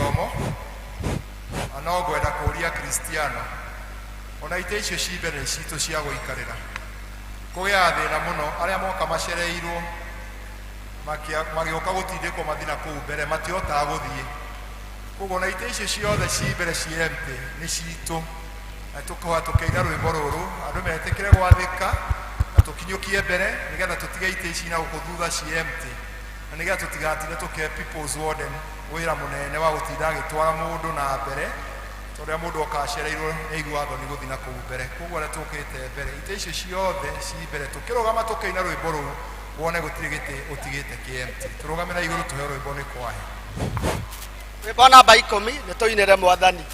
Gĩthomo, na no ngwenda kũria Kristiano ona itĩ icio ci mbere nĩ citũ cia gũikarĩra. Kũgĩaga thĩna mũno arĩa moka macereirwo magĩũka gũtindĩkwo mathiĩ na kũu mbere matihotaga gũthiĩ. Koguo ona itĩ icio ciothe ci mbere ci empty nĩ citũ, na tũkoha tũkĩina rwĩmbo rũrũ andũ metĩkĩre gwathĩka na tũkinyũkie mbere nĩgetha tũtige itĩ ici na gũkũ thutha ci empty, na nĩgetha tũtigatinde tũkĩhe people's warden wĩra mũnene wa gũtinda agĩtwara mũndũ na mbere, tondũ rĩrĩa mũndũ oka acereirwo nĩ aiguaga thoni gũthiĩ na kũu mbere. Koguo arĩa tũkĩte mbere, itĩ icio ciothe ci mbere, tũkĩrũgama tũkĩina rwĩmbo rũu wone gũtirĩ gĩtĩ ũtigĩte kĩ empty. Tũrũgame na igũrũ tũheo rwĩmbo nĩ kwahe. Rwĩmbo namba 10, nĩ tũinĩre Mwathani.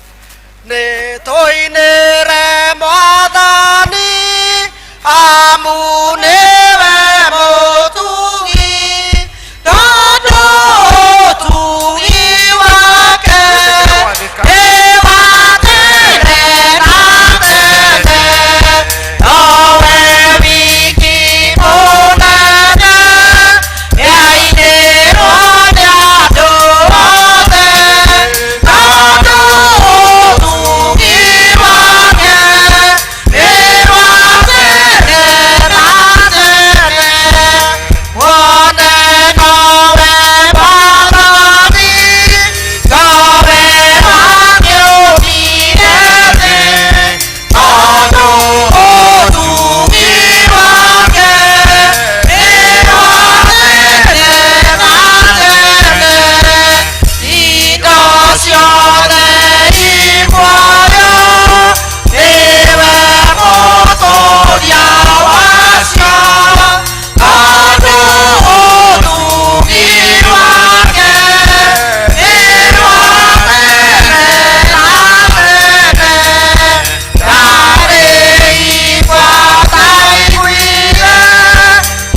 Nĩ tũinĩre Mwathani, amu nĩwe mũtugi, tondũ ũtugi wake nĩ wa tene na tene. Nowe wiki mũnene, nĩainĩrwo nĩ andũ othe, tondũ ũtugi wake nĩ wa tene na tene. Wone nowe Mwathani, nowe wakĩũmbire thĩ, tondũ ũtugi wake nĩ wa tene na tene. Indo ciothe i muoyo, nĩwe mũtũũria wacio, tondũ ũtugi wake nĩ wa tene na tene. Ndarĩ igua ndaiguire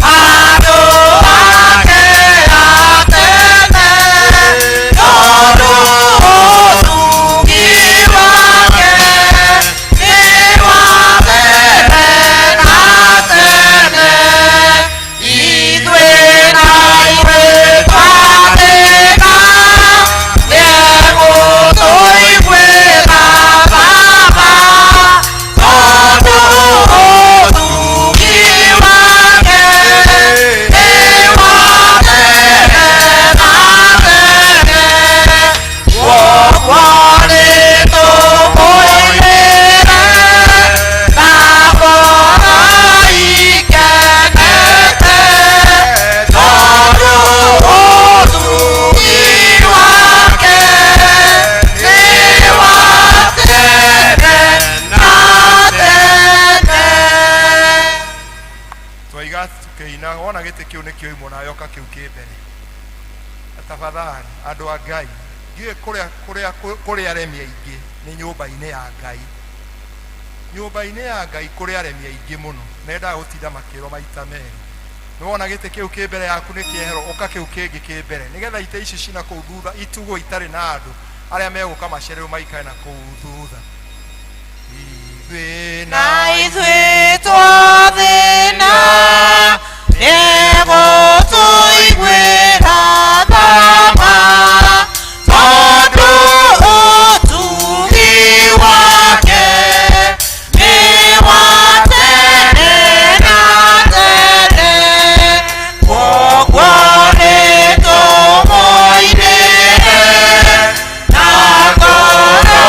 handũ hake ha tene, tondũ ũtugi wake nĩ wa tene na tene. Ithuĩ na ithuĩ twathĩna, nĩegũtũiguĩra Baba, tondũ ũtugi wake nĩ wa tene na tene. Kwoguo nĩtũmũinĩre na ngoro ikenete, tondũ ũtugi wake nĩ wa tene na tene. Twaiga tũkĩina, wona gĩtĩ kĩu nĩkĩo imwe nawe ũka kĩu kĩ mbere. Na tafadhali andũ a Ngai, ndiũĩ kũrĩa kũrĩa kũrĩ aremi aingĩ nĩ nyũmba-inĩ ya Ngai. Nyũmba-inĩ ya Ngai kũrĩ aremi aingĩ mũno mendaga gũtinda makĩrwo maita merĩ. Nĩ wona gĩtĩ kĩu kĩ mbere yaku nĩ kĩehero, ũka kĩu kĩngĩ kĩ mbere, nĩgetha itĩ ici cina kũu thutha itugwo itarĩ na andũ arĩa megũka macererwo maikare na kũu thutha. Ithuĩ na ithuĩ twathĩna, nĩegũtũiguĩra tha ma, tondũ ũtugi wake nĩ wa tene na tene. Kwoguo nĩtũmũinĩre na ngoro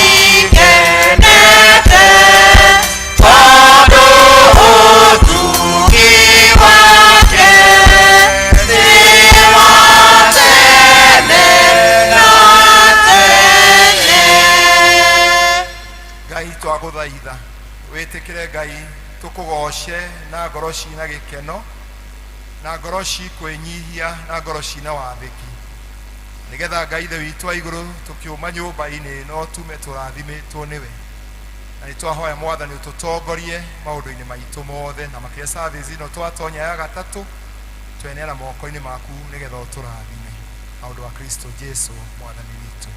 ikenete, tondũ ũtugi wake nĩ wa tene na tene. Ngai twagũthaitha wĩtĩkĩre Ngai tũkũgoce na ngoro cina gĩkeno na ngoro cikwĩnyihia na ngoro cina wathĩki, nĩgetha Ngai Ithe witũ wa igũrũ tũkiuma nyũmba-inĩ ĩno tume tũrathimĩtwo nĩwe. Na nĩ twahoya Mwathani ũtũtongorie maũndũ-inĩ maitũ mothe, na makĩria service ĩno twatonya ya gatatũ, tweneana moko-inĩ maku nĩgetha ũtũrathime na ũndũ wa Kristo Jesu Mwathani witũ.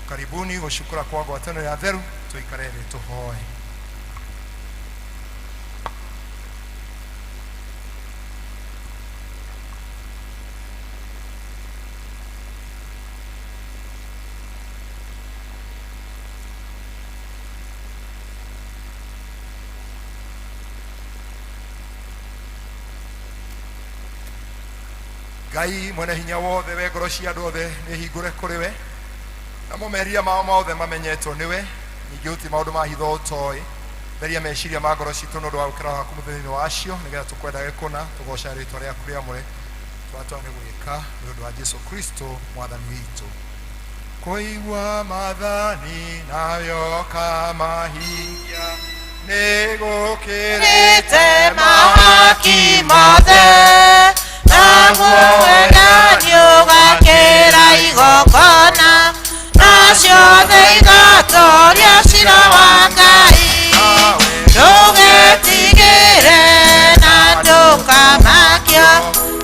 Karibuni gũcukũra kwa ngwatanĩro ya theru, tũikare thĩ tũhoe. Ngai mwene hinya wothe, we ngoro cia andũ othe nĩ hingũre kũrĩ we, namo mehia mao mothe mamenyetwo nĩwe. Ningĩ gũtirĩ maũndũ ma hitho ũtoĩ. Theria meciria ma ngoro citũ nĩ ũndũ wa gũkĩra waku mũthenya-inĩ wacio, nĩgetha tũkwendage kũna tũgoocaga rĩtwa rĩaku rĩamũre. Twatwa nĩ gwĩka nĩ ũndũ wa Jesu Kristo mwathani witũ. Kũigua maathani nayo kamahingia nĩ gũkĩrĩte Rĩte mahaki mothe, naguo wendani ũgakĩra igongona, na ciothe igatoria cira wa Ngai. Ndũgetigĩre na ndũkamakio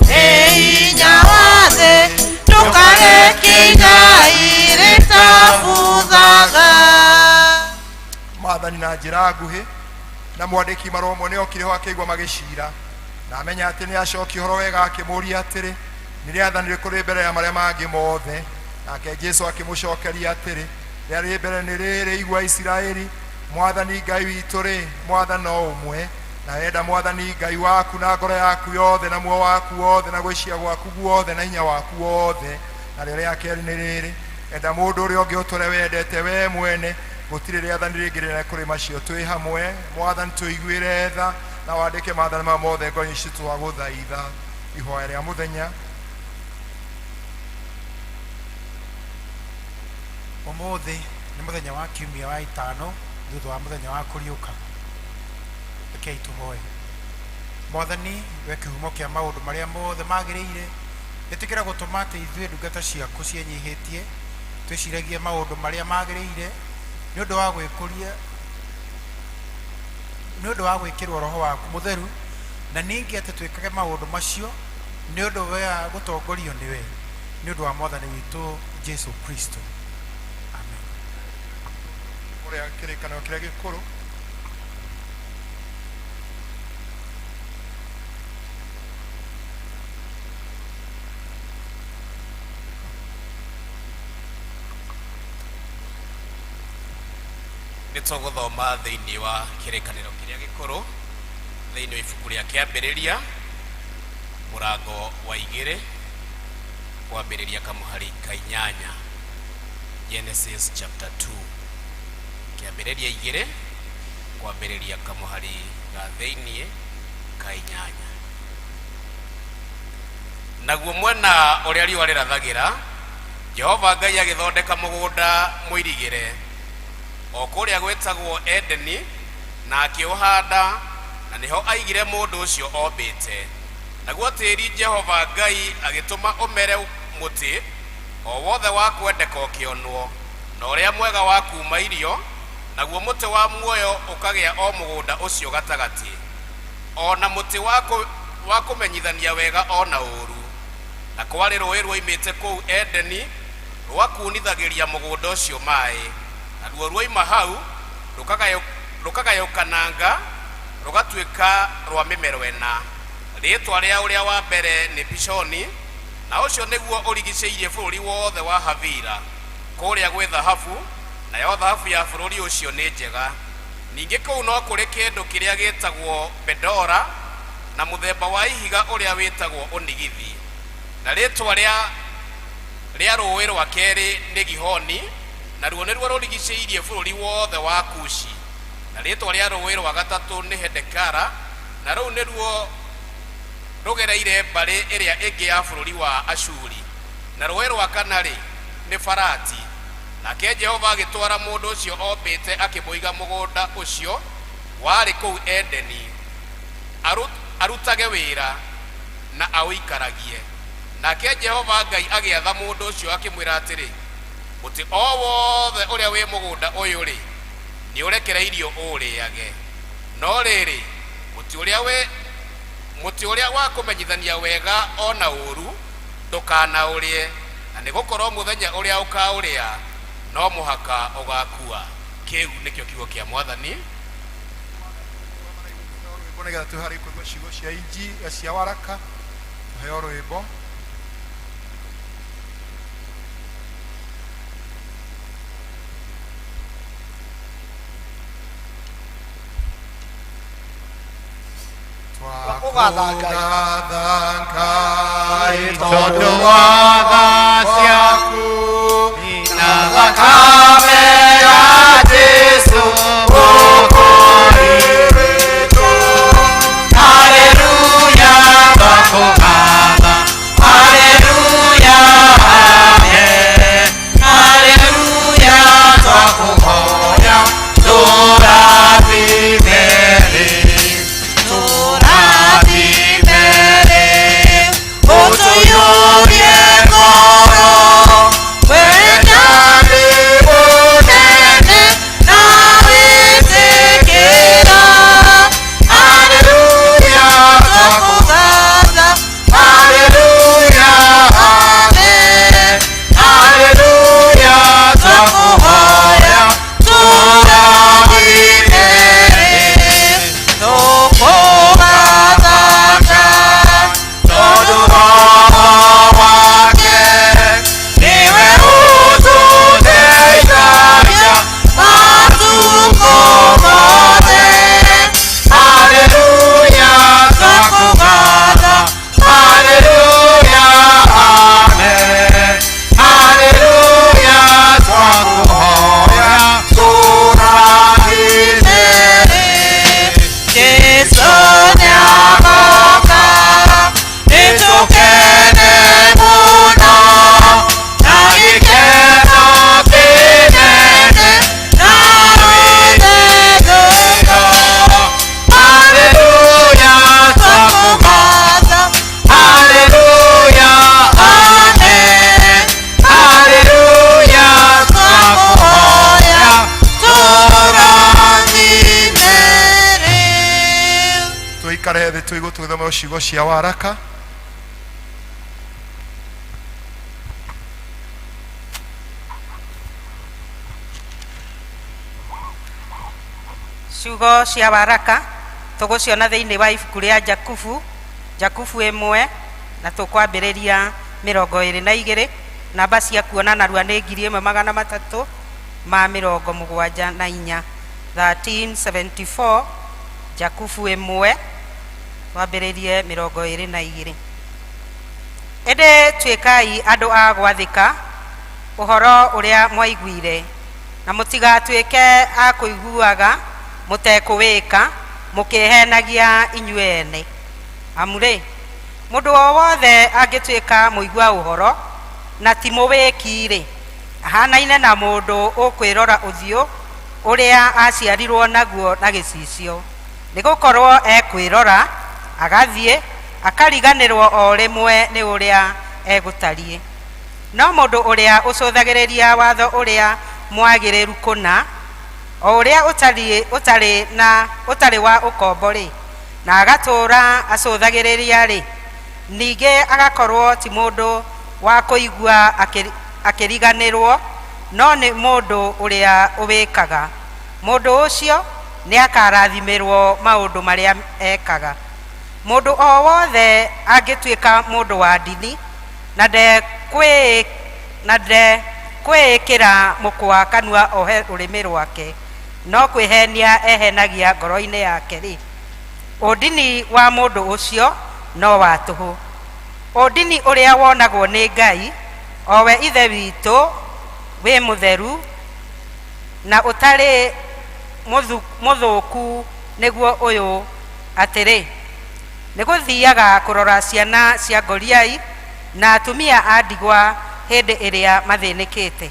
nĩ hinya wa thĩ, ndũkareke igai rĩtabuthaga. Maathani na njĩra nguhĩ. Na mwandĩki marũa ũmwe nĩ okire ho akĩigua magĩcira, na amenya atĩ nĩ acokia ũhoro wega, akĩmũũria atĩrĩ, nĩ rĩathani rĩrĩkũ rĩ mbere ya marĩa mangĩ mothe? Nake Jesu akĩmũcokeria atĩrĩ, rĩrĩa rĩ mbere nĩ rĩrĩ, igua Isiraeli, Mwathani Ngai witũ rĩ, Mwathani no ũmwe, na wenda Mwathani Ngai waku na ngoro yaku yothe, na muoyo waku wothe, na gwĩciria gwaku guothe, na hinya waku wothe. Narĩo rĩa kerĩ nĩ rĩrĩ, enda mũndũ ũrĩa ũngĩ ũtũre wendete we mwene. Gũtirĩ rĩathani rĩngĩ rĩnene kũrĩ macio. Twĩ hamwe, Mwathani, tũiguĩre tha na wandĩke maathani maya mothe ngoro-inĩ citũ, twagũthaitha. Ihoya rĩa mũthenya. Ũmũthĩ nĩ mũthenya wa kiumia wa ĩtano thutha wa mũthenya wa kũriũka. Rekei tũhoe. Mwathani, we kĩhumo kĩa maũndũ marĩa mothe magĩrĩire, ĩtĩkĩra gũtũma atĩ ithuĩ ndungata ciaku ciĩnyihĩtie twĩciragie maũndũ marĩa magĩrĩire nĩ ũndũ wa gwĩkũria, nĩ ũndũ wa gwĩkĩrwo roho waku mũtheru, na ningĩ atĩ twĩkage maũndũ macio nĩ ũndũ wa gũtongorio nĩwe, nĩ ũndũ wa Mwathani witũ Jesu Kristo. Amen. Ũrĩa kĩrĩkanĩro kĩrĩa gĩkũrũ. Nĩ tũgũthoma thĩinĩ wa kĩrĩkanĩro kĩrĩa gĩkũrũ, thĩinĩ wa ibuku rĩa Kĩambĩrĩria mũrango wa 2, kwambĩrĩria kamũhari ka 8. Genesis chapter 2, Kĩambĩrĩria 2, kwambĩrĩria kamũhari ga thĩinĩ ka 8. Naguo mwena ũrĩa riũa rĩrathagĩra, Jehova Ngai agĩthondeka mũgũnda mũirigĩre, o kũrĩa gwĩtagwo Edeni, na akĩũhanda, na nĩho aigire mũndũ ũcio ombĩte. Naguo tĩri Jehova Ngai agĩtũma ũmere mũtĩ o wothe wa kwendeka ũkĩonwo, na ũrĩa mwega wa kuuma irio, naguo mũtĩ wa muoyo ũkagĩa o mũgũnda ũcio gatagatĩ, o na mũtĩ wa kũmenyithania wega o na ũũru. Na kwarĩ rũũĩ ruoimĩte kũu Edeni rwakunithagĩria mũgũnda ũcio maĩ, naruo ruoima hau rũkagayũkananga rũgatuĩka rwa mĩmero ĩna. Rĩĩtwa rĩa ũrĩa wa mbere nĩ Pishoni, na ũcio nĩguo ũrigicĩirie bũrũri wothe wa Havila, kũrĩa gwĩ thahabu, nayo thahabu ya bũrũri ũcio nĩ njega. Ningĩ kũu no kũrĩ kĩndũ kĩrĩa gĩĩtagwo bedora, na mũthemba wa ihiga ũrĩa wĩtagwo onigithi. Na rĩĩtwa rĩa rũũĩ rwa kerĩ nĩ Gihoni, naruo nĩruo rũrigicĩirie bũrũri wothe wa Kushi. Na rĩĩtwa rĩa rũũĩ rwa gatatũ nĩ Hedekara, na rũu nĩruo rũgereire mbarĩ ĩrĩa ĩngĩ ya bũrũri wa Ashuri. Na rũũĩ rwa kana-rĩ, nĩ Farati. Nake Jehova agĩtwara mũndũ ũcio ombĩte akĩmũiga mũgũnda ũcio warĩ kũu Edeni, arutage wĩra na aũikaragie. Nake Jehova Ngai agĩatha mũndũ ũcio akĩmwĩra atĩrĩ, mũtĩ o wothe ũrĩa wĩ mũgũnda ũyũ-rĩ, nĩũrekereirio ũũrĩage. No rĩrĩ, mũtĩ ũrĩa wa kũmenyithania wega o na ũũru, ndũkanaũrĩe, na nĩgũkorwo mũthenya ũrĩa ũkaũrĩa no mũhaka ũgakua. Kĩu nĩkĩo kiugo kĩa Mwathani. Rwĩmbo nĩgetha twĩharĩrie kũigua ciugo cia inji cia waraka, tũheo rwĩmbo. Tũkũgatha Ngai. Ngai tondũ wa tha ciaku na thakame ya Jesũ ũkũrĩtwo. Haleluya, twakũgatha. Haleluya, amen. Haleluya, twakũhoya tũrathime rĩu. Tũrathime rĩu, ũtũiyũrie ngoro, wendani mũnene na wĩtĩkĩra. Haleluya, twakũgatha. Haleluya, Amen. Haleluya, twakũhoya Tũrathime rĩu, tũkũgatha Ngai, tondũ Roho wake nĩwe ũtũteithagia matukũ mothe. Haleluya, twakũgatha. Haleluya, amen. Haleluya, twakũhoya tũrathime Jesu nĩagoka, nĩtũkene mũno, na gĩkeno kĩnene, na wĩthethũko. Haleluya, twakũgatha. Twakũgatha, Haleluya, amen. Haleluya, Twakũhoya tũrathime rĩu. Tuikare thĩ tũigũ tũgĩthoma ciugo cia waraka. Ciugo cia waraka tũgũciona thĩinĩ wa ibuku rĩa Jakubu, Jakubu 1, na tũkwambĩrĩria 22. Namba cia kuona narua nĩ 1374, 1374, Jakubu 1, twambĩrĩrie 22. Ĩndĩ tuĩkai andũ a gwathĩka ũhoro ũrĩa mwaiguire, na mũtigatuĩke a kũiguaga mũtekũwĩka, mũkĩhenagia inyuĩ ene. Amu rĩ, mũndũ o wothe angĩtuĩka mũigua ũhoro na ti mũwĩki rĩ, ahanaine na mũndũ ũkwĩrora ũthiũ ũrĩa aciarirwo naguo na gĩcicio, nĩgũkorwo ekwĩrora agathiĩ akariganĩrwo o rĩmwe nĩ ũrĩa egũtariĩ. No mũndũ ũrĩa ũcũthagĩrĩria watho ũrĩa mwagĩrĩru kũna, o ũrĩa ũtarĩ wa ũkombo rĩ, na agatũũra acũthagĩrĩria rĩ, ningĩ agakorwo ti mũndũ wa kũigua akĩriganĩrwo, no nĩ mũndũ ũrĩa ũwĩkaga. Mũndũ ũcio nĩakarathimĩrwo maũndũ marĩa ekaga. Mũndũ o wothe angĩtuĩka mũndũ wa ndini na ndekwĩĩkĩra mũkwa kanua ohe rũrĩmĩ rwake, no kwĩhenia ehenagia ngoro-inĩ yake rĩ, ũndini wa mũndũ ũcio no wa tũhũ. Ũndini ũrĩa wonagwo nĩ Ngai, o we Ithe witũ wĩ mũtheru na ũtarĩ mũthũku nĩguo ũyũ, atĩrĩ, nĩ gũthiaga kũrora ciana cia ngoriai na atumia a ndigwa hĩndĩ ĩrĩa mathĩnĩkĩte,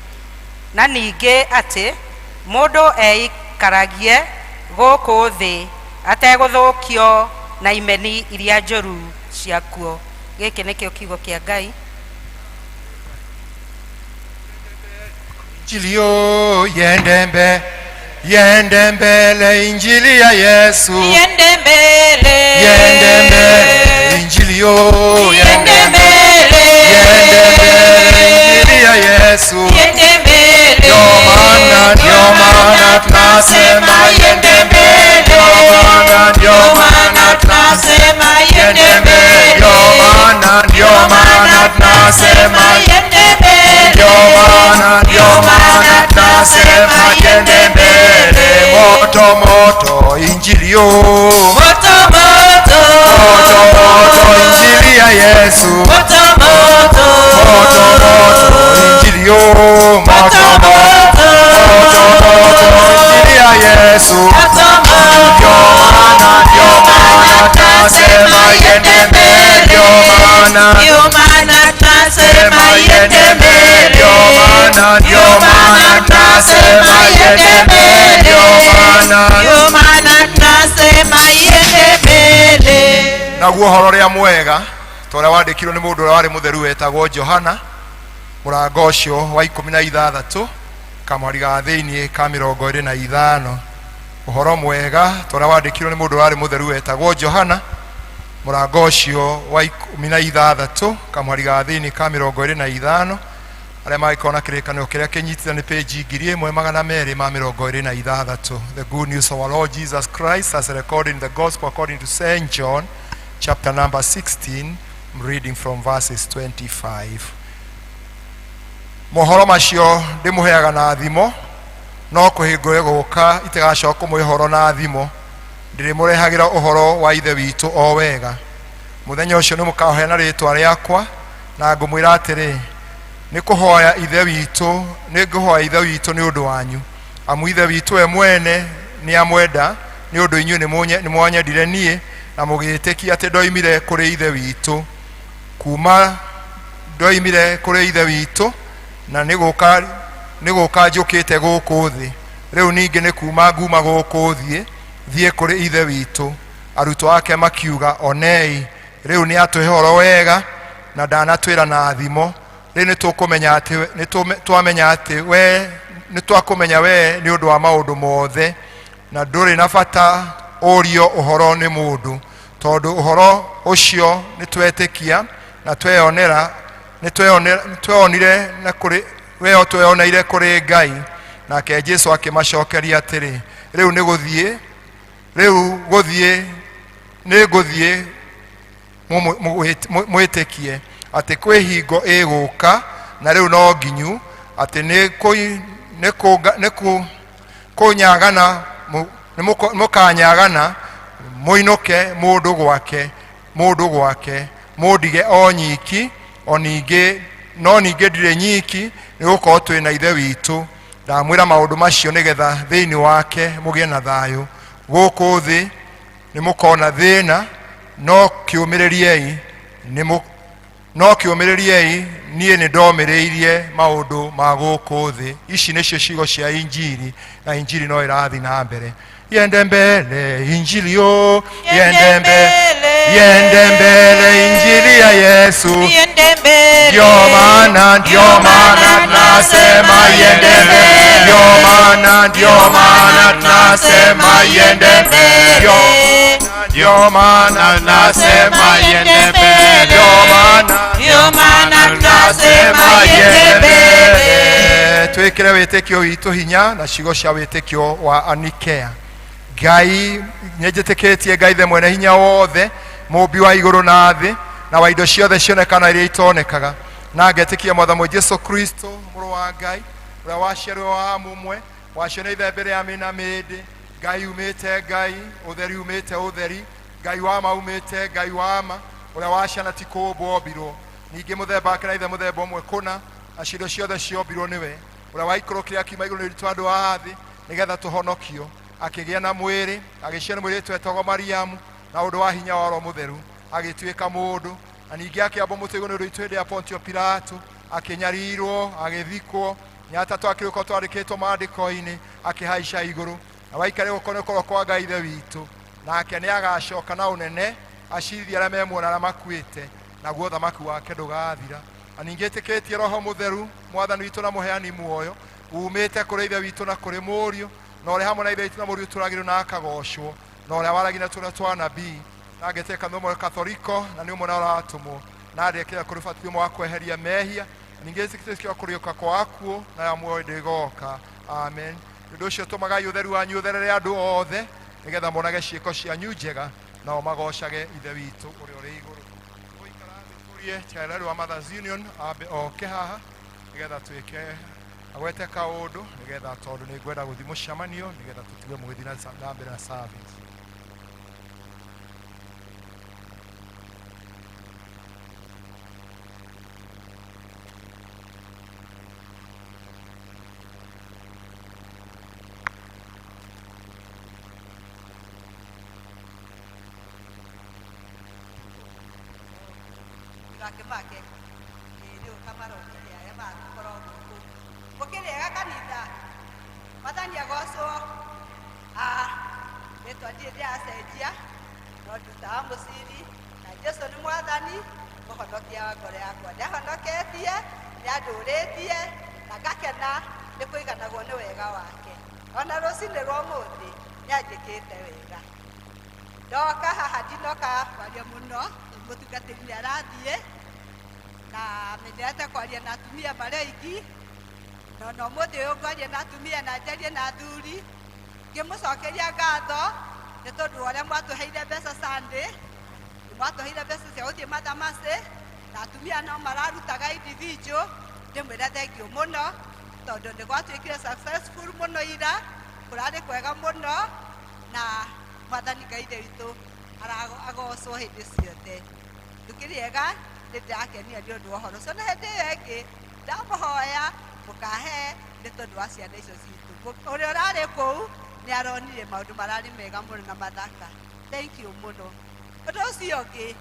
na ningĩ atĩ mũndũ eikaragie gũkũ thĩ ategũthũkio na imeni iria njũru ciakuo. Gĩkĩ nĩkĩo kiugo kĩa Ngai. Injili yo yende yende mbele, injili ya Yesu Yende mbele, yende mbele, injili yo yende mbele, yende mbele, injili ya Yesu yende mbele. Ndio maana tunasema yende mbele, ndio maana tunasema yende mbele, ndio maana tunasema yende mbele, ndio maana tunasema yende mbele. Moto moto injili yo, moto moto, moto maana, Ndio maana tunasema iende mbele. ndio maana. Ndio maana tunasema iende mbele. Naguo ũhoro ũrĩa mwega ta ũrĩa wandĩkirwo nĩ mũndũ ũrĩa warĩ mũtheru wetagwo Johana, mũrango ũcio wa 16 kamwari ga thĩinĩ ka 25. Ũhoro mwega ta ũrĩa wandĩkirwo nĩ mũndũ ũrĩa warĩ mũtheru wetagwo Johana, mũrango ũcio wa 16 kamwari ga thĩinĩ ka 25. Arĩa mangĩkorwo na kĩrĩkanĩro kĩrĩa kĩnyitithania nĩ page 1226. The good news of our Lord Jesus Christ as recorded in the gospel according to St. John, chapter number 16. I'm reading from verses 25. Mohoro macio ndĩmũheaga na thimo, no kũhingũre gũka itigacoka kũmũhe ũhoro na thimo, ndĩrĩmũrehagĩra ũhoro wa Ithe witũ o wega. Mũthenya ũcio nĩmũkahoya na rĩĩtwa rĩakwa, na ngũmwĩra atĩrĩ, nĩ kũhoya Ithe witũ, nĩ ngũhoya Ithe witũ nĩ ũndũ wanyu, amu Ithe witũ we mwene nĩ amwenda, nĩ ũndũ inyuĩ nĩ mwanyendire niĩ na mũgĩĩtĩkia atĩ ndoimire kũrĩ Ithe witũ. Kuma ndoimire kũrĩ Ithe witũ na nĩ gũka njũkĩte gũkũ thĩ, rĩu ningĩ nĩ kuma nguma gũkũ thiĩ kũrĩ Ithe witũ. Arutwo ake makiuga, onei, rĩu nĩ atũhe ũhoro wega na ndanatwĩra na thimo. Rĩu nĩ tũkũmenya atĩ nĩ twamenya atĩ we nĩ twakũmenya we nĩ ũndũ wa maũndũ mothe, na ndũrĩ na bata ũrio ũhoro nĩ mũndũ, tondũ ũhoro ũcio nĩ twetĩkia na tweyonera, nĩ tweyonire na kũrĩ we tweyoneire kũrĩ Ngai. Nake Jesu akĩmacokeria atĩrĩ, rĩu nĩ gũthiĩ, rĩu gũthiĩ nĩ ngũthiĩ mwĩtĩkie atĩ kwĩ hingo ĩgũka na rĩu no nginyu, atĩ nĩ kũnyagana, nĩ mũkanyagana mũinũke mũndũ gwake mũndige o nyiki, o ningĩ no ningĩ ndirĩ nyiki, nĩ gũkorwo twĩ na Ithe witũ. Ndamwĩra maũndũ macio nĩgetha thĩinĩ wake mũgĩe na thayũ. Gũkũ thĩ nĩ mũkona thĩna, no kĩũmĩrĩriei, niĩ nĩ ndomĩrĩirie maũndũ ma gũkũ thĩ. Ici nĩcio ciugo cia Injiri, na Injiri no ĩrathiĩ na mbere. Yende mbele Injili yo, yende mbele, yende mbele Injili ya Yesu. Iende mbele. Ndio maana tunasema yende mbele. Ndio maana tunasema yende mbele. Ndio maana tunasema yende mbele. Ndio maana tunasema yende mbele. Twĩkĩre wĩtĩkio witũ hinya na ciugo cia wĩtĩkio wa Anikea. Ngai nĩnjĩtĩkĩtie Ngai Ithe mwene hinya wothe, mũũmbi wa igũrũ na thĩ, na wa indo ciothe cionekana iria itonekaga, na ngetĩkia Mwathani Jesu Kristo mũrũ wa Ngai, ũrĩa waciarirwo wa mũmwe, wacio nĩ Ithe mbere ya mĩna mĩndĩ, Ngai umĩte Ngai, ũtheri umĩte ũtheri, Ngai wa ma umĩte Ngai wa ma, ũrĩa waciana ti kũũmbwo ombirwo, ningĩ mũthemba wake na Ithe mũthemba ũmwe kũna, na ciindo ciothe ciombirwo nĩwe, ũrĩa waikũrũkire akiuma igũrũ nĩ ũndũ andũ a thĩ nĩgetha tũhonokio, akĩgĩa na mwĩrĩ, agĩciarwo mũirĩtu wetagwo Mariamu, na ũndũ wa hinya wa Roho Mũtheru agĩtuĩka mũndũ, na ningĩ akĩambwo mũtĩ igũrũ nĩ ũndũ witũ hĩndĩ ya Pontio Pilato, akĩnyarirwo, agĩthikwo, nyatatũ akĩrĩkwo twandĩkĩtwo maandĩko-inĩ, akĩhaica igũrũ, na waikare guoko nĩ kwa Ngai Ithe witũ, nake nĩ agacoka na ũnene acirithie arĩa me muoyo na arĩa makuĩte, naguo ũthamaki wake ndũgathira. Na ningĩ ĩtĩkĩtie Roho Mũtheru, Mwathani witũ na mũheani muoyo, umĩte kũrĩ Ithe witũ na kũrĩ Mũriũ, na ũrĩa hamwe na Ithe witũ na Mũriũ tũragĩrwo na akagocwo, na ũrĩa waragia na tũnua twa nabii, na ngetĩka kanitha ũmwe Katholiko, na nĩ ũmwe na ũrĩa watũmwo, na ndekĩra kũrĩ ũbatithio ũmwe wa kweheria mehia, na ningĩ ĩtĩkĩtie kũriũka kwa akuũ, na ya muoyo ndĩgoka. Amen. Nĩ ũndũ ũcio tũmagai ũtheru wanyu ũtherere andũ othe, nĩgetha monage ciĩko cianyu njega, nao magocage Ithe witũ ũrĩa ũrĩ igũrũ. Tũikara thĩ tũrie chairman wa Mothers Union ambe oke haha nĩgetha twĩke agwete kaũndũ, nĩgetha tondũ nĩ ngwenda gũthiĩ mũcemanio, nĩgetha tũtige mũgĩthiĩ na mbere na service. Gake make rĩu kamarokire arĩa makorwo gũkũ Rĩtwa ndirĩ ndĩracenjia no ndutaga mũciri na Jesũ nĩ mwathani mũhonokia wa ngoro yakwa. Nĩahonoketie, nĩandũrĩtie na ngakena nĩ kũiganagwo nĩ wega wake. Ona rũcinĩ rwa ũmũthĩ nĩanjĩkĩte wega. Ndoka haha ndinoka kwaria mũno, mũtungatĩri nĩ arathiĩ na menyerete kwaria na atumia marĩ aingĩ, na ona ũmũthĩ ũyũ ngwaria na atumia na njarie na athuri, ngĩmũcokeria ngatho nĩ tondũ wa ũrĩa mwatũheire mbeca Sunday, mwatũheire mbeca cia gũthiĩ mathamacĩ, na atumia no mararutaga individual. Ndĩmwĩre thengiũ mũno tondũ nĩ gwatuĩkire successful mũno ira, kũrarĩ kwega mũno na mwathani Ngai Ithe witũ agocwo hĩndĩ ciothe. Ndũkĩrĩega nĩ ndĩrakenia nĩ ũndũ wa ũhoro ũcio, na hĩndĩ ĩyo ĩngĩ ndamũhoya mũkahe nĩ tondũ wa ciana icio citũ. Ũrĩa ũrarĩ kũu nĩ aronire maũndũ mararĩ mega mũno na mathaka. Thank you mũno. Ũndũ ũcio ũngĩ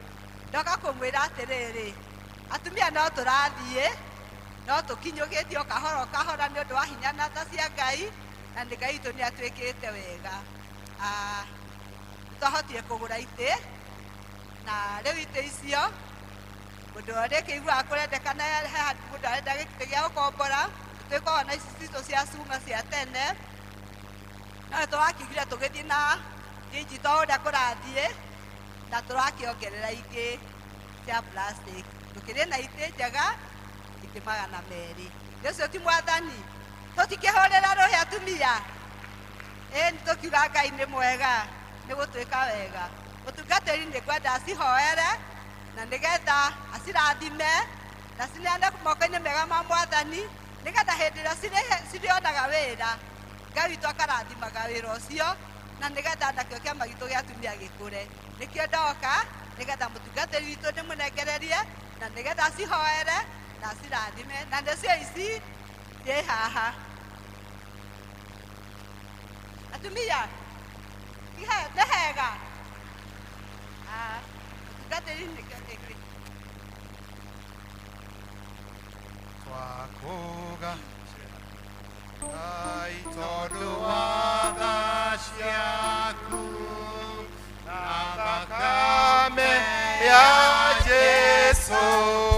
ndoka kũmwĩra atĩrĩrĩ, atumia no tũrathiĩ no tũkinyũkĩtie o kahora o kahora nĩ ũndũ wa hinya na tha cia Ngai, na nĩ Ngai witũ nĩ atuĩkĩte wega. Twahotire kũgũra itĩ na rĩu itĩ icio mũndũ ũrĩa kĩiguaga kũrendekana he handũ mũndũ arenda gĩtĩ gĩa gũkombora, tũkoragwo na ici citũ cia cuma cia tene, no nĩ tũrakĩigire tũgĩthiĩ na digital ũrĩa kũrathiĩ na tũrakĩongerera ingĩ cia plastic. Tũkĩrĩ na itĩ njega itĩ 200. Nĩ ũcio ti mwathani, tũtikĩhũrĩra rũhĩ atumia. Ĩĩ nĩ tũkiuga Ngai nĩ mwega, nĩ gũtuĩka wega. Mũtungatĩri nĩ ngwenda acihoere na nĩgetha acirathime na cineane moko-inĩ mega ma mwathani, nĩgetha hĩndĩ ĩrĩa cirĩonaga wĩra Ngai witũ akarathimaga wĩra ũcio, na nĩgetha nakĩo kĩama gitũ gĩa atumia gĩkũre. Nĩkĩo ndoka nĩgetha mũtungatĩri witũ ndĩmũnengererie na nĩgetha acihoere na acirathime, na nĩcio ici ciĩ haha. Atumia nĩ hega. Mũtungatĩri nĩkĩo gĩkĩ. Twakuga Ngai tondũ wa tha ciaku na thakame ya Jesũ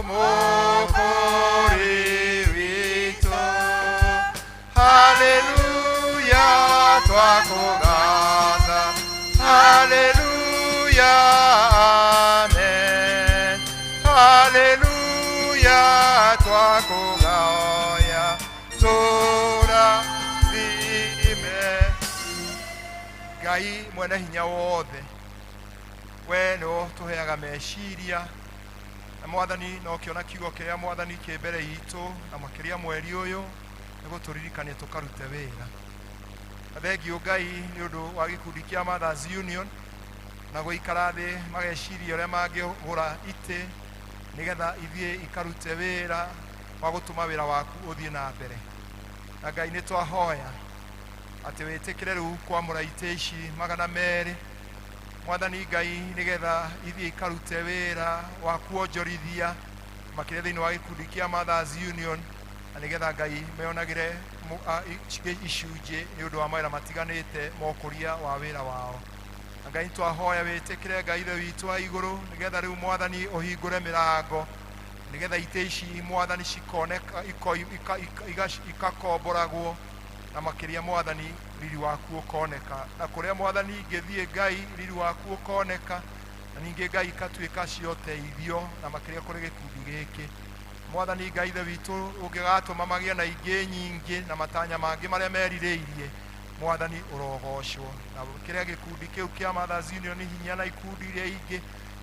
Mũkũũri witũ. Haleluya twakũgatha, haleluya amen, haleluya twakũhoya tũrathime. Ngai mwene hinya wothe, we nĩwe ũtũheaga meciria na mwathani, no kĩona kiugo kĩrĩa mwathani kĩ mbere itũ, na makĩria mweri ũyũ nĩ gũtũririkania tũkarute wĩra. Na thengiũ Ngai nĩ ũndũ wa gĩkundi kĩa Mothers Union na gũikara thĩ mageciria ũrĩa mangĩgũra itĩ nĩgetha ithiĩ ikarute wĩra wa gũtũma wĩra waku ũthiĩ na mbere. Na Ngai nĩ twahoya atĩ wĩtĩkĩre rĩu kwamũra itĩ ici 200 mwathani Ngai, nĩgetha ithiĩ ikarute wĩra wa kuonjorithia makĩria thĩinĩ wa gĩkundi kĩa Mothers Union, na nĩgetha Ngai meonagĩre icunjĩ nĩ ũndũ wa mawĩra matiganĩte ma ũkũria wa wĩra wao. Na Ngai twahoya wĩtĩkĩre Ngai Ithe witũ wa igũrũ, nĩgetha rĩu mwathani ũhingũre mĩrango, nĩgetha itĩ ici mwathani cikoneka ikakomboragwo, na makĩria mwathani riri waku ũkoneka, na kũrĩa mwathani ingĩthiĩ Ngai riri waku ũkoneka, na ningĩ Ngai ikatuĩka cia ũteithio, na makĩria kũrĩ gĩkundi gĩkĩ. Mwathani Ngai Ithe witũ ũngĩgatũma magĩe na ingĩ nyingĩ na matanya mangĩ marĩa merirĩirie, mwathani ũrogocwo. Na kĩrĩa gĩkundi kĩu kĩa Mothers Union hinya na ikundi iria ingĩ,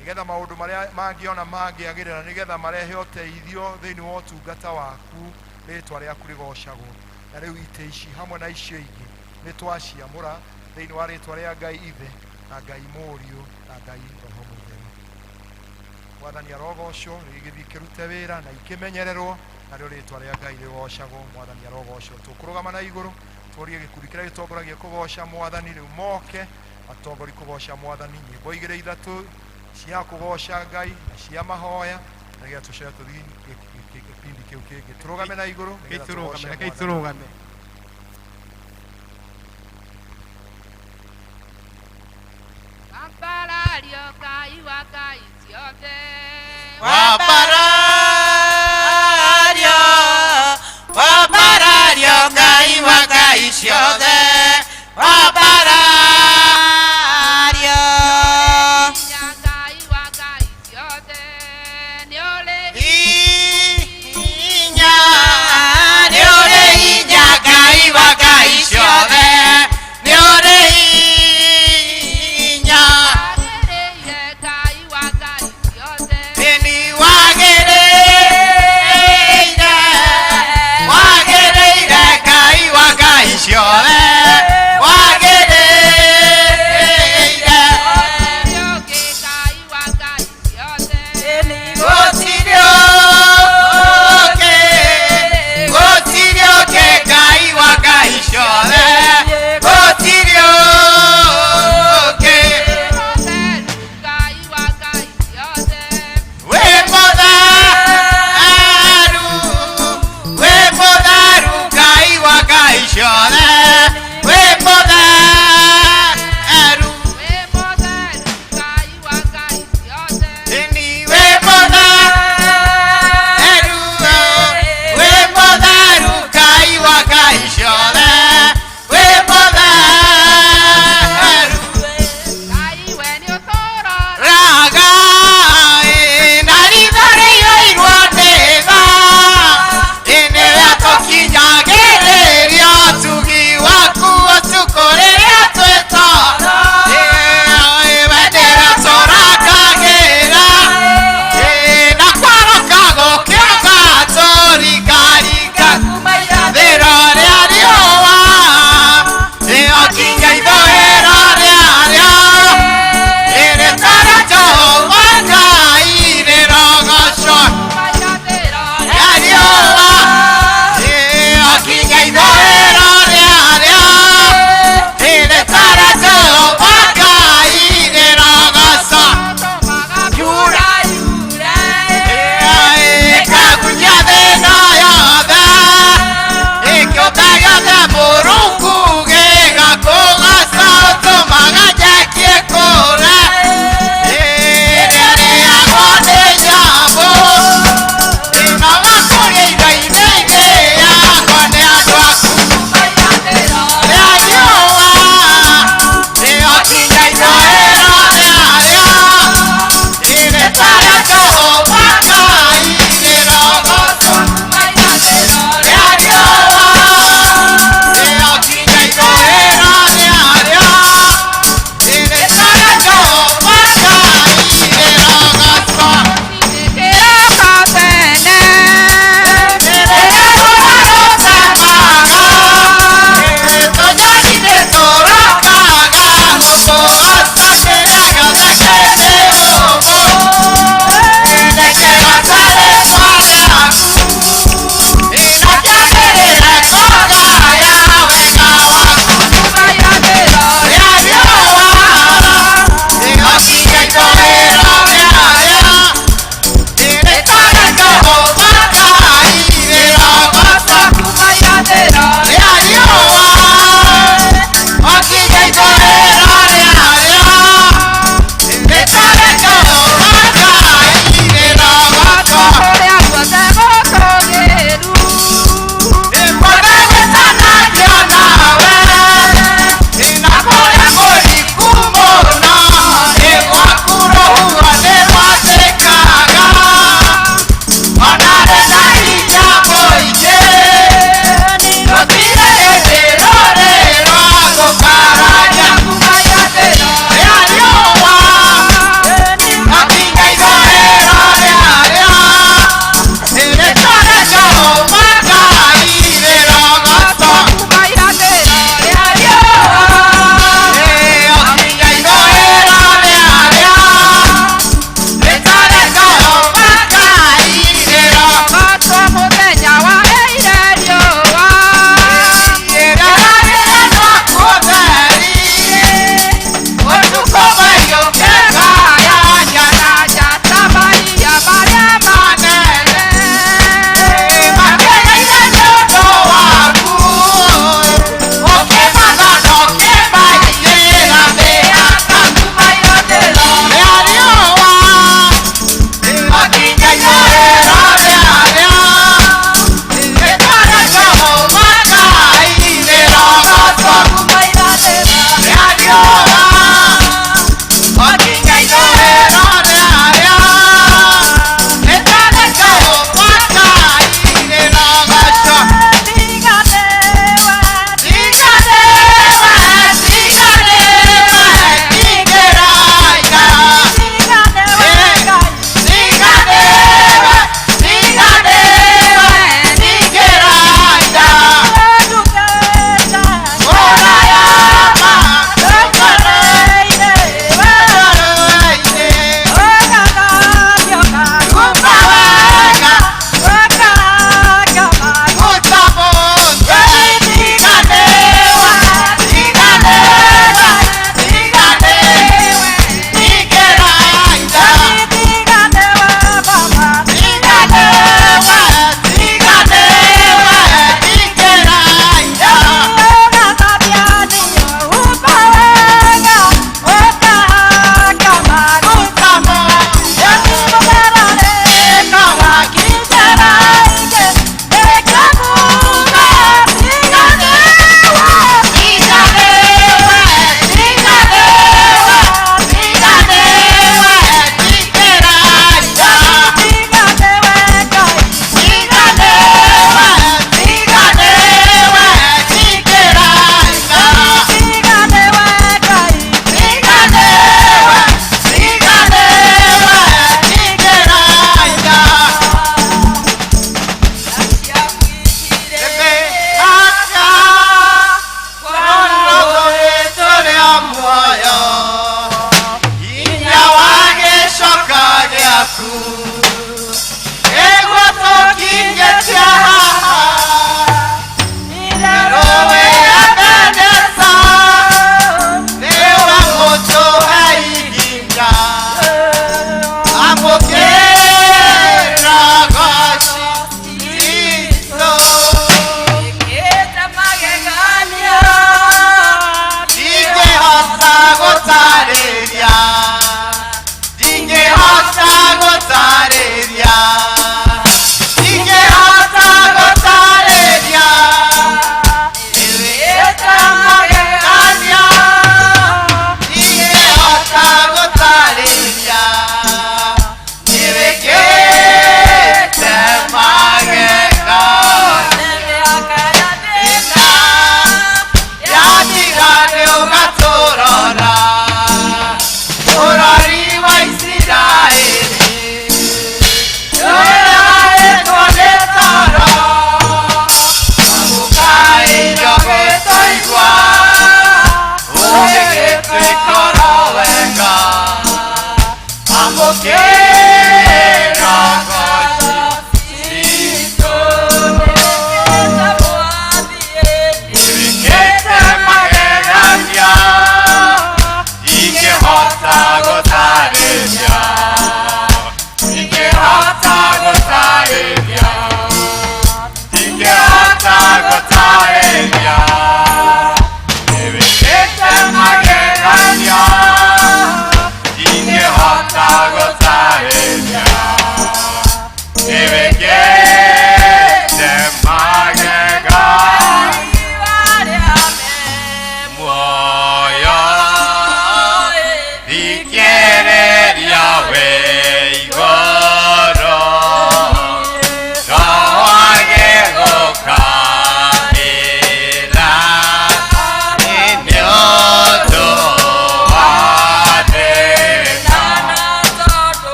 nĩgetha maũndũ marĩa mangĩona mangĩagĩrĩra, nĩgetha marehe ũteithio thĩinĩ wa ũtungata waku, rĩtwa rĩaku rĩgocagwo. Na rĩu itĩ ici hamwe na icio ingĩ nĩ twaciamũra thĩinĩ wa rĩtwa rĩa Ngai Ithe na Ngai Mũriũ na Ngai Roho Mũtheru. Mwathani arogocwo, rĩgĩthiĩ kĩrute wĩra na ikĩmenyererwo, narĩo rĩtwa rĩa Ngai rĩgocagwo. Mwathani arogocwo. Tũkũrũgama na igũrũ tũrie gĩkundi kĩrĩa gĩtongoragia kũgoca mwathani rĩu moke atongori kũgoca mwathani, nyĩmbo igĩrĩ ithatũ cia kũgoca Ngai na cia mahoya, na nĩgetha tũcoke tũthiĩ gĩbindi kĩu kĩngĩ. Tũrũgame na igũrũ nĩgetha tũgoce Rekei mwathani. tũrũgame. Ngai wa Ngai ciothe. Wambarario, wambarario Ngai wa Ngai ciothe, wambarario. Hinya Ngai wa Ngai ciothe, nĩ ũrĩ Hinya, nĩ ũrĩ hinya Ngai wa Ngai ciothe, nĩ ũrĩ hinya. wagĩrĩire Ngai wa Ngai ciothe. Nĩ wagĩrĩire.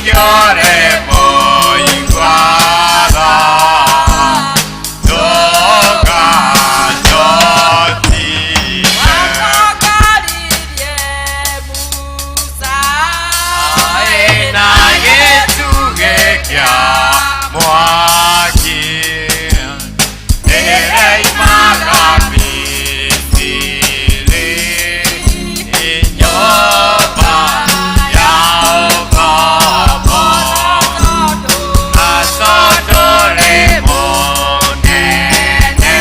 ningĩore mũigwatha ndũgatũtige. Na gĩtugĩ kĩa mwaki ĩraimaga Misiri, nyũmba ya ũkombo. Na tondũ rĩ mũnene,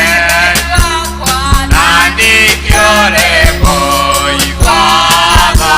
na ningĩ ũrĩ mũigwatha,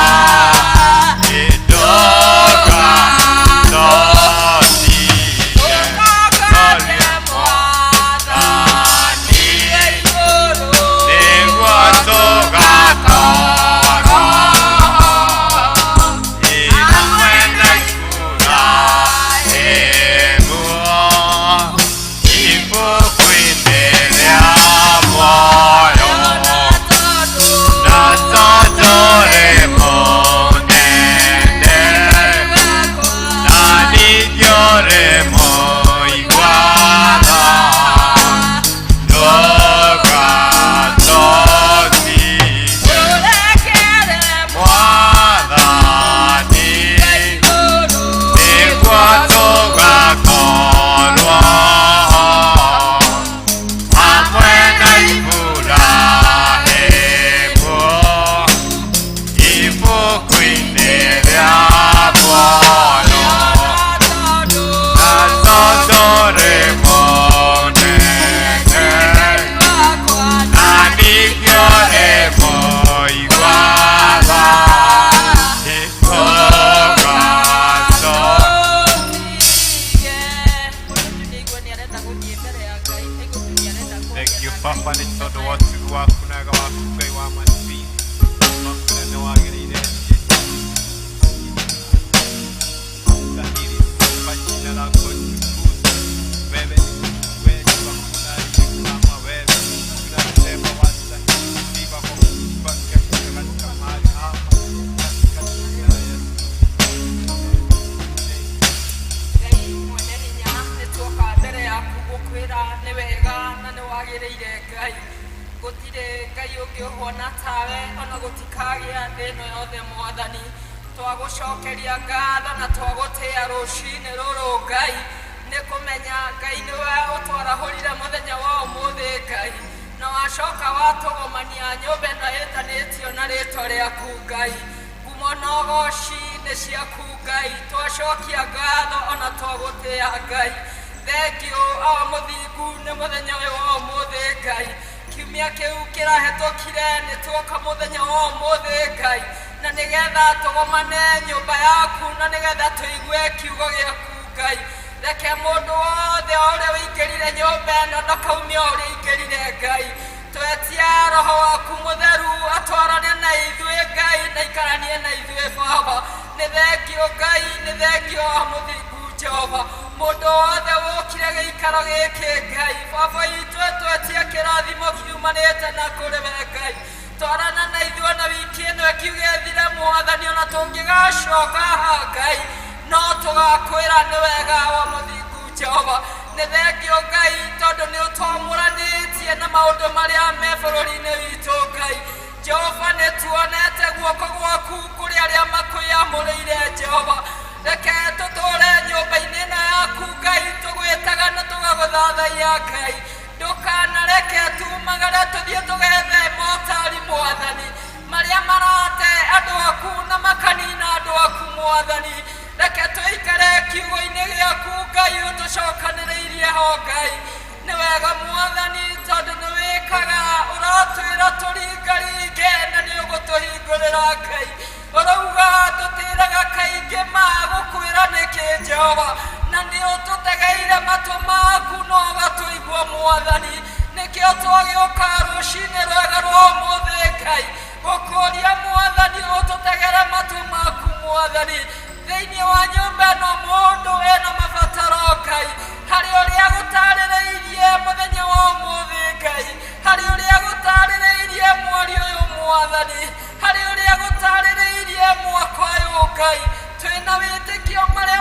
Thank you, Papa, nĩ tondũ wa ũtugi waku na wega waku Ngai wa manabii waku nĩ wagĩrĩire stahili kwa jina lako tukufu. Wewe ni Mungu wetu, hakuna aliye kama wewe. Tunasema wastahili sifa kwa kutupa katika mahali hapa katika jina la Yesu. Ngai mwene hinya nĩ tuoka mbere yaku gũkwĩra nĩ wega na nĩ wagĩrĩire Ngai. Gũtirĩ Ngai ũngĩ ũhuana tawe ona gũtikagĩa thĩ ĩno yothe Mwathani. Twagũcokeria ngatho na twagũtĩĩa rũcinĩ rũrũ Ngai, nĩ kũmenya Ngai nĩwe ũtwarahũrire mũthenya wa ũmũthĩ Ngai, na wacoka watũgomania nyũmba ĩno ĩtanĩtio na rĩtwa rĩaku Ngai. Ngumo na ũgoci nĩ ciaku Ngai, twacokia ngatho ona twagũtĩĩa Ngai. Thengiũ awa mũthingu nĩ mũthenya ũyũ wa ũmũthĩ Ngai. Kiumia kĩu kĩrahĩtũkire nĩ tuoka mũthenya wa ũmũthĩ Ngai, na nĩgetha tũgomane nyũmba yaku na nĩgetha tũigue kiugo gĩaku Ngai. Reke mũndũ wothe ũrĩa ũingĩrire nyũmba ĩno ndakaumia ũrĩa aingĩrire Ngai. Twetia roho waku mũtheru atwarane na ithuĩ Ngai na ikaranie na ithuĩ Baba. Nĩ thengio Ngai, nĩ thengio wa mũthingu Jehova. Mũndũ wothe wokire gĩikaro gĩkĩ Ngai, Baba itũ twetia kĩrathimo kiumanĩte na kũrĩ we Ngai. Twarana na ithuĩ na wiki ĩno ĩkiuge ĩthire Mwathani, ona tũngĩgacoka haha Ngai, no tũgakwĩra nĩ wega wa mũthingu Jehova. Nĩ thengio Ngai tondũ nĩ ũtwamũranĩtie na maũndũ marĩa me bũrũri-inĩ witũ Ngai. Jehova nĩ tuonete guoko gwaku kũrĩ arĩa makwĩamũrĩire Jehova. Reke tũtũũre nyũmba-inĩ ĩno yaku Ngai, tũgwĩtaga na tũgagũthathaiya Ngai. Ndũkanareke tumagare tũthiĩ tũgethe motari Mwathani, marĩa marate andũ aku na makanina andũ aku Mwathani. Reke tũikare kiugo-inĩ gĩaku Ngai, ũtũcokanĩrĩirie ho Ngai. Nĩ wega Mwathani tondũ nĩ wĩkaga, ũratwĩra tũringaringe na nĩ ũgũtũhingũrĩra Ngai. Ũrauga tũtĩraga kaingĩ ma gũkwĩra nĩkĩ Jehova, na nĩ ũtũtegeire matũ maku na ũgatũigua Mwathani. Nĩkĩo twagĩũka rũcinĩ rwega rwa ũmũthĩ Ngai, gũkũria Mwathani ũtũtegere matũ maku Mwathani. Thĩinĩ wa nyũmba ĩno mũndũ ena mabataro Ngai, harĩ ũrĩa gũtarĩrĩirie mũthenya wa ũmũthĩ Ngai, harĩ ũrĩa gũtarĩrĩirie mweri ũyũ Mwathani, harĩ ũrĩa gũtarĩrĩirie mwaka ũyũ Ngai. Twĩna wĩtĩkio marĩa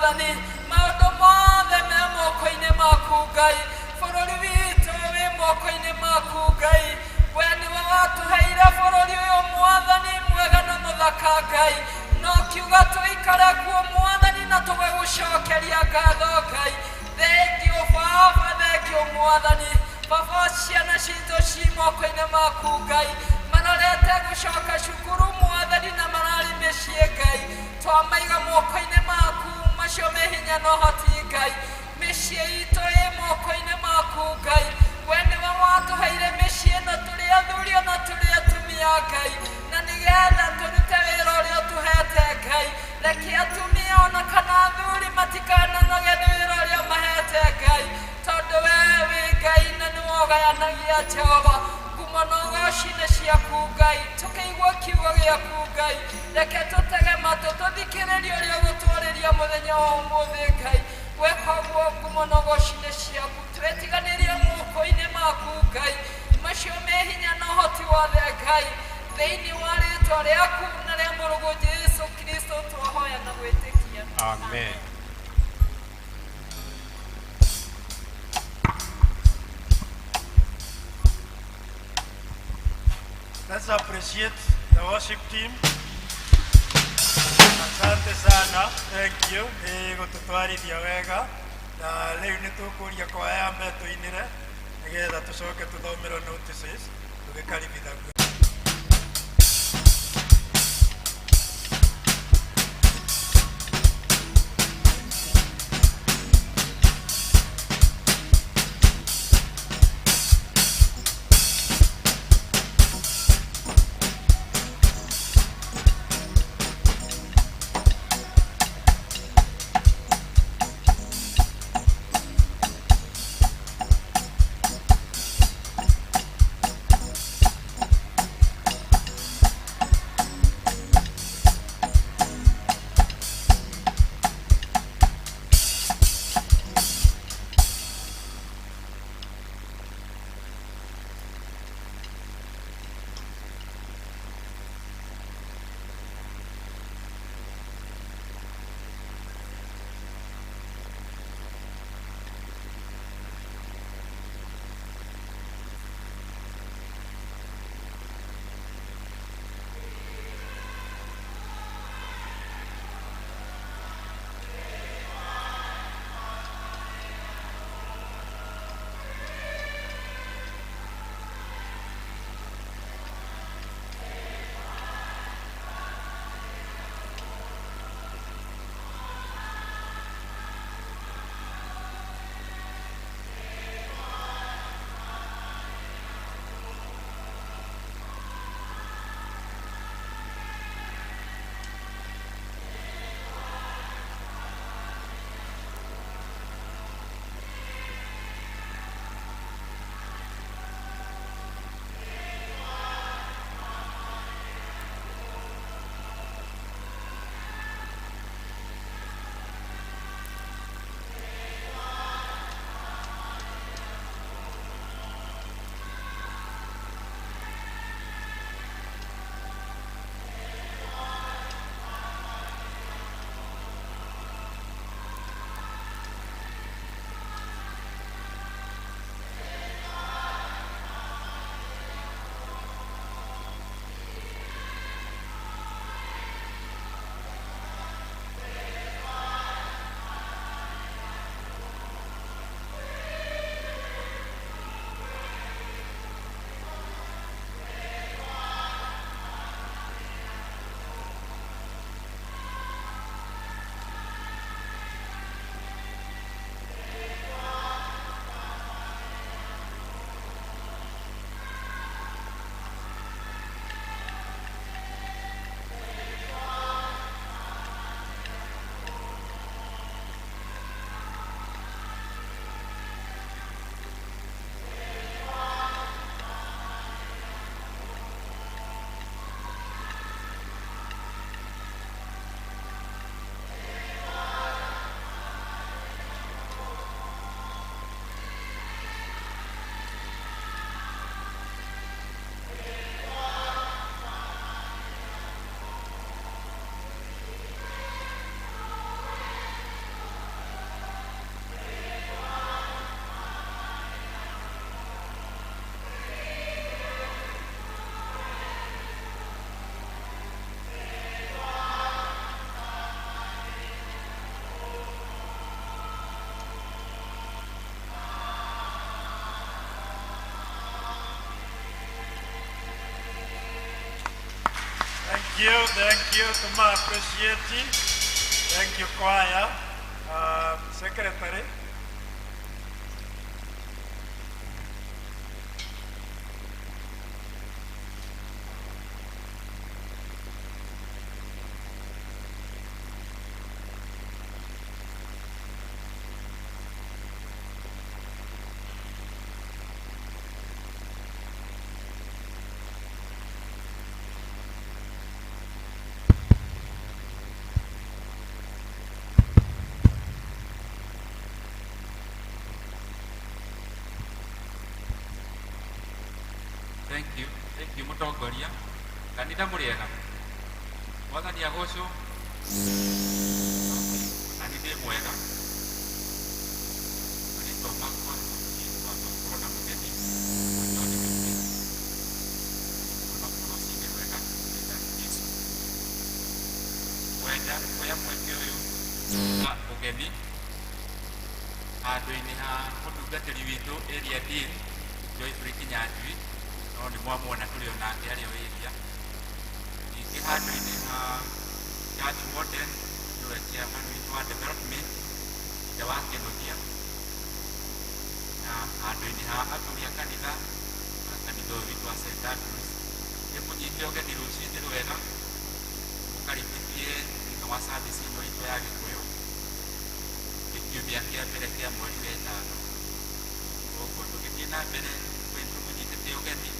Mwathani. Maũndũ mothe me moko-inĩ maku Ngai, bũrũri witũ wĩ moko-inĩ maku Ngai. We nĩwe watũheire bũrũri ũyũ Mwathani mwega na mũthaka Ngai, no kiuga tũikare kuo Mwathani na tũgagũcokeria ngatho Ngai. Thengiũ Baba, thengiũ Mwathani. Baba, ciana citũ ci moko-inĩ maku Ngai, marorete gũcoka cukuru Mwathani na mararĩ mĩciĩ Ngai, twamaiga moko-inĩ maku macio me hinya na ũhoti Ngai. Mĩciĩ itũ ĩ moko-inĩ maku Ngai, we nĩwe watũheire mĩciĩ ĩno tũrĩ athuri ona tũrĩ atumia Ngai, na nĩgetha tũrute wĩra ũrĩa ũtũhete Ngai. Reke atumia ona kana athuri matikananoge nĩ wĩra ũrĩa ũmahete Ngai, tondũ we wĩ Ngai na nĩwe ũgayanagia Jehova. Ngumo na ũgoci nĩ ciaku Ngai, tũkĩigua kiugo gĩaku Ngai, reke tũtege matũ tũthikĩrĩrie ũrĩa ũgũtwarĩria mũthenya wa ũmũthĩ Ngai. Weka ũguo ngumo na ũgoci nĩ ciaku, twetiganĩrie moko-inĩ maku Ngai, macio me hinya na ũhoti wothe Ngai, thĩinĩ wa rĩtwa rĩaku na rĩa mũrũguo Jesu Kristo twahoya na gwĩtĩkia. Amen. Let's appreciate the worship team. Asante sana, thank you. Nĩ gũtũtwarithia wega na rĩu nĩ tũkũria kwaya yambe tũinĩre nĩgetha tũcoke tũthomerwo notices tũgĩkaribithagio. you, thank you. Tuma appreciate. Thank you, choir. Secretary. Thank you. Thank you mutongoria. Kanitha mũrĩega. Mwathani agocwo. Na nĩ ndĩ mwega. Marĩtwa makwa twamba gũkorwo na mũgeni John Mĩtĩ. Mũno rũcinĩ rwega rĩtani Jesu. Kwenda kuoya mweke ũyũ wa ũgeni handũ-inĩ ha mũtungatĩri witũ area dean Joyfrey Kinyanjui, no nĩ mwamuona tũrĩ o nake arĩ o area. Ningĩ handũ-inĩ ha church warden nĩwe chairman witũ wa development ithe wa Kĩnuthia, na handũ-inĩ ha athuri a kanitha a kanitha ũyũ witũ wa St. Andrews, ndĩmũnyite ũgeni rũcinĩ rwega mũkaribithie thĩinĩ wa service ĩno itũ ya Gĩkũyũ nĩ kiumia kĩa mbere kĩa mweri wa ĩtano. Koguo tũgĩthiĩ na mbere tũmũnyitĩte ũgeni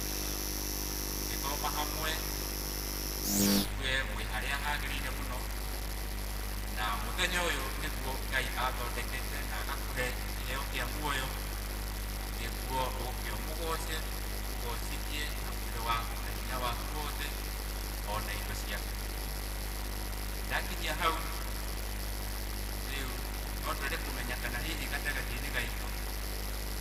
tũgĩthoma hamwe, we mwĩ harĩa hagĩrĩire mũno, na mũthenya ũyũ nĩguo Ngai athondekete na agakũhe kĩheo kĩa muoyo nĩguo ũke ũmũgoce, ũgocithie na mwĩrĩ waku na hinya waku wothe ona indo ciaku. Ndakinyia hau rĩu no twende kũmenya kana hihi gatagatĩ-inĩ gaitũ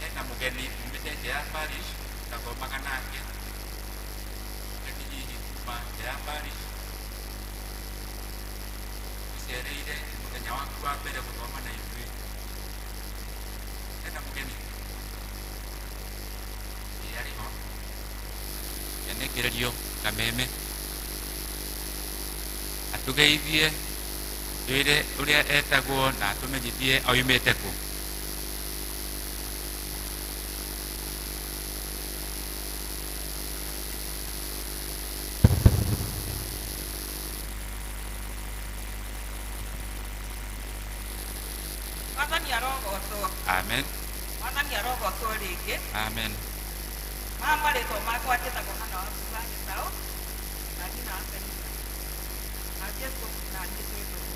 hena mũgeni umĩte nja ya parish tũtathomaga nake, mũgeni hihi kuma nja ya parish ũcereire mũthenya waku wa mbere gũthoma na ithuĩ. Hena mũgeni? Ĩĩ arĩ ho. Nĩanengererio kameme atũgeithie, twĩre ũrĩa etagwo na atũmenyithie oimĩte kũ. Mwathani arogocwo. Amen. Mwathani arogocwo rĩngĩ. Amen. Maya marĩtwa makwa njĩtagwo Hana wa Kuga Gĩcaũ na nyina wa Penina na Jesũ na niĩ twĩ ndũgũ.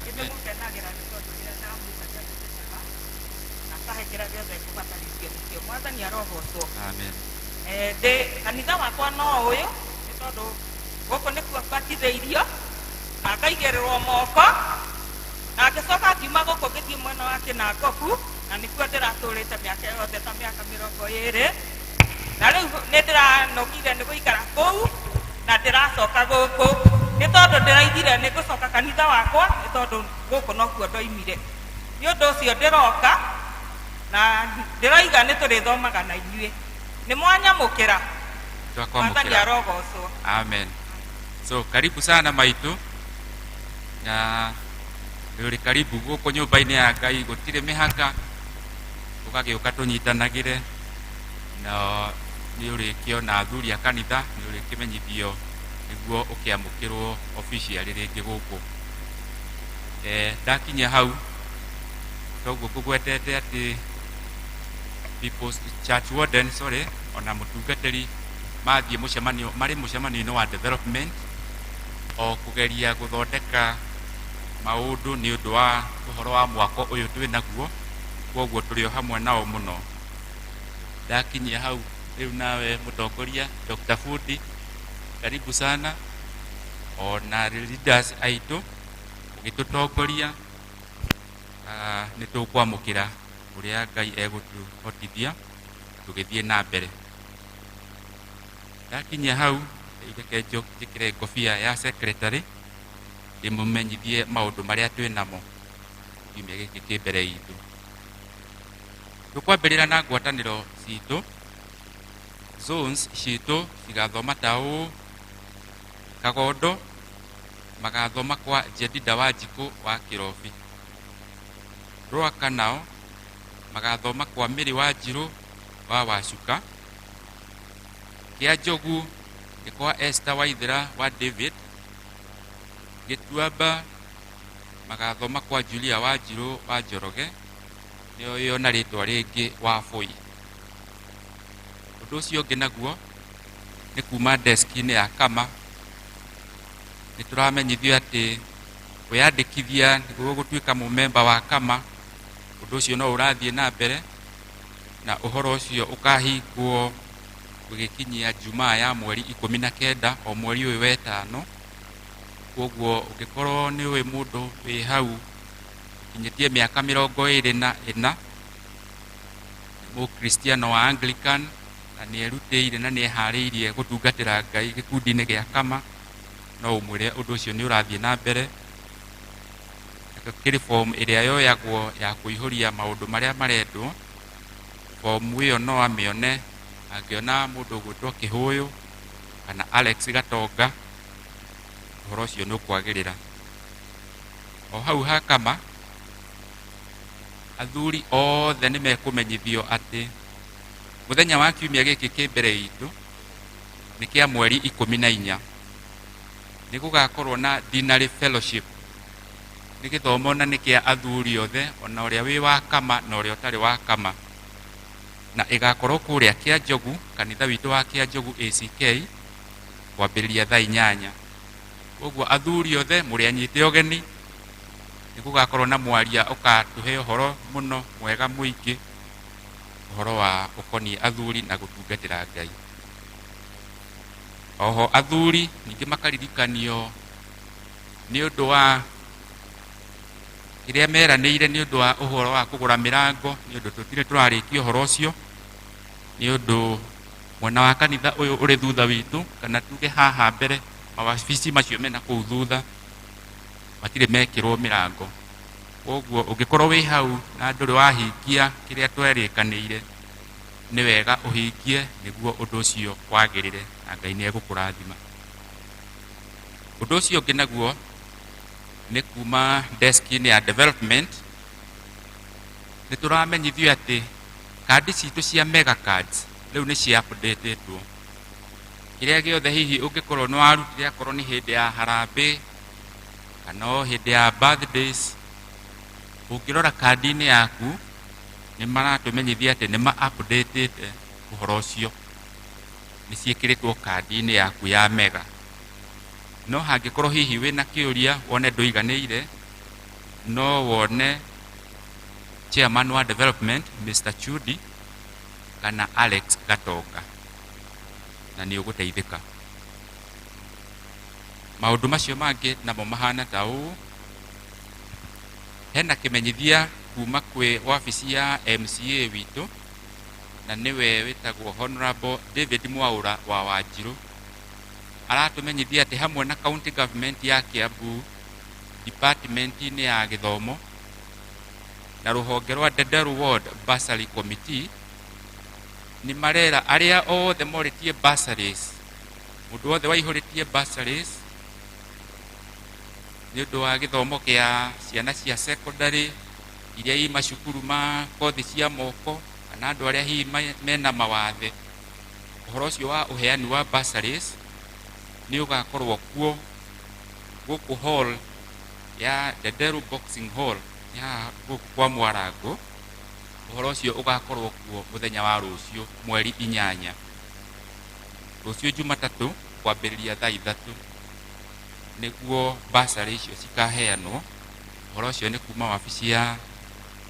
Nĩndĩmũkenagĩra nĩ tondũ rĩrĩa ndamwĩta nĩanjĩtĩkaga na akahe kĩrĩa gĩothe ngũbatarĩtio nĩkĩo. Mwathani arogocwo. Amen. Ndĩ kanitha wakwa no ũyũ nĩ tondũ gũkũ nĩkuo batithĩirio na ngaigĩrĩrwo moko na ngĩcoka ngiuma gũkũ ngĩthiĩ mwena wa Kĩnangobu na nĩkuo ndĩratũrĩte mĩaka yothe ta mĩaka 20 na rĩu nĩ ndĩranogire nĩ gũikara kũu na ndĩracoka gũkũ nĩ tondũ ndĩraigire nĩ ngũcoka kanitha wakwa nĩ tondũ gũkũ nokuo ndoimire. Nĩ ũndũ ũcio ndĩroka na ndĩroiga nĩ tũrĩthomaga na inyuĩ. Nĩ mwanyamũkĩra. Mwathani Twakwamũkĩra. arogocwo. Amen. So karibu sana maitu na rĩũrĩ karibu gũkũ nyũmba-inĩ ya Ngai, gũtirĩ mĩhaka, ũgagĩũka tũnyitanagĩre na nĩ ũrĩkĩona athuri a kanitha, nĩ ũrĩkĩmenyithio nĩguo ũkĩamũkĩrwo officially rĩngĩ gũkũ. Ndakinya hau toguo ngũgwetete atĩ People's Church Warden, sorry, ona mũtungatĩri mathiĩ mũcemanio, marĩ mũcemanio-inĩ wa development o kũgeria gũthondeka maũndũ nĩ ũndũ wa ũhoro wa mwako ũyũ twĩ naguo, koguo tũrĩ o hamwe nao mũno. Ndakinyia hau rĩu nawe mũtongoria Dr. Fundi, karibu sana, ona leaders aitũ ũgĩtũtongoria, nĩ tũkwamũkĩra ũrĩa Ngai egũtũhotithia tũgĩthiĩ na mbere. Ndakinyia hau rĩu reke njĩkĩre ngobia ya secretary ndĩmũmenyithie maũndũ marĩa twĩ namo kiumia gĩkĩ kĩ mbere itũ. Tũkwambĩrĩra na ngwatanĩro citũ, zones citũ cigathoma ta ũũ: Kagondo magathoma kwa Jedida Wanjikũ wa Kĩrobi. Rwaka nao magathoma kwa Mĩrĩ Wanjirũ wa Wacuka. Kĩa Njogu nĩ kwa Esther Waithera wa David. Gĩtuamba magathoma kwa Julia Wanjirũ wa Njoroge, nĩyo ĩyo na rĩtwa rĩngĩ Wabũi. Ũndũ ũcio ũngĩ naguo nĩ kuma deski-inĩ ya Kama, nĩ tũramenyithio atĩ kwĩyandĩkithia nĩguo gũtuĩka mũmemba wa Kama, ũndũ ũcio no ũrathiĩ na mbere, na ũhoro ũcio ũkahingwo gũgĩkinyia Jumaa ya mweri 19 o mweri ũyũ wetano. Koguo ũngĩkorwo nĩ ũĩ mũndũ wĩ hau ũkinyĩtie mĩaka 24, mũkristiano wa Anglican na nĩ erutĩire na nĩ eharĩirie gũtungatĩra Ngai gĩkundi-inĩ gĩa Kama, no ũmwĩre ũndũ ũcio nĩ ũrathiĩ na mbere. Kĩrĩ form ĩrĩa yoyagwo ya kũihũria maũndũ marĩa marendwo. Form ĩyo no amĩone angĩona mũndũ ũgwĩtwo Kĩhũyũ kana Alex Gatonga, ũhoro ũcio nĩ ũkwagĩrĩra. O hau ha Kama, athuri othe nĩ mekũmenyithio atĩ mũthenya wa kiumia gĩkĩ kĩ mbere itũ nĩ kĩa mweri 14, nĩ gũgakorwo na Deanery Fellowship. Nĩ gĩthomo na nĩ kĩa athuri othe, ona ũrĩa wĩ wa Kama na ũrĩa ũtarĩ wa Kama, na ĩgakorwo kũrĩa Kĩanjogu, kanitha witũ wa Kĩanjogu ACK, kwambĩrĩria thaa 8. Koguo athuri othe mũrĩ anyite ũgeni, nĩ gũgakorwo na mwaria ũkatũhe ũhoro mũno mwega mũingĩ, ũhoro wa ũkoniĩ athuri na gũtungatĩra Ngai. Oho athuri ningĩ makaririkanio nĩ ũndũ wa kĩrĩa meranĩire nĩ ũndũ wa ũhoro wa kũgũra mĩrango, nĩ ũndũ tũtirĩ tũrarĩkia ũhoro ũcio, nĩ ũndũ mwena wa kanitha ũyũ ũrĩ thutha witũ, kana tuge haha mbere, mawabici macio mena kũu thutha matirĩ mekĩrwo mĩrango. Koguo ũngĩkorwo wĩ hau na ndũrĩ wahingia kĩrĩa twerĩkanĩire, nĩ wega ũhingie nĩguo ũndũ ũcio wagĩrĩre, na Ngai nĩ egũkũrathima. Ũndũ ũcio ũngĩ naguo nĩ kuma desk-inĩ ya development, nĩ tũramenyithio atĩ kandi citũ cia mega cards rĩu nĩ cia updatetwo. Kĩrĩa gĩothe hihi ũngĩkorwo nĩ warutire, akorwo nĩ hĩndĩ ya harambee kana o hĩndĩ ya birthdays, ũngĩrora kandi-inĩ yaku nĩ maratũmenyithia atĩ nĩ ma updatete ũhoro ũcio, nĩ ciĩkĩrĩtwo kandi-inĩ yaku ya mega. No hangĩkorwo hihi wĩna kĩũria wone ndũiganĩire, no wone chairman wa development Mr. Chudi kana Alex Gatonga, na nĩ ũgũteithĩka. Maũndũ macio mangĩ namo mahana ta ũũ: hena kĩmenyithia kuma kwĩ wabici ya MCA witũ, na nĩwe wĩtagwo Honorable David Mwaura wa Wanjirũ, aratũmenyithia atĩ hamwe na county government ya Kiambu, department-inĩ ya gĩthomo na rũhonge rwa Ndenderu Ward Bursary Committee, nĩ marera arĩa othe morĩtie bursaries, mũndũ wothe waihũrĩtie bursaries nĩ ũndũ wa gĩthomo kĩa ciana cia secondary iria i macukuru ma kothi cia moko, kana andũ arĩa hihi mena mawathe, ũhoro ũcio wa ũheani wa bursaries nĩ ũgakorwo kuo gũkũ hall ya Ndenderu Boxing Hall, nĩ haha gũkũ kwa Mwarango. Ũhoro ũcio ũgakorwo kuo mũthenya wa rũciũ mweri 8, rũciũ Jumatatũ, kwambĩrĩria thaa 3 nĩguo bursary icio cikaheanwo. Ũhoro ũcio nĩ kuma wabici ya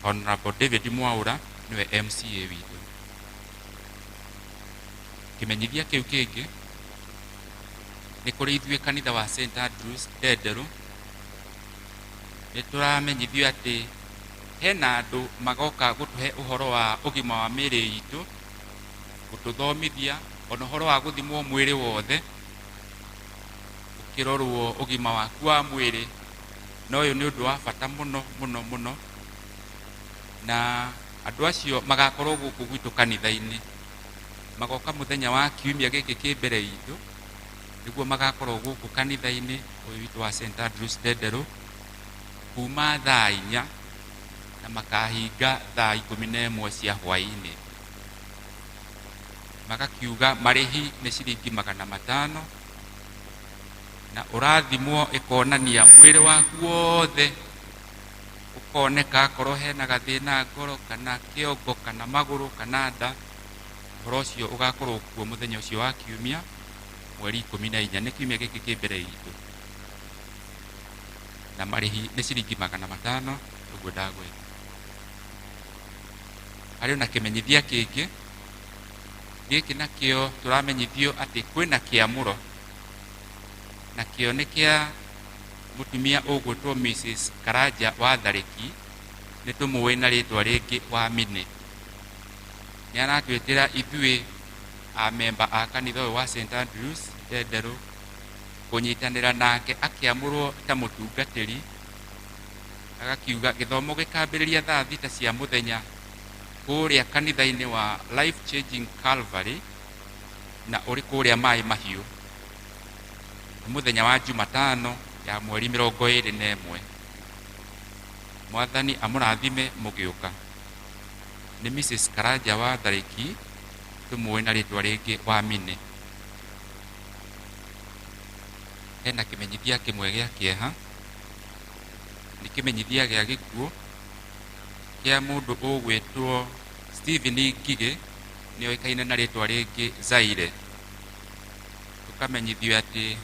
Honorable David Mwaura, nĩwe MCA witũ. Kĩmenyithia kĩu kĩngĩ nĩ kũrĩ ithuĩ kanitha wa St Andrews Ndenderu, nĩ tũramenyithio atĩ hena andũ magoka gũtũhe ũhoro wa ũgima wa mĩĩrĩ itũ, gũtũthomithia ona ũhoro wa gũthimwo mwĩrĩ wothe, ũkĩrorwo ũgima waku wa mwĩrĩ, na ũyũ nĩ ũndũ wa bata mũno mũno mũno. Na andũ acio magakorwo gũkũ gwitũ kanitha-inĩ, magoka mũthenya wa kiumia gĩkĩ kĩ mbere itũ. Nĩguo magakorwo gũkũ kanitha-inĩ ũyũ witũ wa St. Andrews Ndenderũ kuma thaa 4 na makahinga thaa 11 cia hwaĩ-inĩ. Magakiuga marĩhi nĩ ciringi 500 na ũrathimwo ĩkonania mwĩrĩ waku wothe ũkoneka akorwo hena gathĩna ngoro kana kĩongo kana magũrũ kana nda. Ũhoro ũcio ũgakorwo kuo mũthenya ũcio wa kiumia mweri 14, nĩ kiumia gĩkĩ kĩ mbere itũ, na marĩhi nĩ ciringi 500 ũguo ndagweta. Harĩ ona kĩmenyithia kĩngĩ gĩkĩ nakĩo tũramenyithio atĩ kwĩna kĩamũro, nakĩo nĩ kĩa mũtumia ũgwĩtwo Mrs. Karanja wa Tharĩki, nĩ tũmũĩ na rĩtwa rĩngĩ wa Mine. Nĩ aratwĩtĩra ithuĩ amemba a kanitha ũyũ wa St. Andrews Ndenderũ kũnyitanĩra nake akĩamũrwo ta mũtungatĩri. Agakiuga gĩthomo gĩkambĩrĩria thaa 6 cia mũthenya kũrĩa kanitha-inĩ wa Life Changing Calvary na ũrĩ kũrĩa Maĩ Mahiũ, mũthenya wa Jumatano ya mweri 21. Mwathani amũrathime mũgĩũka. Nĩ Mrs. Karanja wa Tharĩki, tũmũĩ na rĩtwa rĩngĩ wa Mine. Hena kĩmenyithia kĩmwe gĩa kĩeha, nĩ kĩmenyithia gĩa gĩkuũ kĩa mũndũ ũgwĩtwo Stephen Ngigĩ, nĩoĩkaine na rĩtwa rĩngĩ Zaire. Tũkamenyithio atĩ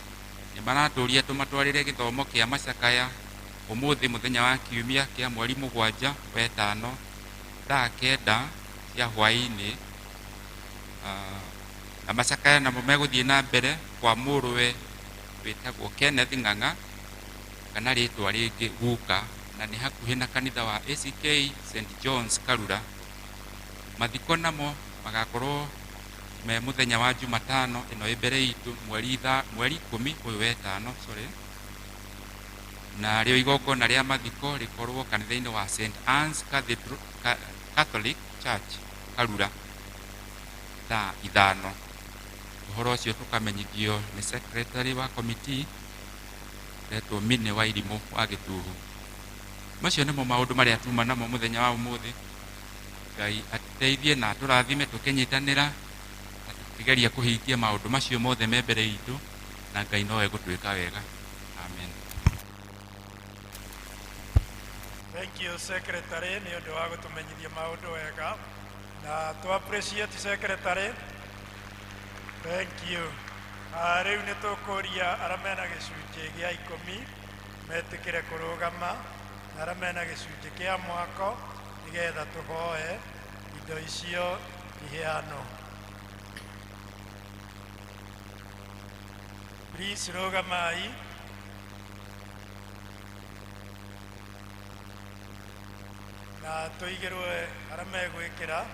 nĩ maratũria tũmatwarĩre gĩthomo kĩa macakaya ũmũthĩ mũthenya wa kiumia kĩa mweri 7 wa 5 thaa 9 cia hwaĩ-inĩ. Na macakaya namo megũthiĩ na mbere kwa mũrũwe wĩtagwo Kenneth Ng'ang'a kana rĩtwa rĩngĩ Guka, na nĩ hakuhĩ na kanitha wa ACK St. John's Karura. Mathiko namo magakorwo me mũthenya wa Jumatano ĩno ĩ mbere itũ mweri 10 ũyũ wa 5, sorry, na rĩo igongona rĩa mathiko rĩkorwo kanitha-inĩ wa St. Anne's Cathedral Catholic Church Karura thaa 5. Ũhoro ũcio tũkamenyithio nĩ secretary wa committee retwo Mine wa Irimũ wa Gĩtuhu. Macio nĩmo maũndũ marĩa tuma namo mũthenya wa ũmũthĩ. Ngai atũteithie na atũrathime tũkĩnyitanĩra na tũkĩgeria kũhingia maũndũ macio mothe me mbere itũ, na Ngai no egũtwĩka wega. Amen. Thank you secretary nĩ ũndũ wa gũtũmenyithia maũndũ wega, na tũ appreciate secretary. Thank you. Rĩu nĩ tũkũria arĩa mena gĩcunjĩ gĩa 10 metĩkĩre kũrũgama, na arĩa mena gĩcunjĩ kĩa mwako nĩgetha tũhoe indo icio iheanwo. Please rũgamai. Na tũigĩrwo arĩa megwĩkĩra.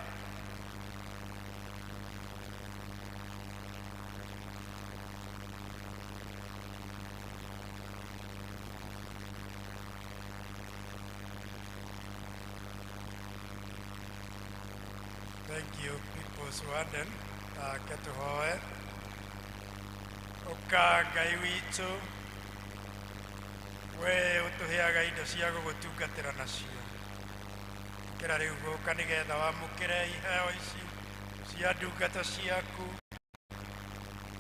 Thank you, People's Warden. Ketuhoe. Ũka Ngai witũ, we ũtũheaga indo cia gũgũtungatĩra nacio. Kĩra rĩu gũka nĩgetha wamũkĩre iheo ici cia ndungata ciaku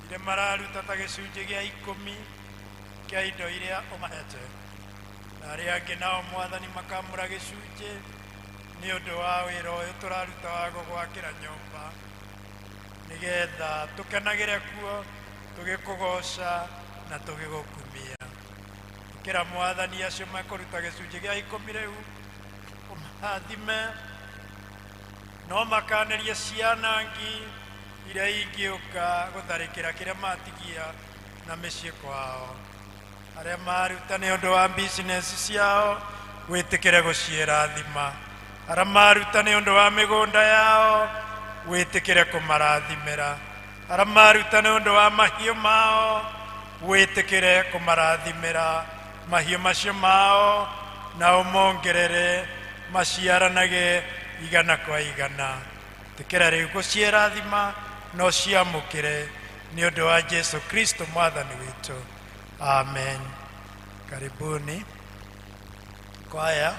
iria mararuta ta gĩcunjĩ gĩa 10 kĩa indo iria ũmahete, na arĩa angĩ nao Mwathani makamũra gĩcunjĩ nĩ ũndũ wa wĩra ũyũ tũraruta wa gũgwakĩra nyũmba, nĩgetha tũkenagĩre kuo tũgĩkũgoca na tũgĩgũkumia. Ĩkĩra Mwathani acio mekũruta gĩcunjĩ gĩa 10 rĩu ũmarathime, no makanĩrie cianangi iria ingĩũka gũtharĩkĩra kĩrĩa matigia na mĩciĩ kwao. Arĩa maruta nĩ ũndũ wa business ciao wĩtĩkĩre gũciĩrathima, arĩa maruta nĩ ũndũ wa mĩgũnda yao wĩtĩkĩre kũmarathimĩra, arĩa maruta nĩ ũndũ wa mahiũ mao wĩtĩkĩre kũmarathimĩra mahiũ macio mao, na ũmongerere maciaranage 100 kwa 100. Tĩkĩra rĩu gũciĩrathima no ciamũkĩre Nĩ ũndũ wa Jesu Kristo mwathani witũ, amen. Karibuni kwaya.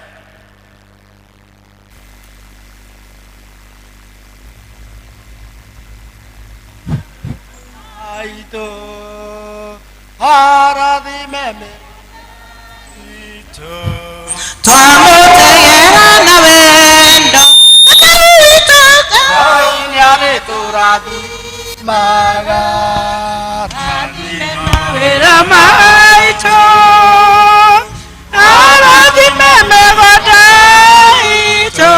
Aitũ arathime itũ Twamũtegera na wendo. Ngai nĩarĩtũrathimaga. Mawĩra maitũ, arathime mĩgũnda itũ.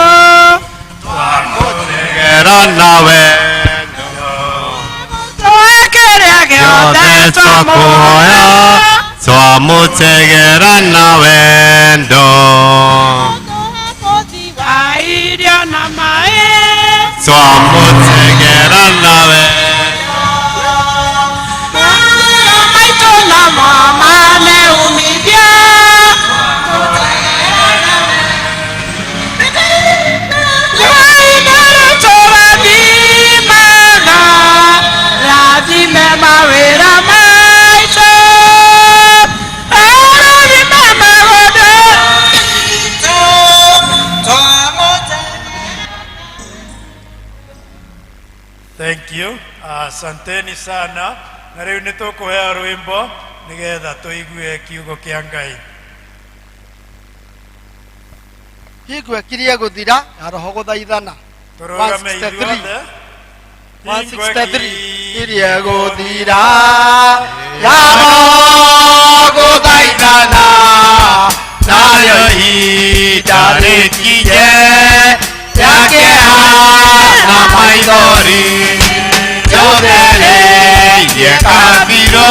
Twamũtegera na wendo. Twekĩrĩa gĩothe Yothe twakũhoya, twamũtegera na wendo. Wa irio na maĩ. Twamũtegera na wendo. Maitũ na mama umithio. Ngai nĩarĩtũrathimaga, rathime mawĩra maitũ, arathime mĩgũnda itũ. Thank you. Asanteni sana. Na rĩu nĩ tũkũheo rwĩmbo nĩgetha tũigue kiugo kĩa Ngai. Hingo ĩkirie gũthira na roho gũthaithana. Tũrũgame ithuothe. 163 irie gũthira ya roho gũthaithana, narĩo ihinda rĩkinye rĩa kĩeha na maithori, njũthĩrĩirie kabirũ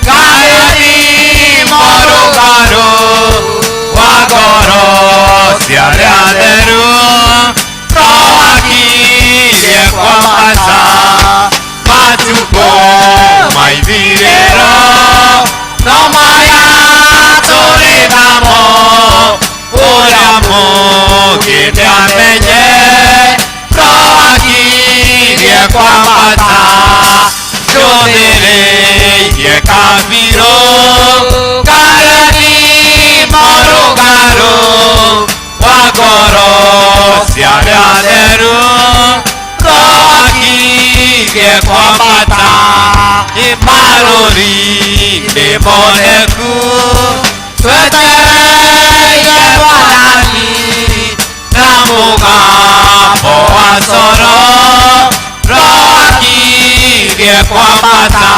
karĩthimo rũgarũ wa ngoro cia arĩa atheru, rohakirie kwambata matukũ maithirĩro, no maya tũrĩ namo ũrĩa mũngĩ amenye, rohakirie kwambata njũthĩrĩirie kabirũ karĩthimo rũgarũ wa ngoro cia arĩa atheru, rohakirie kwambata marũri nĩ moneku, twetereire Mwathani na mũgambo wa coro, rohakirie kwambata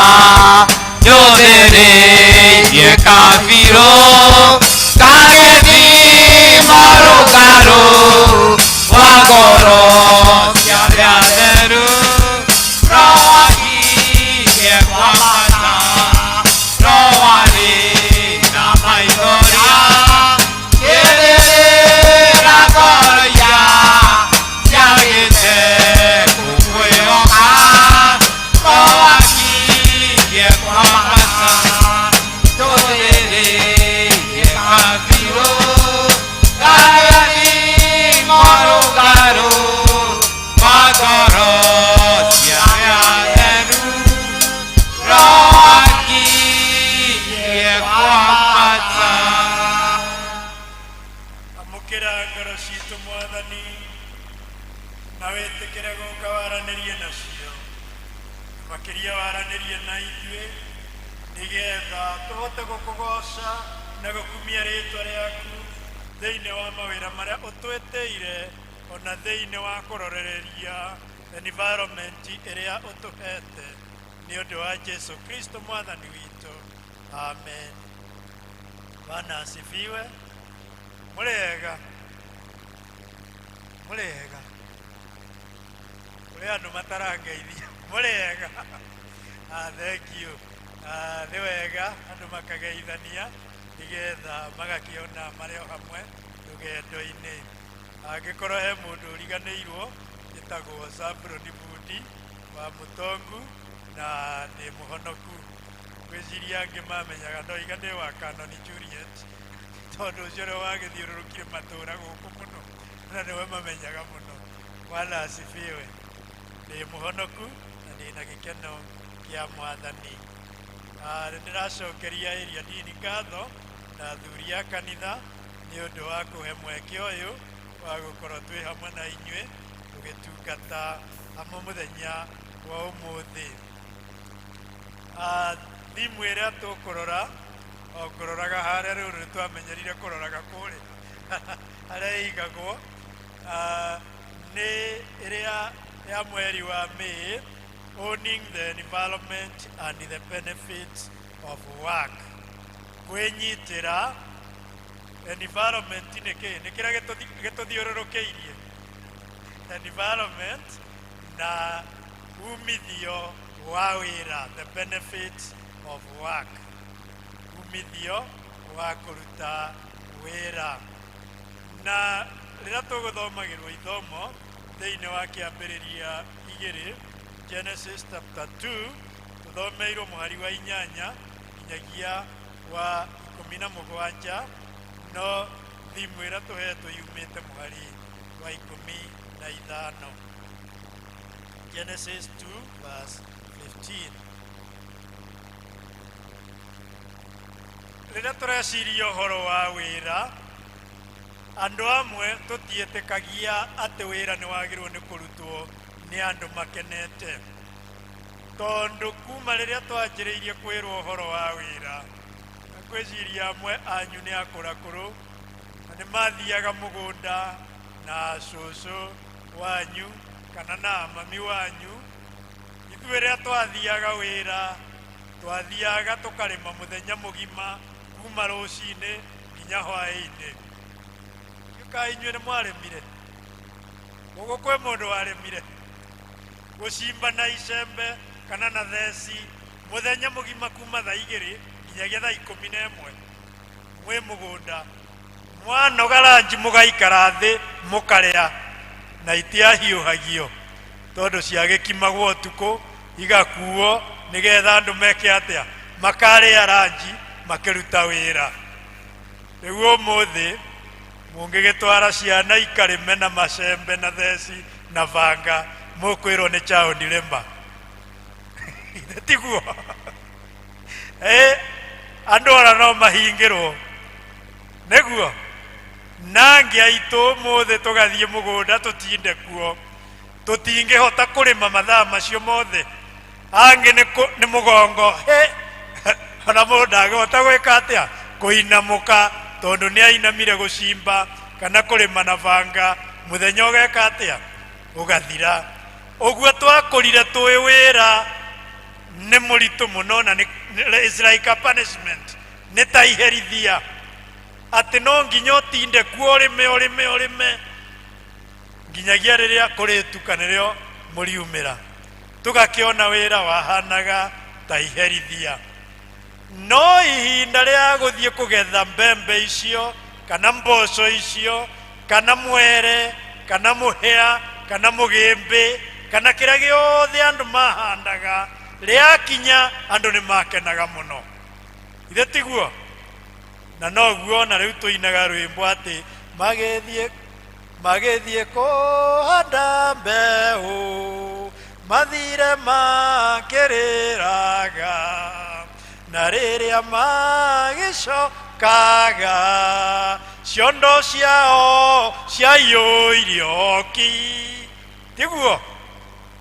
njũthĩrĩirie kabirũ karĩthimo rũgarũ wa ngoro cia arĩa atheru, rohakirie kwambata rowarĩ na maithoria kĩrĩra ngoro ya ciagĩte kũkwĩhoka, rohakirie kwambata njũthĩrĩirie kabirũ karĩthimo rũgarũ wa ngoro cia arĩa atheru, rohakirie kwambata. Amũkĩra ngoro citũ Mwathani, na wĩtĩkĩre gũka waranĩrie nacio, makĩria waranĩrie na ithuĩ nĩgetha tũhote gũkũgoca na gũkumia rĩtwa rĩaku thĩinĩ wa mawĩra marĩa ũtwĩtĩire, ona thĩinĩ wa kũrorereria environment ĩrĩa ũtũhete, nĩ ũndũ wa Jesu Kristo mwathani witũ, amen. Bwana asifiwe. Mũrĩega, mũrĩega. Kũrĩ andũ matarangeithia. Mũrĩega. Thank you. Nĩ wega andũ makageithania nĩgetha magakĩona marĩ o hamwe rũgendo-inĩ. Angĩkorwo he mũndũ ũriganĩirwo, njĩtagwo Zablon Bundi wa Mũtongu na ndĩ mũhonoku. Ngwĩciria angĩ mamenyaga no iga ndĩ wa Canon Juliet, tondũ ũcio nĩwe wagĩthiũrũrũkire matũũra gũkũ mũno na nĩwe mamenyaga mũno. Bwana asifiwe. Ndĩ mũhonoku na ndĩ na gĩkeno Kĩa Mwathani. Nĩ ndĩracokeria area dean ngatho na athuri a kanitha nĩ ũndũ wa kũhe mweke ũyũ wa gũkorwo twĩ hamwe na inyuĩ tũgĩtungata hamwe mũthenya wa ũmũthĩ. Thimu ĩrĩa tũkũrora o ngũroraga harĩa rĩu nĩ twamenyerire kũroraga kũrĩa harĩa ĩigagwo, nĩ ĩrĩa ya mweri wa May, owning the environment and the benefits of work. Kwĩnyitĩra environment nĩ kĩ? Nĩ kĩrĩa gĩtũthiũrũrũkĩirie, environment na umithio wa wĩra, the benefits of work, umithio wa kũruta wĩra. Na rĩrĩa tũgũthomagĩrwo ithomo thĩinĩ wa Kĩambĩrĩria 2, Genesis chapter 2, tũthomeirwo mũhari wa 8 nginyagia wa 17, no thimu ĩrĩa tũhetwo yumĩte mũhari wa 15, Genesis 2 verse 15. Rĩrĩa tũreciria ũhoro wa wĩra, andũ amwe tũtiĩtĩkagia atĩ wĩra nĩ wagĩrĩirwo nĩ kũrutwo nĩ andũ makenete, tondũ kuma rĩrĩa twanjĩrĩirie kwĩrwo ũhoro wa wĩra, na ngwĩciria amwe anyu nĩ akũrakũrũ na nĩ mathiaga mũgũnda na cũcũ wanyu kana na mami wanyu. Ithuĩ rĩrĩa twathiaga wĩra, twathiaga tũkarĩma mũthenya mũgima kuma rũcinĩ nginya hwaĩ-inĩ. Kaĩ inyuĩ nĩ mwarĩmire? Gũkũ kwĩ mũndũ warĩmire gũcimba na icembe kana na theci mũthenya mũgima kuma thaa 2 nginyagia thaa 11 mwĩ mũgũnda, mwanoga ranji mũgaikara thĩ mũkarĩa, na itiahiũhagio tondũ ciagĩkimagwo ũtukũ igakuo nĩgetha andũ meke atĩa? Makarĩa ranji makĩruta wĩra. Rĩu ũmũthĩ mũngĩgĩtwara ciana ikarĩme na macembe na theci na banga, mũkwĩrwo nĩ child labour. Ithe tiguo? Andũ ona no mahingĩrwo nĩguo nangĩ aitũ ũmũthĩ tũgathiĩ mũgũnda tũtinde kuo, tũtingĩhota kũrĩma mathaa macio mothe. Angĩ nĩ mũgongo, he ona mũndũ ndangĩhota gwĩka atĩa? Kũinamũka, tondũ nĩ ainamire gũcimba kana kũrĩma na banga, mũthenya ũgeka atĩa? Ũgathira. Ũguo twakũrire twĩ wĩra nĩ mũritũ mũno, na it's like a punishment, nĩ ta iherithia atĩ no nginya ũtinde kuo ũrĩme ũrĩme ũrĩme nginyagia rĩrĩa kũrĩtuka nĩrĩo mũriumĩra. Tũgakĩona wĩra wahanaga ta iherithia, no ihinda rĩa gũthiĩ kũgetha mbembe icio kana mboco icio kana mwere kana mũhĩa kana mũgĩmbĩ kana kĩrĩa gĩothe andũ mahandaga rĩakinya, andũ nĩ makenaga mũno. Ithe tiguo? Na noguo ona rĩu tũinaga rwĩmbo atĩ magĩthiĩ kũhanda mbeũ, mathire makĩrĩraga, na rĩrĩa magĩcokaga ciondo ciao ciaiyũirio ki. Tiguo?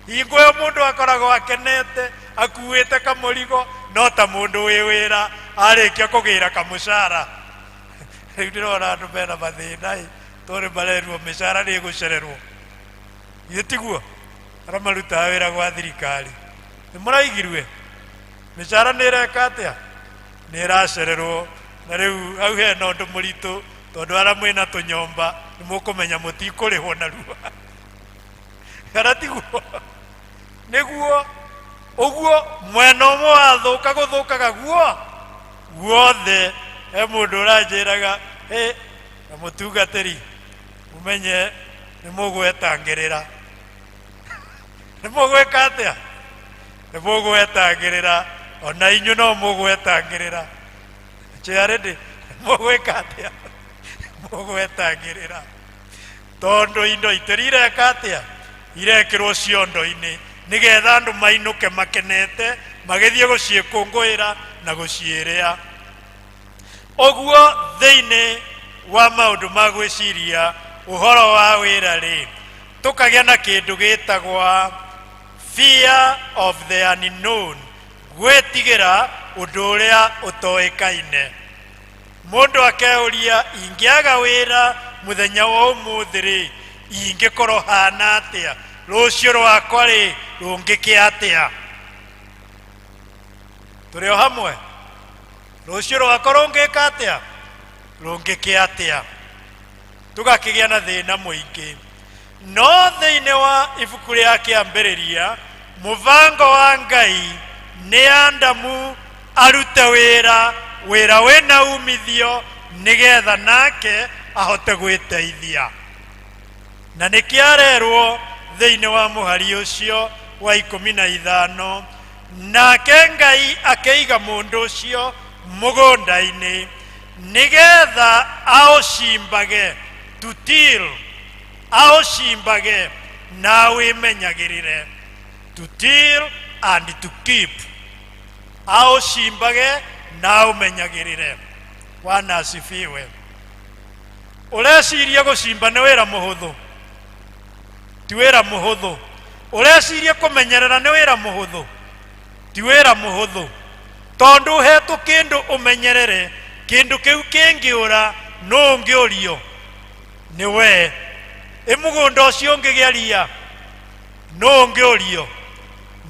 Hingo ĩyo mũndũ akoragwo akenete akuĩte kamũrigo, no ta mũndũ wĩ wĩra arĩkia kũgĩra kamũcara. Rĩu ndĩrona andũ mena mathĩna ĩ, tondũ marerwo mĩcara nĩ ĩgũcererwo. Githĩ tiguo? Arĩa marutaga wĩra gwa thirikari nĩ mũraigirwe mĩcara nĩ ĩreka atĩa? Nĩ ĩracererwo. Na rĩu hau hena ũndũ mũritũ, tondũ arĩa mwĩna tũnyomba nĩ mũkũmenya mũtikũrĩhwo narua, kana tiguo? Nĩguo ũguo mwena ũmwe wathũka gũthũkaga guo guothe. He mũndũ ũranjĩraga, hĩ na mũtungatĩri, mũmenye nĩ mũgwetangĩrĩra. Nĩ mũgwĩka atĩa? Nĩ mũgwetangĩrĩra. Ona inyuĩ no mũgwetangĩrĩra. Charity, mũgwĩka atĩa? Mũgwetangĩrĩra, tondũ indo itĩri ireka atĩa? Irekĩrwo ciondo-inĩ nĩgetha andũ mainũke makenete. Magĩthiĩ gũciĩkũngũĩra na gũciĩrĩa. Ũguo thĩinĩ wa maũndũ ma gwĩciria ũhoro wa wĩra rĩ, tũkagĩa na kĩndũ gĩtagwa fear of the unknown, gwĩtigĩra ũndũ ũrĩa ũtoĩkaine. Mũndũ akeuria, ingĩaga wĩra mũthenya wa ũmũthĩ rĩ, ingĩkorwo hana atĩa? Rũciũ rwakwa rĩ, rũngĩkĩa atĩa? Tũrĩ o hamwe? Rũciũ rwakwa rũngĩka atĩa, rũngĩkĩa atĩa? Tũgakĩgĩa na thĩna mũingĩ. No thĩinĩ wa ibuku rĩa Kĩambĩrĩria, mũbango wa Ngai nĩ Adamu arute wĩra, wĩra wĩna umithio, nĩgetha nake ahote gwĩteithia. Na nĩkĩo arerwo thĩinĩ wa mũhari ũcio wa 15, nake Ngai akĩiga mũndũ ũcio mũgũnda-inĩ nĩgetha aũcimbage, to till, aũcimbage na awĩmenyagĩrĩre, to till and to keep, aũcimbage na aũmenyagĩrĩre. Bwana asifiwe. Ũreciria gũcimba nĩ wĩra mũhũthũ? Ti wĩra mũhũthũ. Ũreciria kũmenyerera nĩ wĩra mũhũthũ? Ti wĩra mũhũthũ, tondũ ũhetwo kĩndũ ũmenyerere, kĩndũ kĩu kĩngĩũra nũ ũngĩũrio? Nĩ we. Ĩ mũgũnda ũcio ũngĩgĩa ria, nũ ũngĩũrio?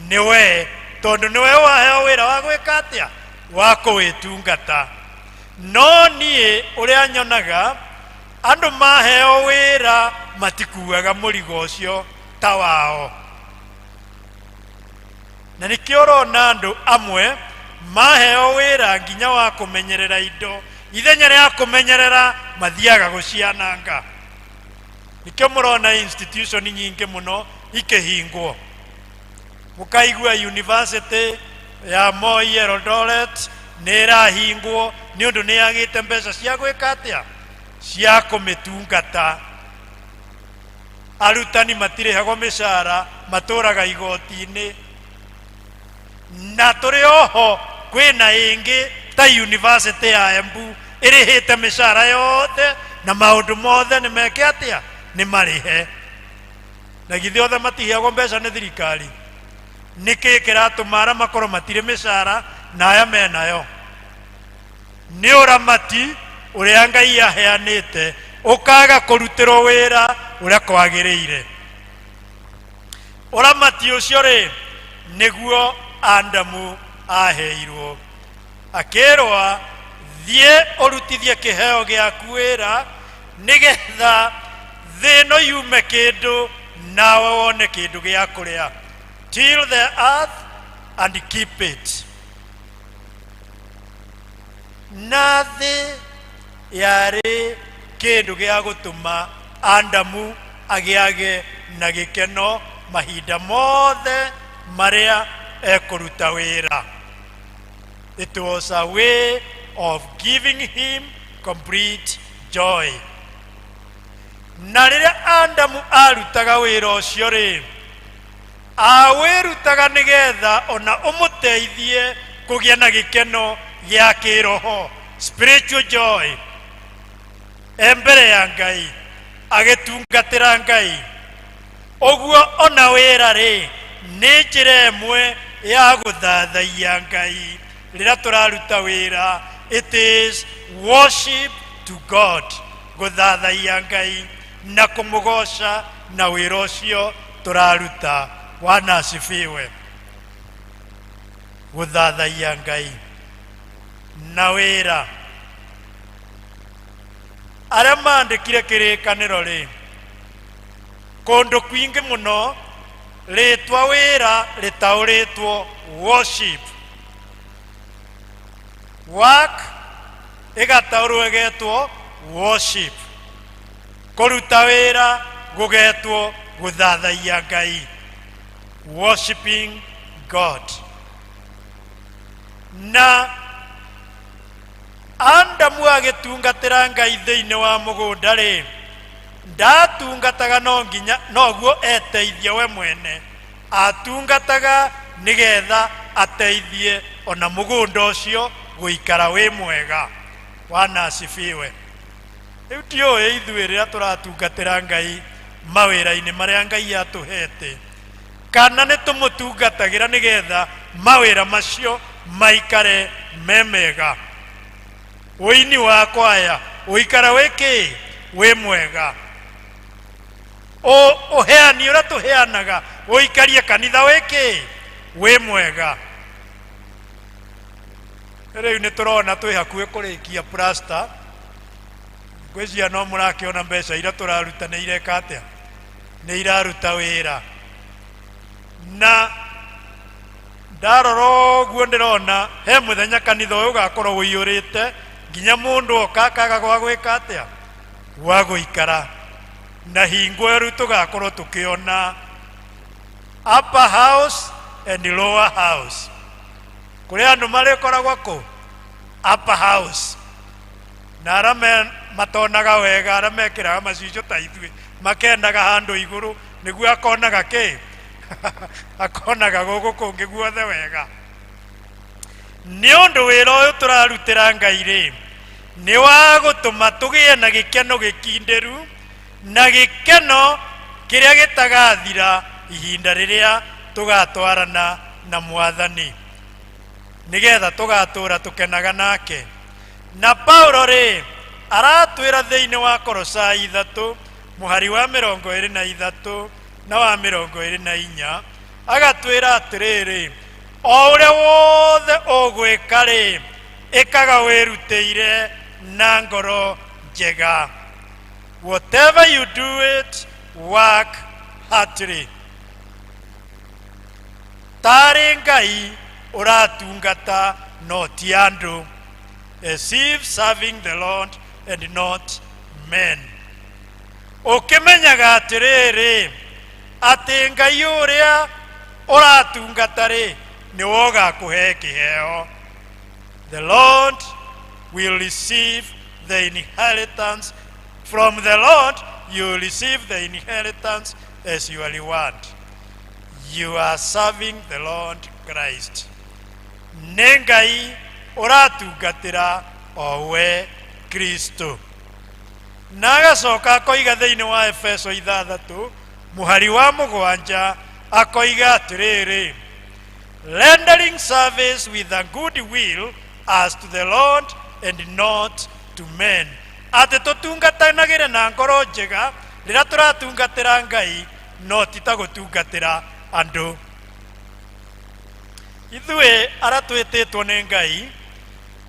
Nĩ we, tondũ nĩwe waheo wĩra wa gwĩka atĩa? Wa kũwĩtungata. No niĩ ũrĩa nyonaga, andũ maheo wĩra matikuaga mũrigo ũcio ta wao. Na nĩkĩo ũrona andũ amwe maheo wĩra nginya wa kũmenyerera indo, ithenya rĩa kũmenyerera mathiaga gũciananga. Nĩkĩo mũrona institution nyingĩ mũno ikĩhingwo. Mũkaigua university ya Moi Eldoret nĩ ĩrahingwo nĩ ũndũ nĩ yagĩte mbeca cia gwĩka atĩa? Cia kũmĩtungata. Arutani matirĩhagwo mĩcara, matũraga igoti-inĩ. Na tũrĩ oho kwĩna ĩngĩ ta university ya Embu ĩrĩhĩte mĩcara yothe na maũndũ mothe nĩ meke atĩa? Nĩ marĩhe. Na githĩ othe matiheagwo mbeca nĩ thirikari? Nĩkĩ kĩratũma arĩa makorwo matirĩ mĩcara na aya menayo? Nĩ ũramati ũrĩa Ngai aheanĩte ũkaga kũrutĩrwo wĩra ũrĩa kwagĩrĩire. Ũramati ũcio rĩ, nĩguo Adamu aheirwo, akĩrwa, thiĩ ũrutithie kĩheo gĩaku wĩra, nĩgetha thĩ ĩno yume kĩndũ nawe wone kĩndũ gĩa kũrĩa. Till the earth and keep it. Na thĩ yarĩ kĩndũ gĩa gũtũma Adamu agĩage na gĩkeno mahinda mothe marĩa ekũruta wĩra. It was a way of giving him complete joy. Na rĩrĩa Adamu arutaga wĩra ũcio rĩ, awĩrutaga nĩgetha ona ũmũteithie kũgĩa na gĩkeno gĩa kĩroho, spiritual joy, e mbere ya Ngai agĩtungatĩra Ngai. Ũguo ona wĩra rĩ, nĩ njĩra ĩmwe ya gũthathaiya Ngai. Rĩrĩa tũraruta wĩra, it is worship to God, gũthathaiya Ngai na kũmũgoca na wĩra ũcio tũraruta. Bwana asifiwe. Gũthathaiya Ngai na wĩra. Arĩa maandĩkire kĩrĩkanĩro rĩ, kũndũ kwingĩ mũno rĩtwa wĩra rĩtaũrĩtwo worship. Work ĩgataũrwo ĩgetwo worship. Kũruta wĩra gũgetwo gũthathaiya Ngai, worshiping God. Na Adamu agĩtungatĩra Ngai thĩinĩ wa mũgũnda rĩ, ndatungataga no nginya noguo eteithie we mwene, atungataga nĩgetha Ateithie ona mũgũnda ũcio gũikara wĩ mwega. Bwana asifiwe. Rĩu ndiũĩ ithuĩ rĩrĩa tũratungatĩra Ngai mawĩra-inĩ marĩa Ngai atũhete, kana nĩ tũmũtungatagĩra nĩgetha mawĩra macio maikare me mega, ũini wa kwaya ũikare wĩ kĩ wĩ mwega, ũheani ũrĩa tũheanaga ũikarie kanitha wĩ kĩ wĩ mwega. Rĩu nĩ tũrona twĩ hakuhĩ kũrĩkia plasta. Ngwĩciria no mũrakĩona mbeca iria tũraruta nĩ ireka atĩa, nĩ iraruta wĩra. Na ndarora ũguo ndĩrona he mũthenya kanitha ũyũ ũgakorwo ũiyũrĩte nginya mũndũ oka akaga gwa gwĩka atĩa, gwa gũikara. Na hingo ĩyo rĩu tũgakorwo tũkĩona upper house and lower house. Kũrĩ andũ marĩkoragwo kũ upper house, na arĩa matonaga wega, arĩa mekĩraga macicio ta ithuĩ, makendaga handũ igũrũ nĩguo akonaga kĩ akonaga gũkũ kũngĩ guothe wega. Nĩ ũndũ wĩra ũyũ tũrarutĩra Ngai rĩ, nĩ wa gũtũma tũgĩe na gĩkeno gĩkindĩru, na gĩkeno kĩrĩa gĩtagathira ihinda rĩrĩa tũgatwarana na Mwathani, nĩgetha tũgatũra tũkenaga nake. Na Paulo rĩ, aratwĩra thĩinĩ wa Kolosai 3 mũhari wa 23 na wa 24, agatwĩra atĩrĩrĩ, o ũrĩa wothe ũgwĩka rĩ, ĩkaga wĩrutĩire na ngoro njega. Whatever you do it, work heartily. Tarĩ Ngai ũratungata no ti andũ. As if serving the Lord and not men. Ũkĩmenyaga atĩrĩrĩ, atĩ Ngai ũrĩa ũratungata rĩ, nĩwe ũgakũhe kĩheo. The Lord will receive the inheritance. From the Lord you will receive the inheritance as your reward. You are serving the Lord Christ. Nĩ Ngai ũratungatĩra o we Kristo. Na agacoka akoiga thĩinĩ wa Efeso 6 mũhari wa 7, akoiga atĩrĩrĩ, rendering service with a good will as to the Lord and not to men. Atĩ tũtungatanagĩre na ngoro njega rĩrĩa tũratungatĩra Ngai, no ti ta gũtungatĩra andũ. Ithuĩ arĩa twĩtĩtwo nĩ Ngai,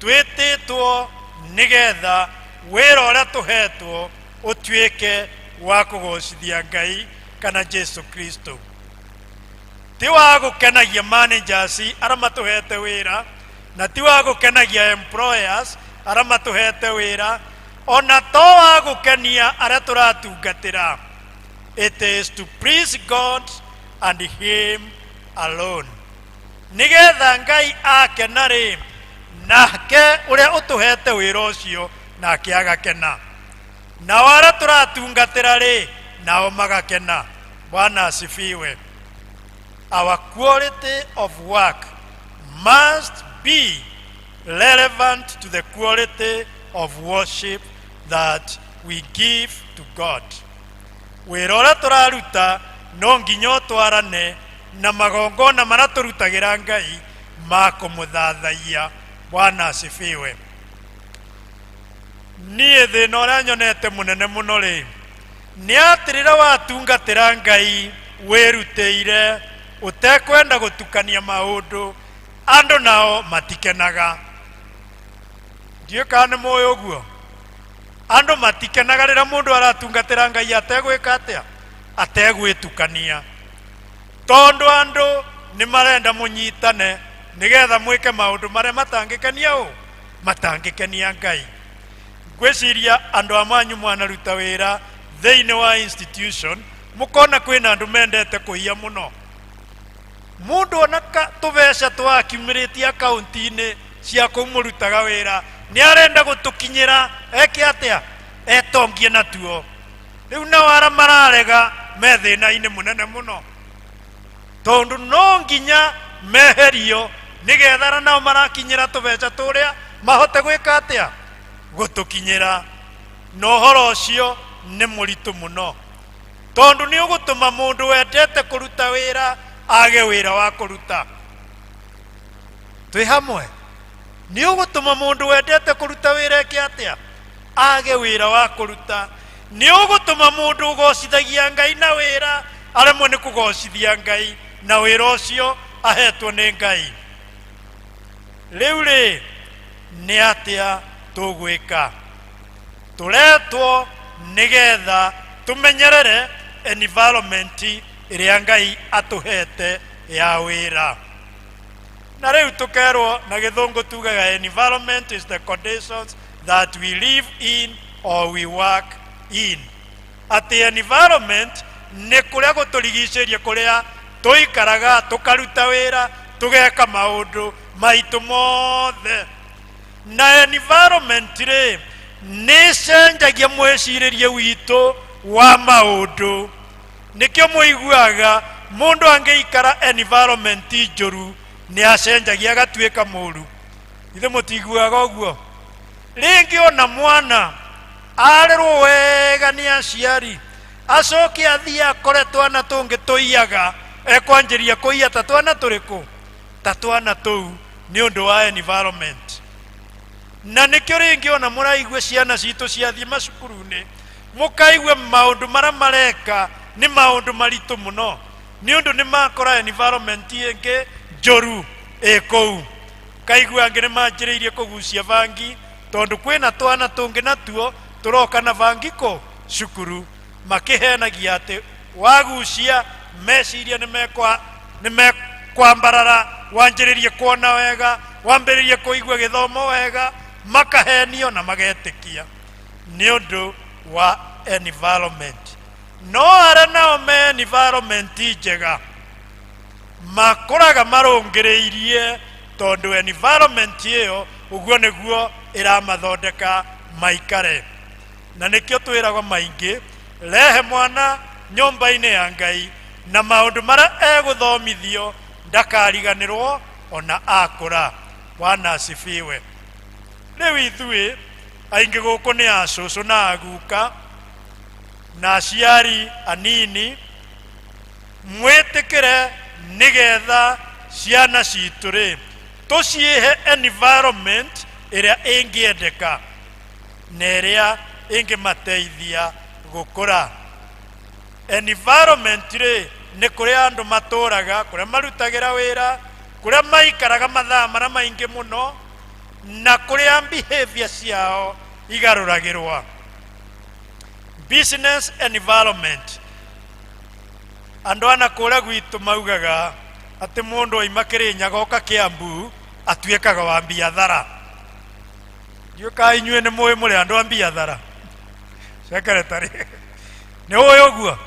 twĩtĩtwo nĩgetha wĩra ũrĩa tũhetwo ũtuĩke wa kũgocithia Ngai kana Jesu Kristo. Ti wa gũkenagia managers arĩa matũhete wĩra, na ti wa gũkenagia employers arĩa matũhete wĩra, ona to wa gũkenia arĩa tũratungatĩra. It is to please God and him alone. Nĩgetha Ngai akena rĩ, nake ũrĩa ũtũhete wĩra ũcio nake agakena, nao arĩa tũratungatĩra rĩ, nao magakena. Bwana asifiwe. Our quality of work must be relevant to the quality of worship that we give to God. Wĩra ũrĩa tũraruta no nginya ũtwarane na magongona marĩa tũrutagĩra Ngai ma kũmũthathaiya. Bwana asifiwe. Niĩ thĩna ũrĩa nyonete mũnene mũno rĩ, nĩ atĩ rĩrĩa watungatĩra Ngai wĩrutĩire ũtekwenda gũtukania maũndũ, andũ nao matikenaga. Ndiũĩ kana nĩ mũĩ ũguo. Andũ matikenaga rĩrĩa mũndũ aratungatĩra Ngai ategwĩka atĩa, ategwĩtukania, tondũ andũ nĩ marenda mũnyitane nĩgetha mwĩke maũndũ marĩa matangĩkenia ũ, matangĩkenia Ngai. Ngwĩciria andũ a manyu mwanaruta wĩra thĩinĩ wa institution, mũkona kwĩna andũ mendete kũiya mũno. Mũndũ ona tũbeca twakiumĩrĩtie akaunti-inĩ cia kũu mũrutaga wĩra, nĩ arenda gũtũkinyĩra eke atĩa, etongie natuo. Rĩu nao arĩa mararega me thĩna-inĩ mũnene mũno, tondũ no nginya Meherio nĩgetha arĩa nao marakinyĩra tũbeca tũrĩa mahote gwĩka atĩa? Gũtũkinyĩra. Na ũhoro ũcio nĩ mũritũ mũno, tondũ nĩ ũgũtũma mũndũ wendete kũruta wĩra age wĩra wa kũruta. Twĩ hamwe? Nĩ ũgũtũma mũndũ wendete kũruta wĩra eke atĩa? Age wĩra wa kũruta. Nĩ ũgũtũma mũndũ ũgocithagia Ngai na wĩra aremwo nĩ kũgocithia Ngai na wĩra ũcio ahetwo nĩ Ngai. Rĩu rĩ, nĩ atĩa tũgwĩka? Tũretwo nĩgetha tũmenyerere environment ĩrĩa Ngai atũhete ya wĩra. Na rĩu tũkerwo na gĩthũngũ tugaga environment is the conditions that we live in or we work in. Atĩ environment nĩ kũrĩa gũtũrigicĩria, kũrĩa tũikaraga, tũkaruta wĩra, tũgeka maũndũ maitũ mothe. Na environment rĩ, nĩ ĩcenjagia mwĩcirĩrie witũ wa maũndũ. Nĩkĩo mũiguaga mũndũ angĩikara environment njũru nĩ acenjagia agatuĩka mũru. Ithe mũtiguaga ũguo? Rĩngĩ ona mwana arerwo wega nĩ aciari, acoke athiĩ akore twana tũngĩ tũiyaga, ekwanjĩria kũiya ta twana tũrĩkũ? Ta twana tũu, nĩ ũndũ wa environment. Na nĩkĩo rĩngĩ ona mũraigua ciana citũ ciathiĩ macukuru-inĩ, mũkaigua maũndũ marĩa mareka nĩ maũndũ maritũ mũno, nĩ ũndũ nĩ makora environment ĩngĩ njũru ĩ kũu. Kaigua angĩ nĩ manjĩrĩirie kũgucia bangi, tondũ kwĩna twana tũngĩ natuo tũroka na bangi kũ cukuru, makĩhenagia atĩ wagucia meciria nĩ mekwambarara, wanjĩrĩrie kuona wega, wambĩrĩrie kũigua gĩthomo wega, makahenio na magetĩkia nĩ ũndũ wa environment. No arĩa nao me environment njega makũraga marũngĩrĩirie, tondũ environment ĩyo ũguo nĩguo ĩramathondeka maikare. Na nĩkĩo twĩragwo maingĩ, rehe mwana nyũmba-inĩ ya Ngai na maũndũ marĩa egũthomithio ndakariganĩrwo ona akũra. Bwana asifiwe. Rĩu ithuĩ aingĩ gũkũ nĩ acũcũ na aguka na aciari anini, mwĩtĩkĩre nĩgetha ciana citũ rĩ tũciĩhe environment ĩrĩa ĩngĩendeka na ĩrĩa ĩngĩmateithia gũkũra. Environment rĩ, nĩ kũrĩa andũ matũraga, kũrĩa marutagĩra wĩra, kũrĩa maikaraga mathaa marĩa maingĩ mũno, na kũrĩa behavior ciao igarũragĩrwa. Business environment, andũ ana kũrĩa gwitũ maugaga atĩ mũndũ oima Kĩrĩnyaga oka Kĩambu atuĩkaga wa biathara. Ndiũĩ kana inyuĩ nĩ mũĩ mũrĩ andũ a biathara. Secretary, nĩ ũĩ ũguo?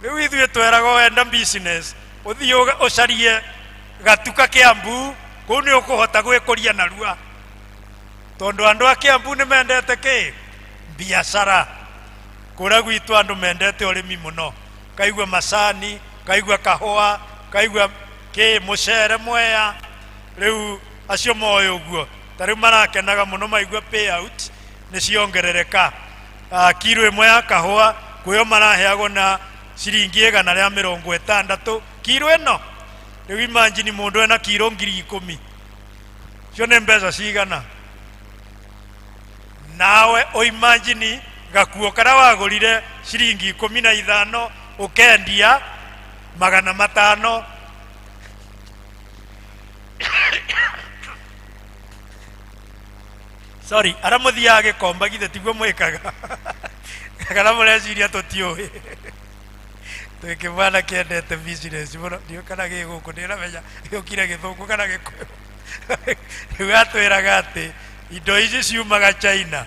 Rĩu ithuĩ tweragwo wenda business ũthiĩ ũcarie gatuka Kĩambu, kũu nĩ ũkũhota gwĩkũria narua, tondũ andũ a Kĩambu nĩ mendete kĩ? Biacara. Kũrĩa gwitũ andũ mendete ũrĩmi mũno, kaigua macani, kaigua kahũa, kaigua kĩ mũcere Mwea. Rĩu acio moĩ ũguo, ta rĩu marakenaga mũno maigua payout nĩ ciongerereka. Kiro ĩmwe ya kahũa kwĩyo maraheagwo na ciringi 160 kiro ĩno. Rĩu imagine mũndũ ena kiro 10,000, cio nĩ mbeca cigana? Nawe ũimagine gakuo karĩa wagũrire ciringi 15 ũkendia 500. Sorry, arĩa mũthiaga gĩkomba githĩ tiguo mwĩkaga? Kana mũreciria tũtiũĩ? Twĩ kĩmwana kĩendete business mũno, ndiũĩ kana gĩ gũkũ, ndĩramenya gĩũkire gĩthũngũ kana gĩkũyũ. Rĩu atwĩraga atĩ indo ici ciumaga China,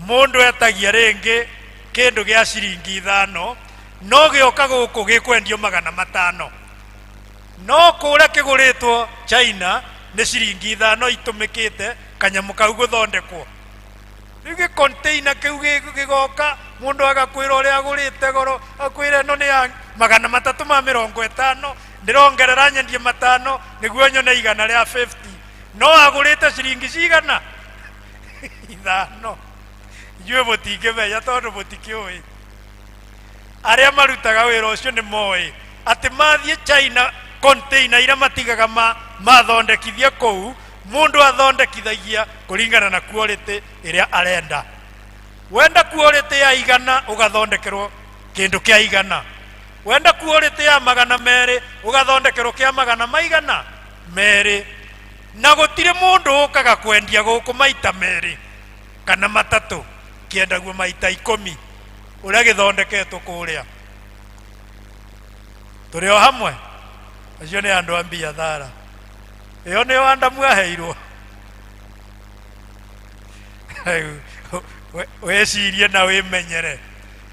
mũndũ etagia rĩngĩ kĩndũ gĩa ciringi 5, no gĩoka gũkũ gĩkwendio 500, no kũrĩa kĩgũrĩtwo China nĩ ciringi 5 itũmĩkĩte kanyamũ kau gũthondekwo. Rĩu gĩ container kĩu gĩgoka, mũndũ agakwĩra ũrĩa agũrĩte goro, akwĩra ĩno nĩ ya 350. Ndĩrongerera nyendie matano nĩguo nyone igana rĩa 50. No agũrĩte ciringi cigana? Ithano. Inyuĩ mũtingĩmenya tondũ mũtikĩũĩ. Arĩa marutaga wĩra ũcio nĩ moĩ atĩ mathiĩ China, container iria matigaga mathondekithie kũu, mũndũ athondekithagia kũringana na quality ĩrĩa arenda. Wenda quality ya igana, ũgathondekerwo kĩndũ kĩa igana. Wenda quality ya magana merĩ, ũgathondekerwo kĩa magana maigana merĩ. Na gũtirĩ mũndũ ũkaga kwendia gũkũ maita merĩ kana matatũ, kĩendagio maita ikũmi ũrĩa gĩthondeketwo kũrĩa. Tũrĩ o hamwe? Acio nĩ andũ a mbiathara. Ĩyo nĩyo Adamu aheirwo. Wĩcirie na wĩmenyere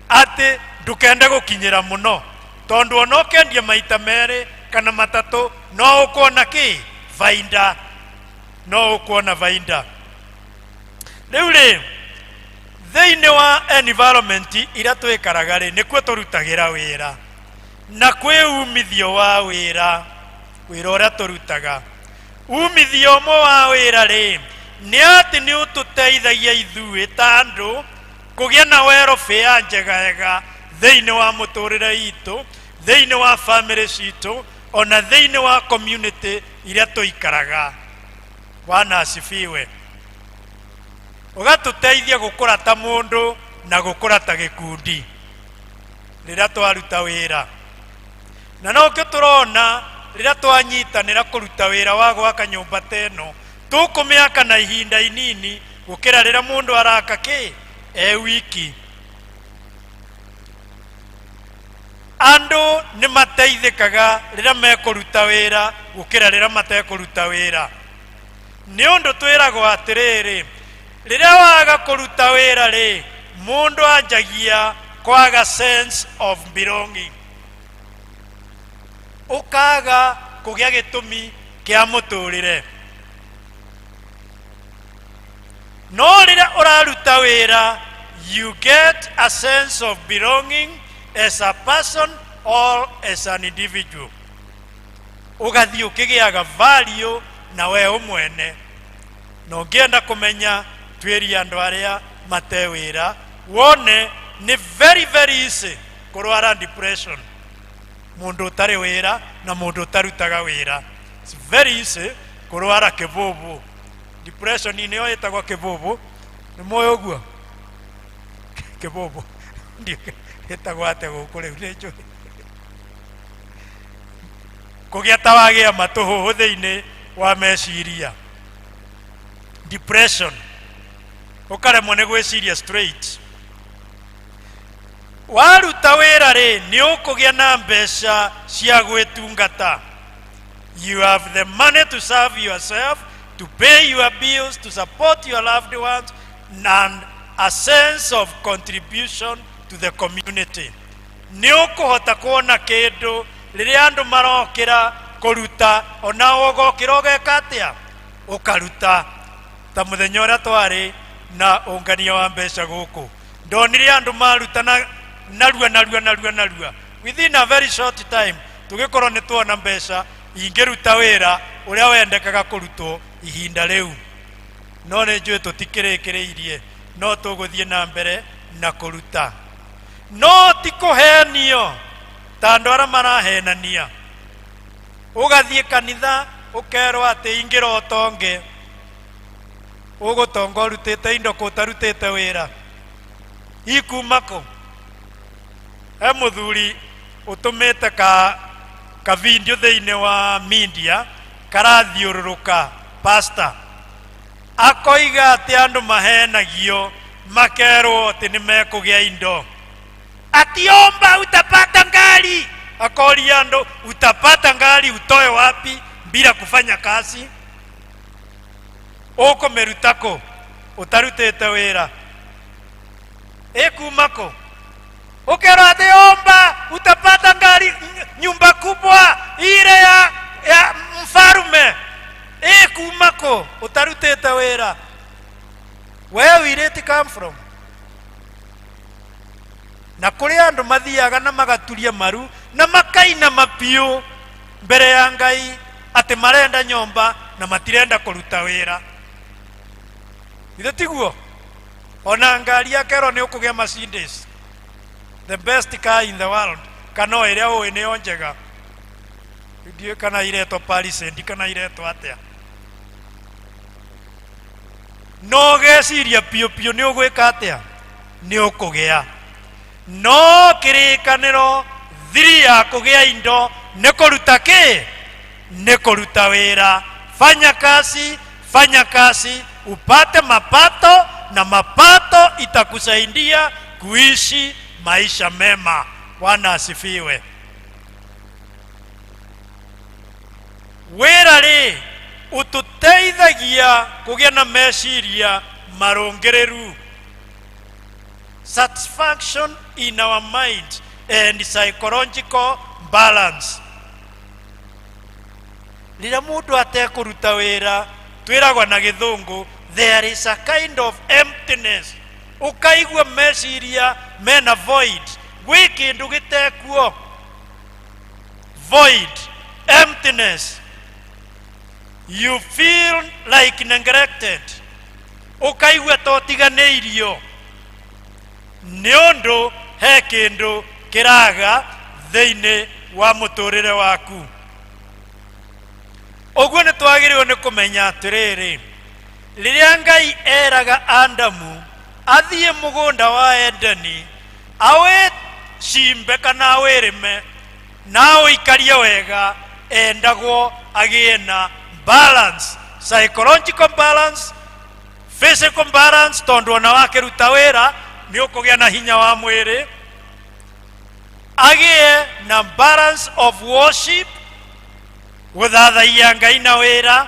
atĩ ndũkende gũkinyĩra mũno, tondũ ona ũkendia maita merĩ kana matatũ no ũkuona kĩ bainda, no ũkuona bainda. Rĩu rĩ, thĩinĩ wa environment iria twĩkaraga rĩ, nĩkuo tũrutagĩra wĩra, na kwĩ umithio wa wĩra, wĩra ũrĩa tũrutaga. Umithio ũmwe wa wĩra rĩ, nĩ atĩ nĩ ũtũteithagia ithuĩ ta andũ kũgĩa na welfare njegega thĩinĩ wa mũtũrĩre itũ, thĩinĩ wa family citũ, ona thĩinĩ wa community iria tũikaraga. Bwana asifiwe. Ũgatũteithia gũkũra ta mũndũ na gũkũra ta gĩkundi rĩrĩa twaruta wĩra. Na nokĩo tũrona rĩrĩa twanyitanĩra kũruta wĩra wa gwaka nyũmba ta ĩno, tũkũmĩaka na ihinda inini gũkĩra rĩrĩa mũndũ araka kĩ e wiki. Andũ nĩ mateithĩkaga rĩrĩa mekũruta wĩra gũkĩra rĩrĩa matekũruta wĩra. Nĩ ũndũ twĩragwo atĩrĩrĩ, rĩrĩa waga kũruta wĩra rĩ, mũndũ anjagia kwaga sense of belonging, ũkaga kũgĩa gĩtũmi kĩa mũtũrĩre. No rĩrĩa ũraruta wĩra, you get a sense of belonging as a person or as an individual. Ũgathiĩ ũkĩgĩaga value na we ũmwene. Na ũngĩenda kũmenya, tuĩria andũ arĩa mate wĩra, wone nĩ very very easy kũrwara depression. Mũndũ ũtarĩ wĩra na mũndũ ũtarutaga wĩra, it's very easy kũrwara kĩbũbũ. Depression nĩyo ĩtagwo kĩbũbũ, nĩ mũĩ ũguo? Kĩbũbũ ĩtagwo atĩa gũkũ rĩu? Nĩ njũĩ kũgĩa ta wagĩa matũhũhũ thĩinĩ wa meciria, depression, ũkaremwo nĩ gwĩciria straight. Waruta wĩra rĩ, nĩ ũkũgĩa na mbeca cia gwĩtungata. You have the money to serve yourself, to pay your bills, to support your loved ones, and a sense of contribution to the community. Nĩ ũkũhota kuona kĩndũ rĩrĩa andũ marokĩra kũruta, ona ũgokĩra ũgeka atĩa, ũkaruta. Ta mũthenya ũrĩa twarĩ na ũngania wa mbeca gũkũ, ndonire andũ maruta na narua narua narua narua, within a very short time tũgĩkorwo nĩ tuona mbeca ingĩruta wĩra ũrĩa wendekaga kũrutwo ihinda rĩu. No nĩ njũĩ tũtikĩrĩkĩrĩirie, no tũgũthiĩ na mbere na kũruta, no ti kũhenio ta andũ arĩa marahenania. Ũgathiĩ kanitha ũkerwo atĩ ingĩra ũtonge, ũgũtonga ũrutĩte indo kũ ũtarutĩte wĩra, ikuma kũ? He mũthuri ũtũmĩte ka video thĩinĩ wa media karathiũrũrũka, pastor akoiga atĩ andũ mahenagio makerwo atĩ nĩ mekũgĩa indo, ati omba utapata ngari. Akoria andũ, utapata ngari utoe wapi bila kufanya kazi? Ũkũmĩruta kũ ũtarutĩte wĩra? Ĩkuma kũ? Ũkerwo atĩ omba utapata ngari, nyumba kubwa ile ya mfarume. Ĩkuma kũ ũtarutĩte wĩra? Where will it come from? Na kũrĩ andũ mathiaga na magaturia maru na makainama biũ. Mbere ya Ngai atĩ marenda nyũmba na matirenda kũruta wĩra. Ithe tiguo? Ona ngari akerwo nĩ ũkũgĩa Mercedes, the best car in the world, kana o ĩrĩa ũĩ nĩyo njega, ndiũĩ kana iretwo Palisade kana iretwo atĩa, no ũgeciria piũ piũ nĩ ũgwĩka atĩa, nĩ ũkũgĩa. No kĩrĩkanĩro thiri ya kũgĩa indo nĩ kũruta kĩ? Nĩ kũruta wĩra. Fanya kazi, fanya kazi upate mapato, na mapato itakusaidia kuishi maisha mema. Bwana asifiwe. Wĩra rĩ ũtũteithagia kũgĩa na meciria marũngĩrĩru, satisfaction in our mind and psychological balance. Rĩrĩa mũndũ atekũruta wĩra, twĩragwo na Gĩthũngũ there is a kind of emptiness, ũkaigua meciria mena void, gwĩ kĩndũ gĩtekuo, void, emptiness. You feel like neglected, ũkaigua ta ũtiganĩirio nĩ ũndũ he kĩndũ kĩraga thĩinĩ wa mũtũrĩre waku. Ũguo nĩ twagĩrĩirwo nĩ kũmenya atĩrĩrĩ, rĩrĩa Ngai eraga Adamu athiĩ mũgũnda wa Edeni awĩcimbe kana awĩrĩme na awĩikarie wega, endagwo agĩe na balance, psychological balance, physical balance, tondũ ona wakĩruta wĩra nĩ ũkũgĩa na hinya wa mwĩrĩ, agĩe na balance of worship, gũthathaiya Ngai na wĩra.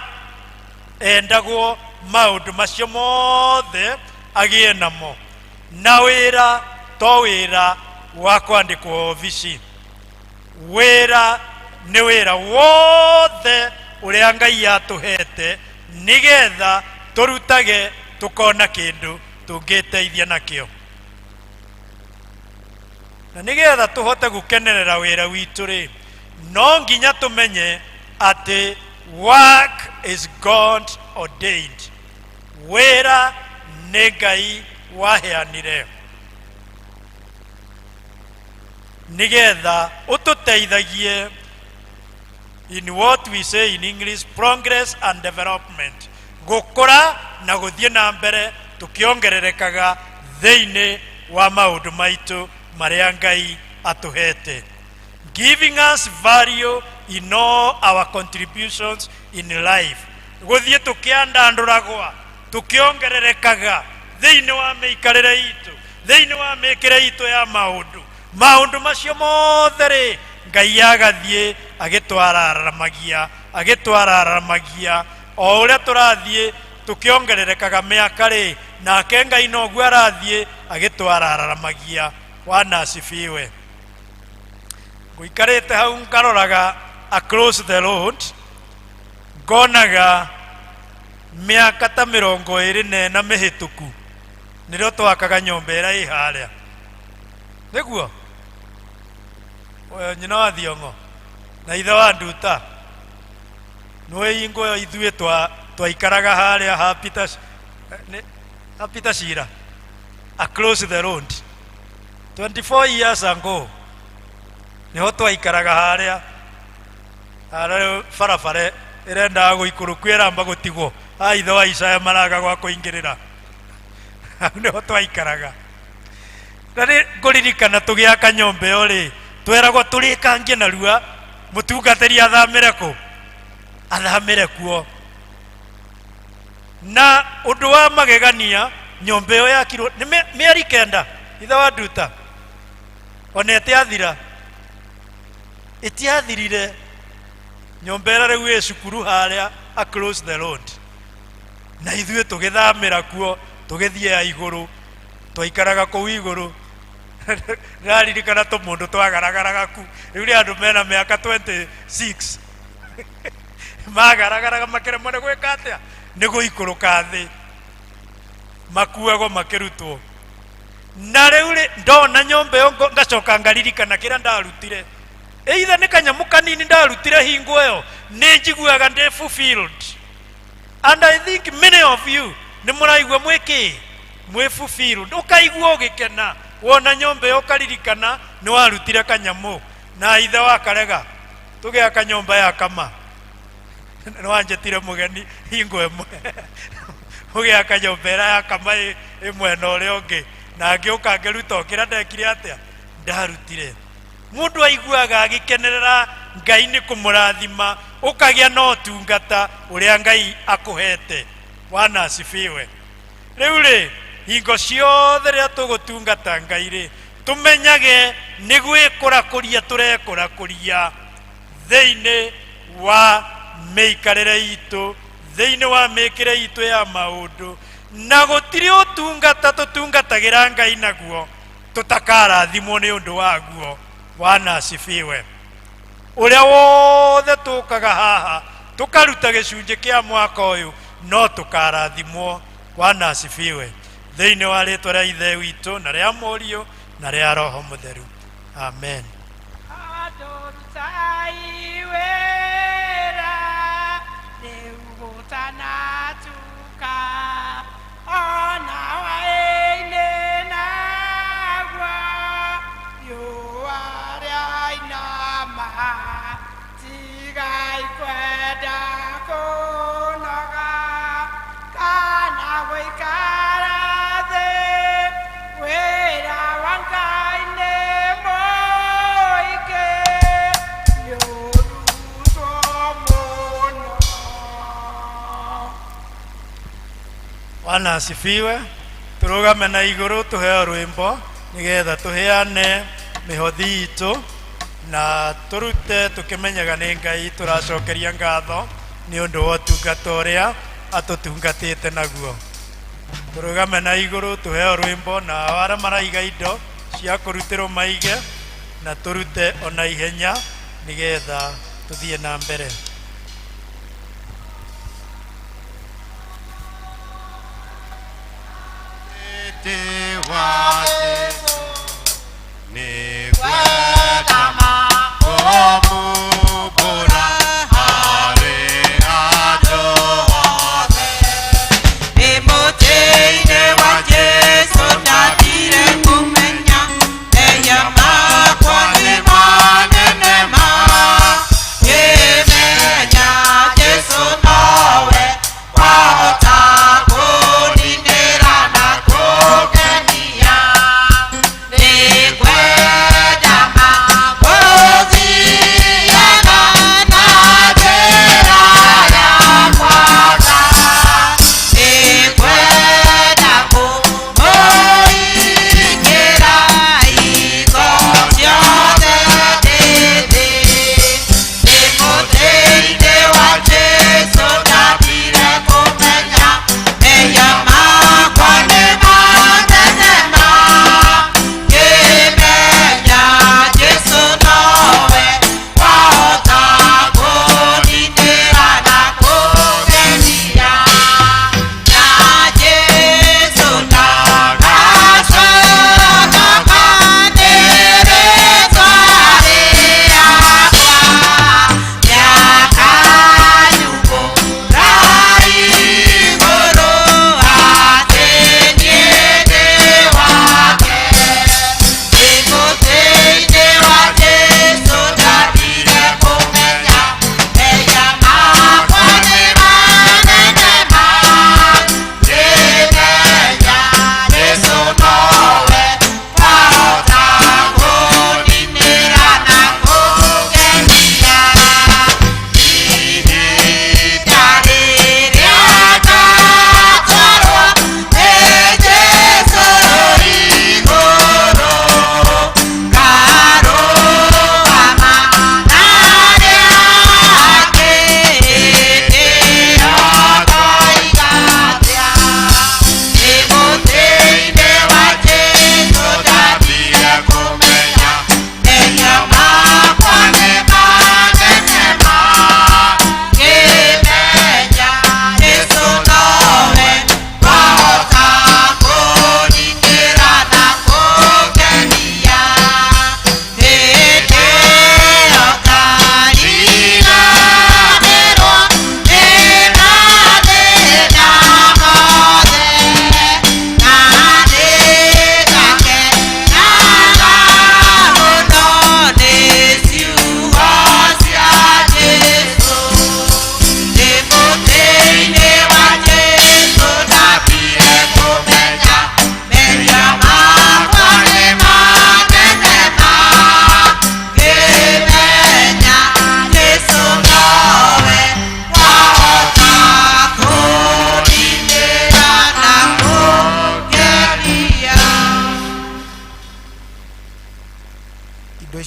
Endagwo maũndũ macio mothe agĩe namo, na wĩra to wĩra wa kwandĩkwo obici. Wĩra nĩ wĩra wothe ũrĩa Ngai atũhete nĩgetha tũrutage tũkona kĩndũ tũngĩteithia nakĩo, na nĩgetha tũhote gũkenerera wĩra witũ rĩ, no nginya tũmenye atĩ work is God ordained, wĩra nĩ Ngai waheanire nĩgetha ũtũteithagie in what we say in English progress and development, gũkũra na gũthiĩ na mbere tũkĩongererekaga thĩinĩ wa maũndũ maitũ marĩa Ngai atũhete, giving us value in all our contributions in life, gũthiĩ tũkĩandandũragwa tũkĩongererekaga thĩinĩ wa mĩikarĩre itũ, thĩinĩ wa mĩkĩre itũ ya maũndũ. Maũndũ macio mothe rĩ, Ngai agathiĩ agĩtwararamagia, agĩtwararamagia o ũrĩa tũrathiĩ tũkĩongererekaga mĩaka rĩ, nake Ngai noguo arathiĩ agĩtwararamagia. Bwana asifiwe. Ngũikarĩte hau ngaroraga across the road, ngonaga mĩaka ta 24 mĩhĩtũku nĩrĩo twakaga nyũmba ĩrĩa ĩ harĩa, nĩguo nyina wa Thiong'o na ithe wa Nduta, nĩwe hingo ĩyo ithuĩ twaikaraga harĩa ha Peter, ha Peter Shira across the road 24 years ago, niho twaikaraga harĩa harĩa barabara ĩrendaga gũikũrũkio ĩramba gũtigwo ha ithe wa Isaya maraga gwa kũingĩrĩra, hau nĩho twaikaraga. Na nĩ ngũririkana tũgĩaka nyũmba ĩyo rĩ, tweragwo tũrĩkangie narua mũtungatĩri athamĩre kũ, athamĩre kuo. Na ũndũ wa magegania, nyũmba ĩyo yakirwo nĩ mĩeri 9, ithe wa Nduta, ona ĩtiathira, ĩtiathirire. Nyũmba ĩrĩa rĩu ĩ cukuru harĩa across the road, na ithuĩ tũgĩthamĩra kuo, tũgĩthiĩ ya igũrũ, twaikaraga kũu igũrũ. Ndĩraririkana tũmũndũ twagaragaraga ku rĩu rĩ andũ mena mĩaka 26 magaragaraga makĩremwo nĩ gwĩka atĩa, nĩ gũikũrũka thĩ, makuagwo makĩrutwo. Na rĩu rĩ, ndona nyũmba ĩyo ngacoka ngaririkana kĩrĩa ndarutire. Either nĩ kanyamũ kanini ndarutire hingo ĩyo, nĩ njiguaga ndĩ fulfilled. And I think many of you nĩ mũraigua mwĩkĩ mwĩ fulfilled, ũkaigua ũgĩkena wona nyũmba ĩyo, ũkaririkana nĩ warutire kanyamũ na ithe wakarega tũgĩaka nyũmba ya kama nĩ wanjĩtire mũgeni hingo ĩmwe ũgĩaka nyũmba ĩrĩa ya kama ĩ mwena ũrĩa ũngĩ, na ngĩũka ngĩruta o kĩrĩa ndekire atĩa ndarutire. Mũndũ aiguaga agĩkenerera Ngai nĩ kũmũrathima, ũkagĩa na ũtungata ũrĩa Ngai akũhete. Bwana asifiwe. Rĩu rĩ, hingo ciothe rĩrĩa tũgũtungata Ngai rĩ, tũmenyage nĩ gwĩkũrakũria tũrekũrakũria thĩinĩ wa mĩikarĩre itũ, thĩinĩ wa mĩkĩre itũ ya maũndũ, na gũtirĩ ũtungata tũtungatagĩra Ngai naguo tũtakarathimwo nĩ ũndũ waguo. Bwana asifiwe. Ũrĩa wothe tũkaga haha tũkaruta gĩcunjĩ kĩa mwaka ũyũ no tũkarathimwo. Bwana asifiwe. Thĩinĩ wa rĩtwa rĩa Ithe witũ na rĩa Mũriũ na rĩa Roho Mũtheru, amen. Andũ wĩra rĩu gũtanatuka, ona hwaĩ-inĩ naguo riũa rĩainama, tigai kwenda kũnoga kana gũikara thĩ, wĩra wa Ngai nĩ mũingĩ, nĩũrutwo mũno. Bwana asifiwe. Tũrũgame na igũrũ tũheo rwĩmbo nĩgetha tũheane mĩhothi itũ na tũrute tũkĩmenyaga nĩ Ngai tũracokeria ngatho nĩ ũndũ wa ũtungata ũrĩa atũtungatĩte naguo. Tũrũgame na igũrũ tũheo rwĩmbo, na arĩa maraiga indo cia kũrutĩrwo maige, na tũrute ona ihenya nĩgetha tũthiĩ na mbere. Wa Jesu nĩ kwenda kũmumbũra harĩ andũ othe. Ndĩ mũtĩ-inĩ wa Jesũ ndathire kũmenya mehia makwa nĩ manene ma, ngĩmenya Jesũ nowe wahota kũninĩra na kũngenia.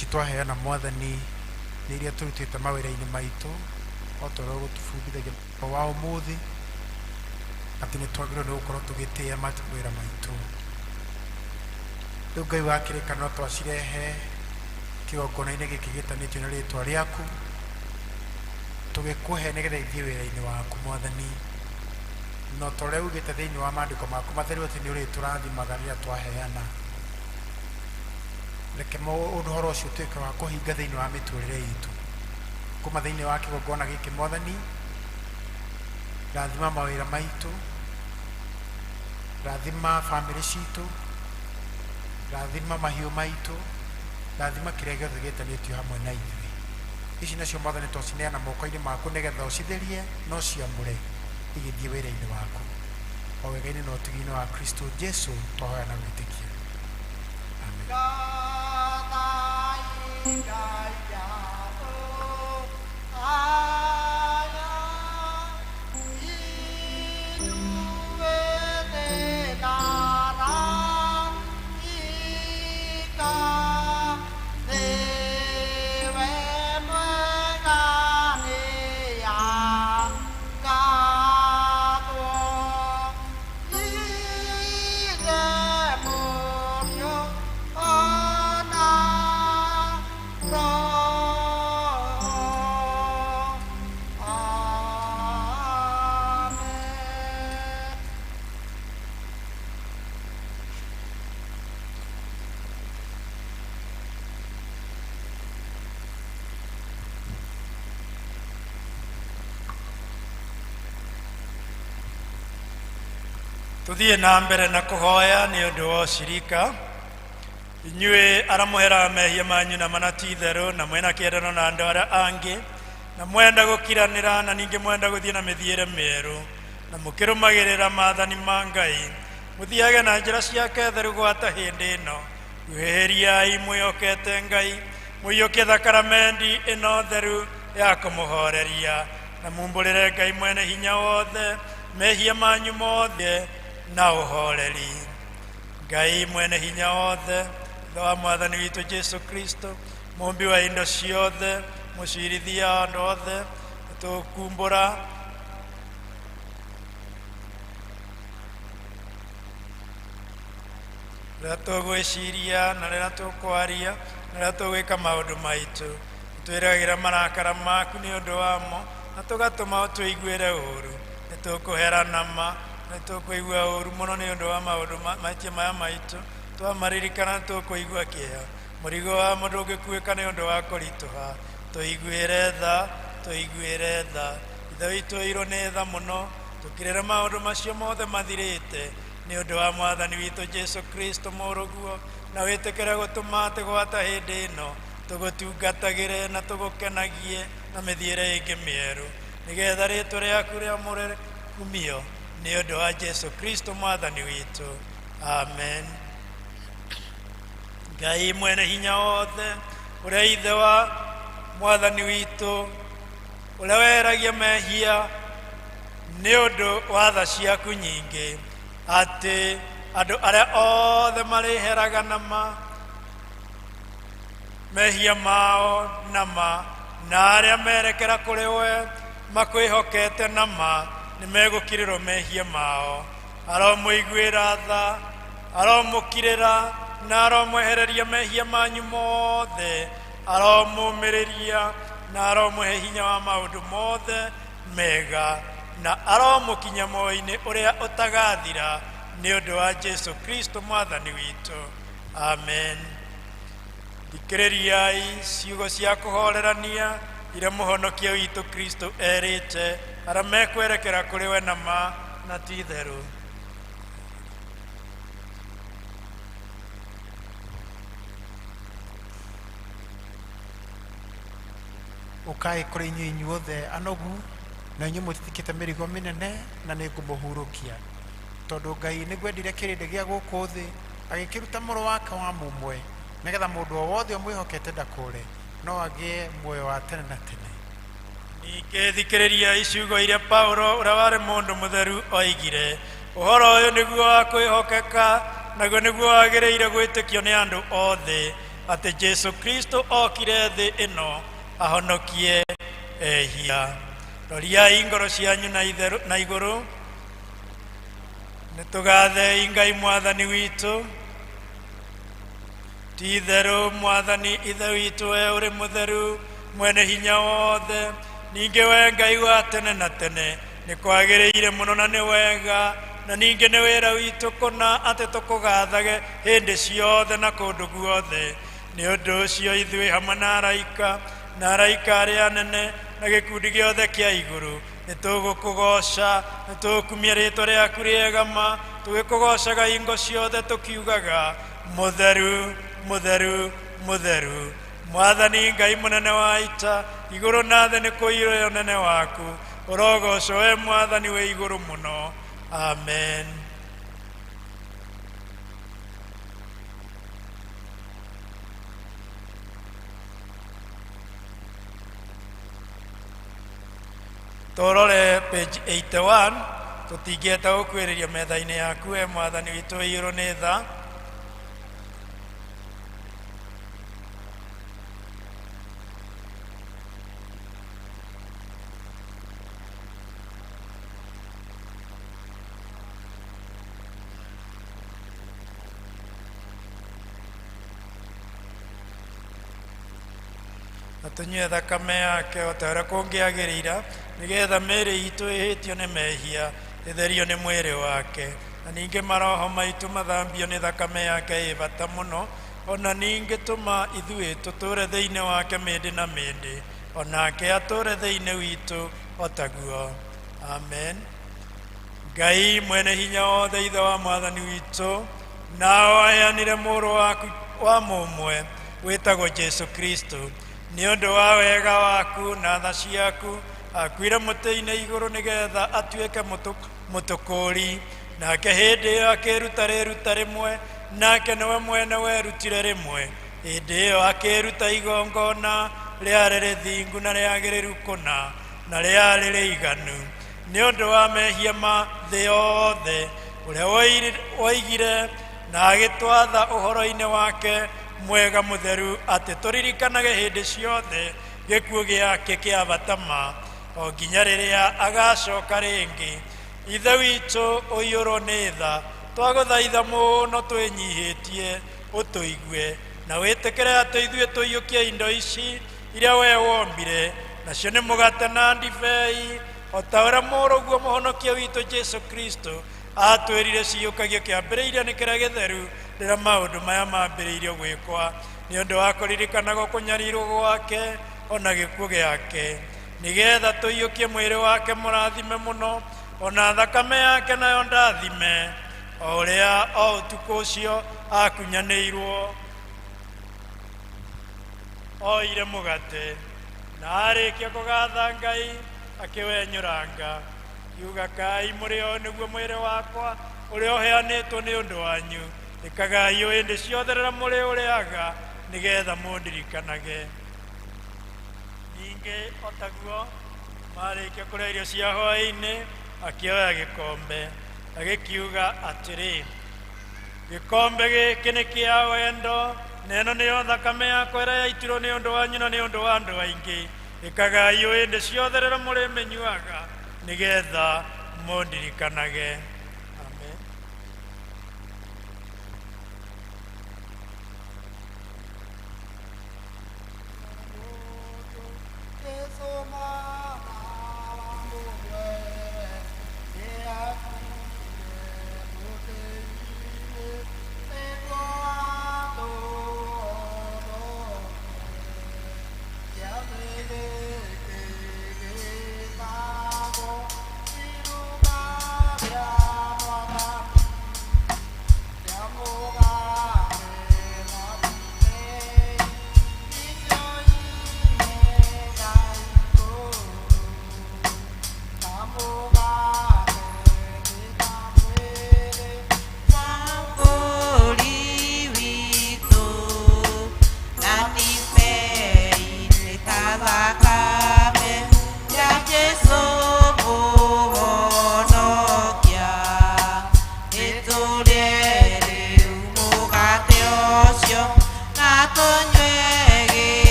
Ici twaheana Mwathani nĩ iria tũrutĩte mawĩra-inĩ maitũ o ta ũrĩa ũgũtũbundithagia wa ũmũthĩ atĩ nĩ twagĩrĩirwo nĩ gũkorwo tũgĩtĩĩa mawĩra maitũ. Rĩu Ngai wa kĩrĩkanĩro twacirehe kĩgongona-inĩ gĩkĩ gĩtanĩtio na rĩtwa rĩaku tũgĩkũhe nĩgetha ithiĩ wĩra-inĩ waku Mwathani, na ta ũrĩa ugĩte thĩinĩ wa maandĩko maku matheru atĩ nĩ ũrĩtũrathimaga rĩrĩa twaheana. Reke ũhoro ũcio ũtuĩke wa kũhinga thĩinĩ wa mĩtũrĩre itũ kuma thĩinĩ wa kĩgongona gĩkĩ Mwathani. Rathima mawĩra maitũ, rathima bamĩrĩ citũ, rathima mahiũ maitũ, rathima kĩrĩa gĩothe gĩtanĩtio hamwe na ithuĩ. Ici nacio Mwathani twacineana moko-inĩ maku nĩgetha ũcitherie na ũciamũre igĩthiĩ wĩra-inĩ waku o wega-inĩ na ũtugi-inĩ wa Kristo Jesu twahoya na gwĩtĩkia. Amen. Tuthiĩ na mbere na kũhoya nĩ ũndũ wa ũcirika. Inyuĩ arĩa mũheraga mehia manyu na mana ti itherũ, na mwĩna kĩendano na andũ arĩa angĩ, na mwenda gũkiranĩra, na ningĩ mwenda gũthiĩ na mĩthiĩre mĩerũ, na mũkĩrũmagĩrĩra maathani ma Ngai, mũthiage na njĩra ciake theru gwata hĩndĩ ĩno. Kuhĩhĩriai mwĩhokete Ngai, mũiyũkie thakaramendi ĩno theru ya kũmũhoreria, na mumbũrĩre Ngai mwene hinya wothe mehia manyu mothe na ũhoreri. Ngai mwene hinya wothe, Ithe wa Mwathani witũ Jesu Kristo, mũmbi wa indo ciothe, mũcirithia wa andũ othe, tũkumbũra rĩrĩa tũgwĩciria na rĩrĩa tũkwaria na rĩrĩa tũgwĩka maũndũ maitũ. Twĩragĩra marakara maku nĩ ũndũ wamo na tũgatũma ũtũiguĩre ũũru. Nĩ tũkũhera nama, nĩ tũkũigua ũũru mũno nĩ ũndũ wa maũndũ mahĩtia maya maitũ. Twamaririkana nĩ tũkũigua kĩeha. Mũrigo wamo ndũngĩkuĩka nĩ ũndũ wa kũritũha. Tũiguĩre tha, tũiguĩre tha. Ithe witũ ũirwo nĩ tha mũno, tũkirĩre maũndũ macio mothe mathirĩte nĩ ũndũ wa Mwathani witũ Jesu Kristo mũrũguo, na wĩtĩkĩre gũtũma atĩ gwata hĩndĩ ĩno tũgũtungatagĩre na tũgũkenagie na mĩthiĩre ĩngĩ mĩerũ, nĩgetha rĩtwa rĩaku rĩamũre kumio nĩ ũndũ wa Jesu Kristo Mwathani witũ. Amen. Ngai mwene hinya wothe, ũrĩa Ithe wa Mwathani witũ, ũrĩa weragia mehia nĩ ũndũ wa tha ciaku nyingĩ, atĩ andũ arĩa othe marĩheraga nama mehia mao nama, na arĩa merekera kũrĩ we makwĩhokete nama, nĩ megũkirĩrwo mehia mao. Aromũiguĩra tha, aromũkirĩra, na aromwehereria mehia manyu mothe, aromũmĩrĩria, na aromũhe hinya wa maũndũ mothe mega, na aromũkinya muoyo-inĩ ũrĩa ũtagathira nĩ ũndũ wa Jesu Kristo Mwathani witũ. Amen. Thikĩrĩriai ciugo cia kũhorerania iria mũhonokia witũ Kristo erĩte arĩa mekwerekera kũrĩ we na ma na ti itherũ. Ũkai kũrĩ inyuĩ inyuothe anogu na inyuĩ mũtitikĩte mĩrigo mĩnene, na nĩ ngũmũhurũkia. Tondũ Ngai nĩguo endire kĩrĩndĩ gĩa gũkũ thĩ, agĩkĩruta mũrũ wake wa mũmwe, nĩgetha mũndũ o wothe ũmwĩhokete ndakũre, no agĩe muoyo wa tene na tene. Ningĩ thikĩrĩriai ciugo iria Paulo ũrĩa warĩ mũndũ mũtheru oigire, ũhoro ũyũ nĩguo wa kwĩhokeka, naguo nĩguo wagĩrĩire gwĩtĩkio nĩ andũ othe, Atĩ Jesu Kristo okire thĩ ĩno ahonokie ehia. Roriai ngoro cianyu na itherũ- na igũrũ. Nĩ tũgathei Ngai Mwathani witũ. Ti itherũ Mwathani Ithe witũ, we ũrĩ mũtheru, mwene hinya wothe, ningĩ we Ngai wa tene na tene, nĩ kwagĩrĩire mũno na nĩ wega, na ningĩ nĩ wĩra witũ kũna atĩ tũkũgathage hĩndĩ ciothe na kũndũ guothe. Nĩ ũndũ ũcio ithuĩ hamwe na araika na araika arĩa anene na gĩkundi gĩothe kĩa igũrũ nĩ tũgũkũgooca, nĩ tũgũkumia rĩĩtwa rĩaku rĩega ma, tũgĩkũgoocaga hingo ciothe tũkiugaga, mũtheru, mũtheru, mũtheru, Mwathani Ngai mũnene wa ita, igũrũ na thĩ nĩ kũiyũre ũnene waku. Ũrogocwo we Mwathani wĩ igũrũ mũno. Amen. Tũrore page 81. Tũtingĩhota gũkuĩrĩria metha-inĩ yaku, we Mwathani witũ wĩ igũrũ nĩ tha. Na tũnyue thakame yake o ta ũrĩa kũngĩagĩrĩira, nĩgetha mĩĩrĩ itũ ĩhĩtio nĩ mehia ĩtherio nĩ mwĩrĩ wake, na ningĩ maroho maitũ mathambio nĩ thakame yake ĩ bata mũno. O na ningĩ tũma ithuĩ tũtũũre thĩinĩ wake mĩndĩ na mĩndĩ, o nake atũũre thĩinĩ witũ o taguo. Amen. Ngai mwene hinya wothe, Ithe wa Mwathani witũ, nao aheanire mũrũ waku wa mũmwe wĩtagwo Jesu Kristo nĩ ũndũ wa wega waku na tha ciaku, akuire mũtĩ-inĩ igũrũ nĩgetha atuĩke mũtũkũũri. Nake hĩndĩ ĩyo akĩruta rĩruta rĩmwe, nake nĩwe mwene werutire rĩmwe. Hĩndĩ ĩyo akĩruta igongona rĩarĩ rĩthingu na rĩagĩrĩru kũna na rĩarĩ rĩiganu nĩ ũndũ wa mehia ma thĩ yothe, ũrĩa woigire na agĩtwatha ũhoro-inĩ wake mwega mũtheru atĩ tũririkanage hĩndĩ ciothe gĩkuũ gĩake kĩa bata ma, o nginya rĩrĩa agacoka rĩngĩ. Ithe witũ ũiyũrwo nĩ tha, twagũthaitha mũno twĩnyihĩtie ũtũigue na wĩtĩkĩre atĩ ithuĩ tũiyũkie indo ici iria we wombire, nacio nĩ mũgate na ndibei, o ta ũrĩa mũrũguo mũhonokia witũ Jesu Kristo atwĩrire ciyũkagio kĩambĩrĩirio nĩ kĩrĩa gĩtheru rĩrĩa maũndũ maya mambĩrĩirio gwĩkwa, nĩ ũndũ wa kũririkanagwo kũnyarirwo gwake o na gĩkuũ gĩake, nĩgetha tũiyũkie mwĩrĩ wake mũrathime mũno, o na thakame yake nayo ndathime, o ũrĩa o ũtukũ ũcio akunyanĩirwo oire mũgate, na arĩkia kũgatha Ngai akĩwenyũranga, kiuga, kai mũrĩ o nĩguo mwĩrĩ wakwa ũrĩa ũheanĩtwo nĩ ũndũ wanyu, ĩkagai ũũ hĩndĩ ciothe rĩrĩa mũrĩ ũrĩaga nĩgetha mũndirikanage. Ningĩ o taguo, marĩkia kũrĩa irio cia hwaĩ-inĩ, akĩoya gĩkombe, agĩkiuga atĩrĩ, gĩkombe gĩkĩ nĩ kĩa wendo, na ĩno nĩyo thakame yakwa ĩrĩa yaitirwo nĩ ũndũ wanyu na nĩ ũndũ wa andũ aingĩ. Ĩkagai ũũ hĩndĩ ciothe rĩrĩa mũrĩmĩnyuaga nĩgetha mũndirikanage. Amen. Yeah.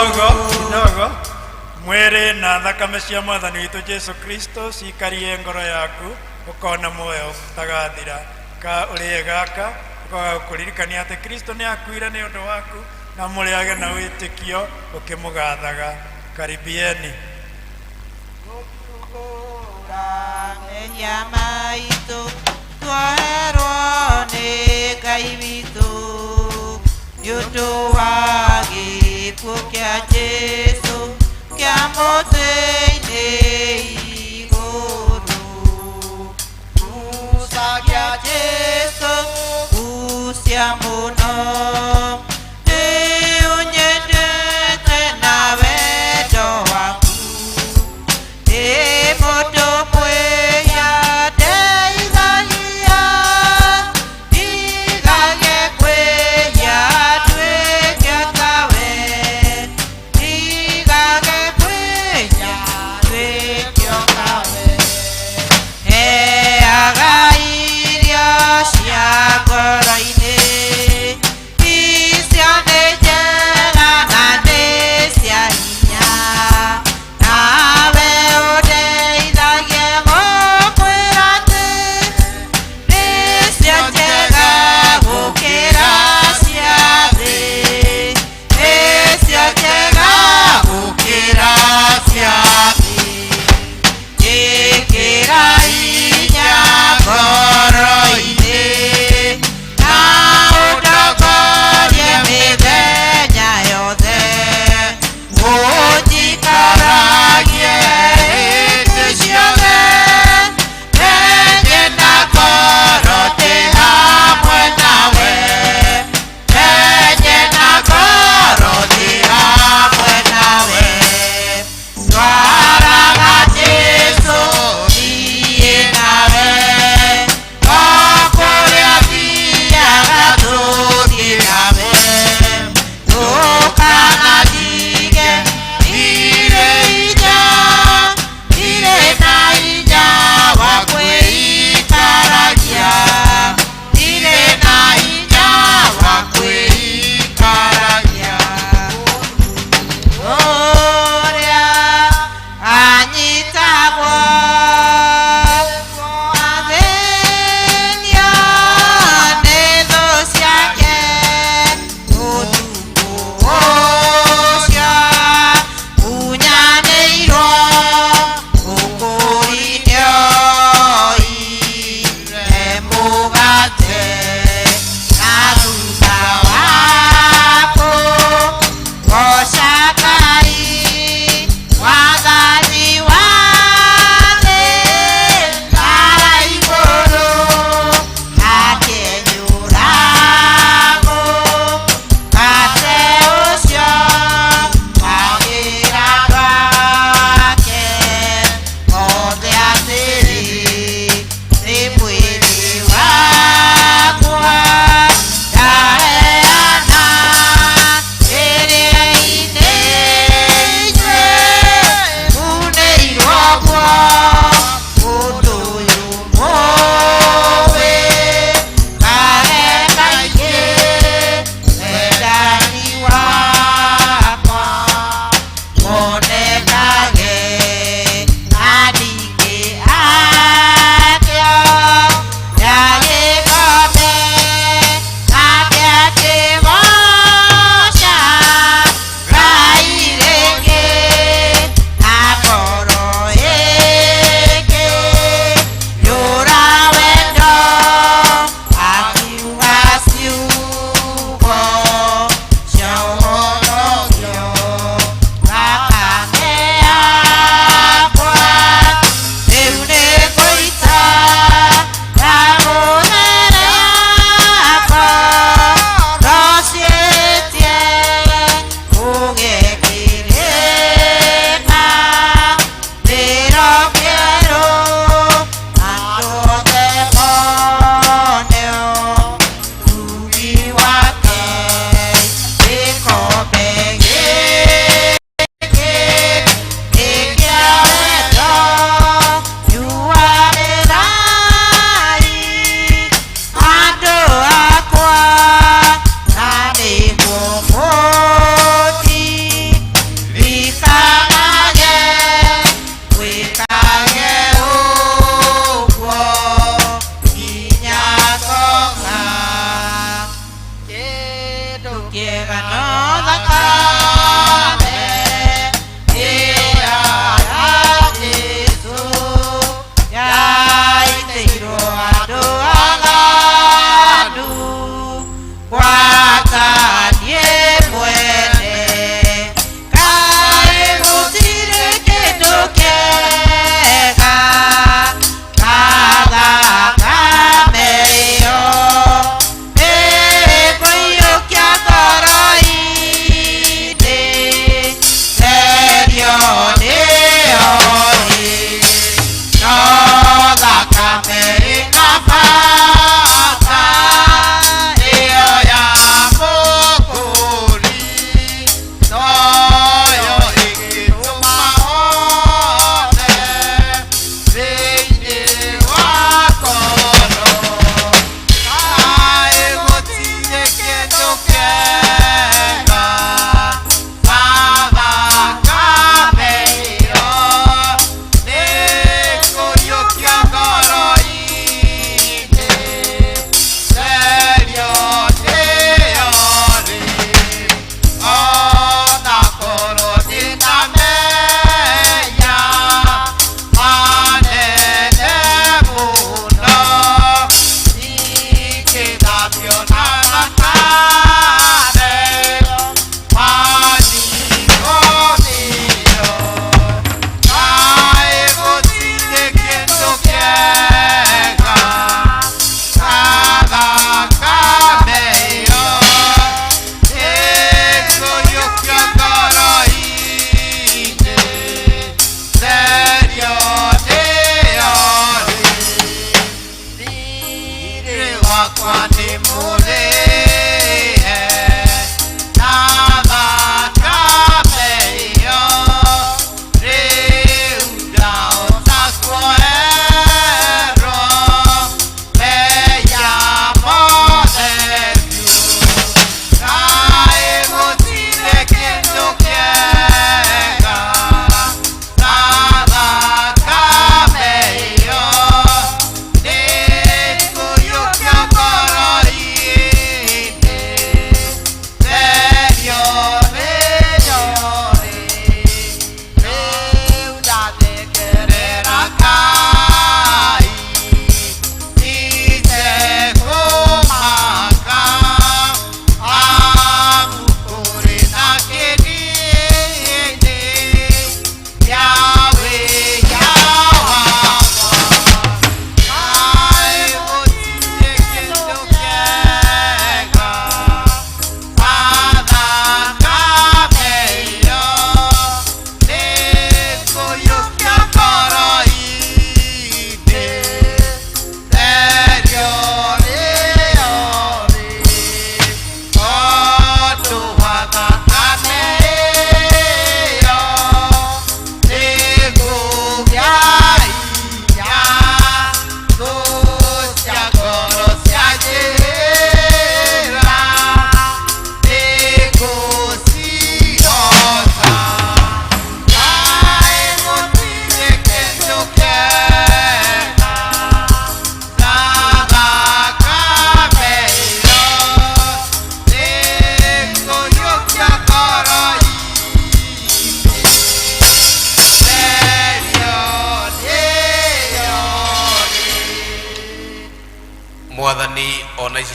Kidogo kidogo, mwĩrĩ na thakame cia Mwathani witũ Jesu Kristo cikarie ngoro yaku, ũkona muoyo ũtagathira. Ka ũrĩe gaka ũkoga gũkũririkania atĩ Kristo nĩ akuire nĩ ũndũ waku, na mũrĩage na wĩtĩkio ũkĩmũgathaga. Karibieni. Mehia maitũ twoherwo nĩ Ngai witũ nĩ ũndũ wa gĩkuũ kĩa Jesũ kĩa mũtĩ-inĩ igũrũ. Gucagia Jesũ, gucia mũno, nĩ ũnyendete na wendo waku. Ndĩ mũndũ mwĩhia ndeithagia, ndigage kwĩhia nduĩke tawe, ndigage kwĩhia.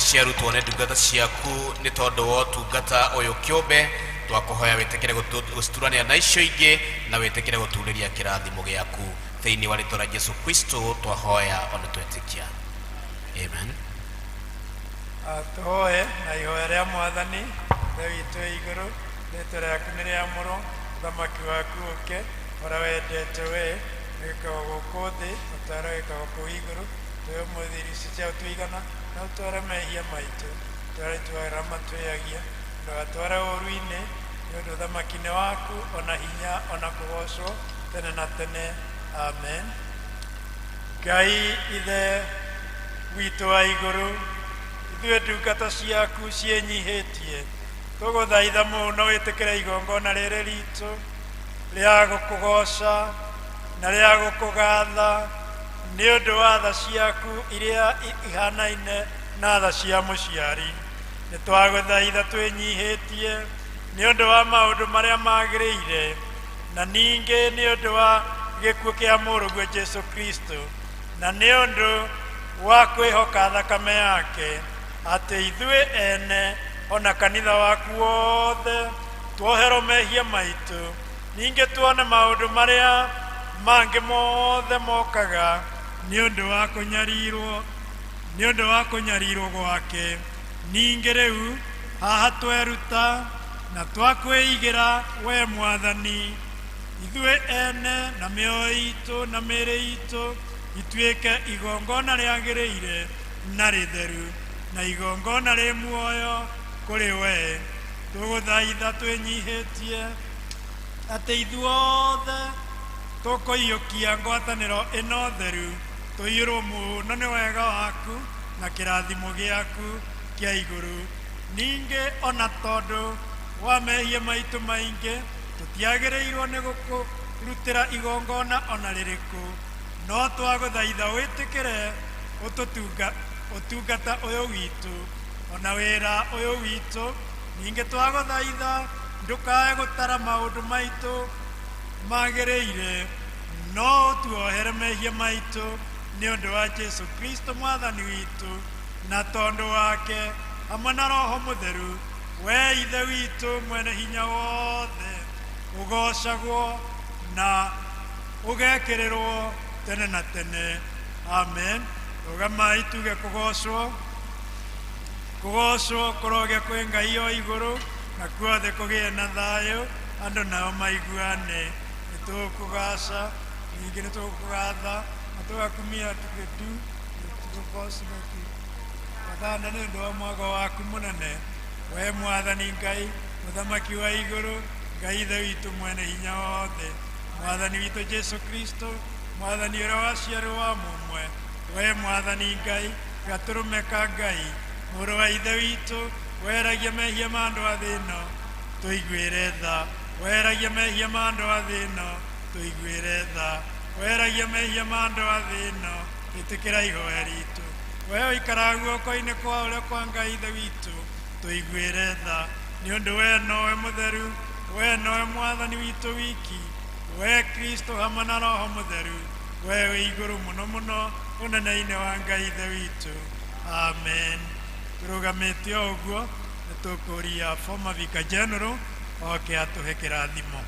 Ciarutwo nĩ ndungata ciaku nĩ tondũ wa ũtungata ũyũ kĩũmbe, twakũhoya wĩtĩkĩre gũciturania na icio ingĩ na wĩtĩkĩre gũturĩria kĩrathimo gĩaku thĩinĩ wa rĩtwa rĩa Jesu Kristo twahoya ona twetĩkia, amen. Tũhoe na ihoya rĩa Mwathani. Ithe witũ wĩ igũrũ, rĩtwa rĩaku nĩ rĩamũrwo, ũthamaki waku ũke, ũrĩa wendete we wĩkagwo gũkũ thĩ o ta ũrĩa wĩkagwo kũu igũrũ. Tũhe ũmũthĩ irio ici cia ũtũigana, na ũtware mehia maitũ tũrĩa twara matwĩagia, ndũgatware ũũru-inĩ, nĩ ũndũ ũthamaki nĩ waku, ona hinya, ona kũgocwo tene na tene, amen. Ngai Ithe witũ wa igũrũ, ithuĩ ndungata ciaku ciĩnyihĩtie tũgũthaitha mũno wĩtĩkĩre igongona rĩrĩ ritũ rĩa gũkũgoca na rĩa gũkũgatha nĩ ũndũ wa tha ciaku iria ihanaine na tha cia mũciari. Nĩ twagũthaitha twĩnyihĩtie nĩ ũndũ wa maũndũ marĩa magĩrĩire, na ningĩ nĩ ũndũ wa gĩkuũ kĩa mũrũguo Jesu Kristo, na nĩ ũndũ wa kwĩhoka thakame yake, atĩ ithuĩ ene ona kanitha waku wothe tuoherwo mehia maitũ, ningĩ tuone maũndũ marĩa mangĩ mothe mokaga nĩ ũndũ wa kũnyarirwo, nĩ ũndũ wa kũnyarirwo gwake. Ningĩ rĩu haha tweruta na twakwĩigĩra we Mwathani, ithuĩ ene na mĩoyo itũ na mĩĩrĩ itũ ituĩke igongona rĩagĩrĩire na rĩtheru na igongona rĩ muoyo kũrĩ we. Tũgũthaitha twĩnyihĩtie atĩ ithuothe tũkũiyũkia ngwatanĩro ĩno theru, tũiyũrwo mũno nĩ wega waku na kĩrathimo gĩaku kĩa igũrũ. Ningĩ ona tondũ wa mehia maitũ maingĩ, tũtiagĩrĩirwo nĩ gũkũrutĩra igongona ona rĩrĩkũ, no twagũthaitha wĩtĩkĩre ũtungata ũyũ witũ ona wĩra ũyũ witũ. Ningĩ twagũthaitha ndũkae gũtara maũndũ maitũ magĩrĩire, no ũtuohere mehia maitũ nĩ ũndũ wa Jesu Kristo Mwathani witũ, na tondũ wake hamwe na Roho Mũtheru, we Ithe witũ mwene hinya wothe, ũgocagwo na ũgekĩrĩrwo tene na tene, amen. Rũgamai tuge kũgocwo. Kũgocwo kũrogĩa kwĩ Ngai o igũrũ, na kuothe kũgĩe na thayũ, andũ nao maiguane. Nĩ tũgũkũgaca, ningĩ nĩ tũgũkũgatha na tũgakumia tũgĩtu tũgocgathanda nĩ ũndũ wa mwago waku mũnene, we Mwathani Ngai mũthamaki wa igũrũ, Ngai Ithe witũ mwene hinya wothe, Mwathani witũ Jesu Kristo, Mwathani ũrĩa waciarwo wa mũmwe, we Mwathani Ngai gatũrũme ka Ngai, mũrũ wa Ithe witũ, weragia mehia ma andũ a thĩ ĩno, tũiguĩre tha. Weragia mehia ma andũ a thĩ ĩno, tũiguĩre tha. Weragia mehia ma andũ a thĩ ĩno, ĩtĩkĩra ihoya ritũ. We ũikaraga guoko-inĩ kwa ũrĩo kwa Ngai Ithe witũ, tũiguĩre tha, nĩ ũndũ we nowe mũtheru, we nowe Mwathani witũ wiki, we Kristo hamwe na Roho Mũtheru, we wĩ igũrũ mũno mũno ũnene-inĩ wa Ngai Ithe witũ, amen. Tũrũgamĩte o ũguo nĩ tũkũria former Vicar General oke atũhe kĩrathimo.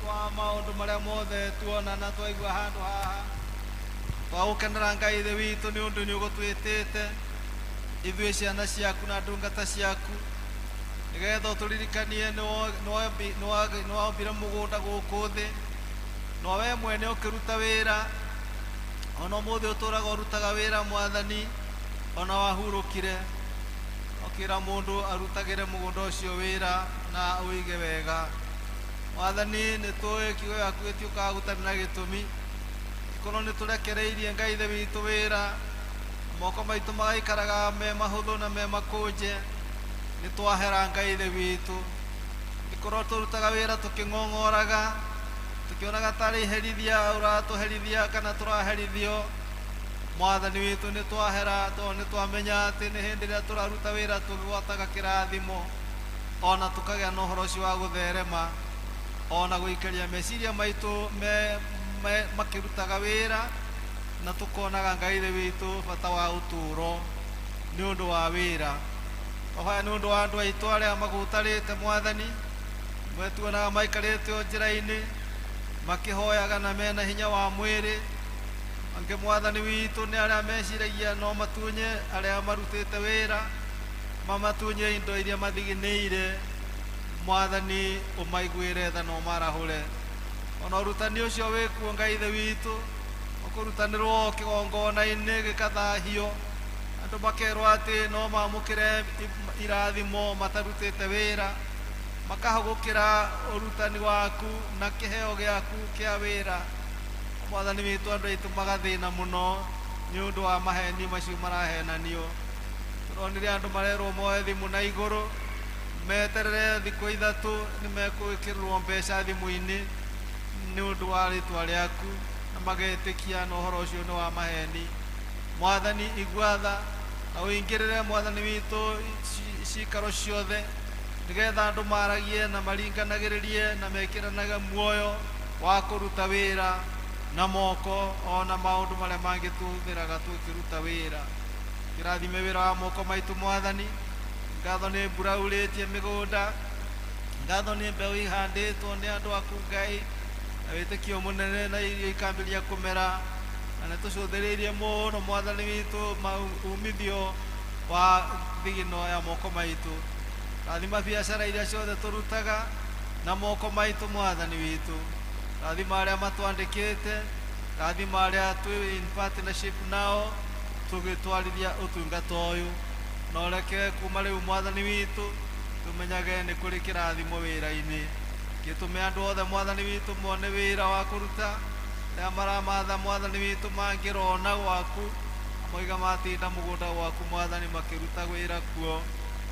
Wa maũndũ marĩa mothe tuona na twaigua handũ haha, twagũkenera Ngai Ithe witũ nĩ ũndũ nĩ ũgũtwĩtĩte ithuĩ ciana ciaku na ndungata ciaku, nĩgetha ũtũririkanie nĩ wombire mũgũnda gũkũ thĩ, no we mwene ũkĩruta wĩra, ona ũmũthĩ ũtũraga ũrutaga wĩra Mwathani, ona wahurũkire ũkĩra mũndũ arutagĩre mũgũnda ũcio wĩra na ũige wega. Mwathani, nĩ tũĩ kiugo gĩaku gĩtiũkaga gũtarĩ na gĩtũmi. Angĩkorwo nĩ tũrekereirie Ngai Ithe witũ wĩra, moko maitũ magaikaraga me mahũthũ na me makũnje, nĩ twahera Ngai Ithe witũ. Angĩkorwo tũrutaga wĩra tũkĩng'ong'oraga, tũkĩonaga tarĩ iherithia ũratũherithia kana tũraherithio, Mwathani witũ nĩ twahera, tondũ nĩ twamenya atĩ nĩ hĩndĩ ĩrĩa tũraruta wĩra tũgwataga kĩrathimo, ona tũkagĩa na ũhoro ũcio wa gũtherema, ona gũikaria meciria maitũ me makĩrutaga wĩra, na tũkonaga Ngai Ithe witũ bata wa ũtũũro nĩ ũndũ wa wĩra. Twahoya nĩ ũndũ wa andũ aitũ arĩa magũtarĩte Mwathani, mwe tuonaga maikarĩte o njĩra-inĩ makĩhoyaga na mena hinya wa mwĩrĩ. Angĩ Mwathani witũ nĩ arĩa meciragia no matunye arĩa marutĩte wĩra, mamatunye indo iria mathiginĩire. Mwathani ũmaiguĩre tha na ũmarahũre. Ona ũrutani ũcio wĩkuo Ngai Ithe witũ, ũkũrutanĩrwo kĩgongona-inĩ gĩkathahio, andũ makerwo atĩ no mamũkĩre irathimo matarutĩte wĩra, makahũgũkĩra ũrutani waku na kĩheo gĩaku kĩa wĩra. Mwathani witũ andũ aitũ magathĩna mũno nĩ ũndũ wa maheni macio marahenanio. Tũronire andũ marerwo moe thimũ na igũrũ, meterere thikũ 3 nĩ mekũĩkĩrĩrwo mbeca thimũ-inĩ nĩ ũndũ wa rĩtwa rĩaku, na magetĩkia na ũhoro ũcio nĩ wa maheni. Mwathani igua tha na ũingĩrĩre Mwathani witũ cikaro ciothe, nĩgetha andũ maragie na maringanagĩrĩrie na mekĩranage muoyo wa kũruta wĩra na moko, ona maũndũ marĩa mangĩ tũhũthĩraga tũkĩruta wĩra. Kĩrathime wĩra wa moko maitũ Mwathani. Ngatho nĩ mbura urĩtie mĩgũnda, ngatho nĩ mbeũ ihandĩtwo nĩ andũ aku Ngai, na wĩtĩkio mũnene na irio ikambĩrĩria kũmera, na nĩ tũcũthĩrĩirie mũno Mwathani witũ umithio wa thigino ya moko maitũ. Rathima biacara iria ciothe tũrutaga na moko maitũ Mwathani witũ. Rathima arĩa matwandĩkĩte, rathima arĩa twĩ in partnership nao tũgĩtwarithia ũtungata ũyũ. Na ũreke kuma rĩu Mwathani witũ tũmenyage nĩ kũrĩ kĩrathimo wĩra-inĩ, gĩtũme andũ othe Mwathani witũ mone wĩra wa kũruta, arĩa maramatha Mwathani witũ mangĩrona gwaku, moiga matinda mũgũnda gwaku Mwathani makĩruta wĩra kuo,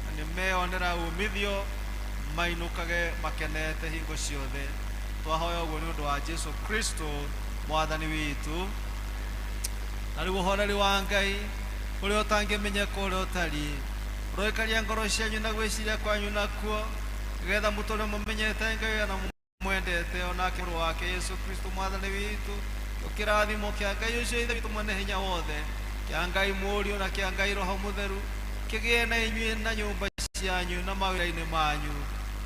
na nĩ meyonera umithio mainũkage makenete hingo ciothe. Twahoya ũguo nĩ ũndũ wa Jesu Kristo Mwathani witũ. Na rĩu ũhoreri wa Ngai ũrĩa ũtangĩmenyeka ũrĩa ũtariĩ, ũroikaria ngoro cianyu na gwĩciria kwanyu nakuo, nĩgetha mũtũre mũmenyete Ngai na mwendete onake Mũrũ wake Yesu Kristo Mwathani witũ. Kĩrathimo kĩa Ngai ũcio Ithe witũ mwene hinya wothe, kĩa Ngai Mũriũ na kĩa Ngai Roho Mũtheru, kĩgĩe na inyuĩ na nyũmba cianyu na mawĩra-inĩ manyu,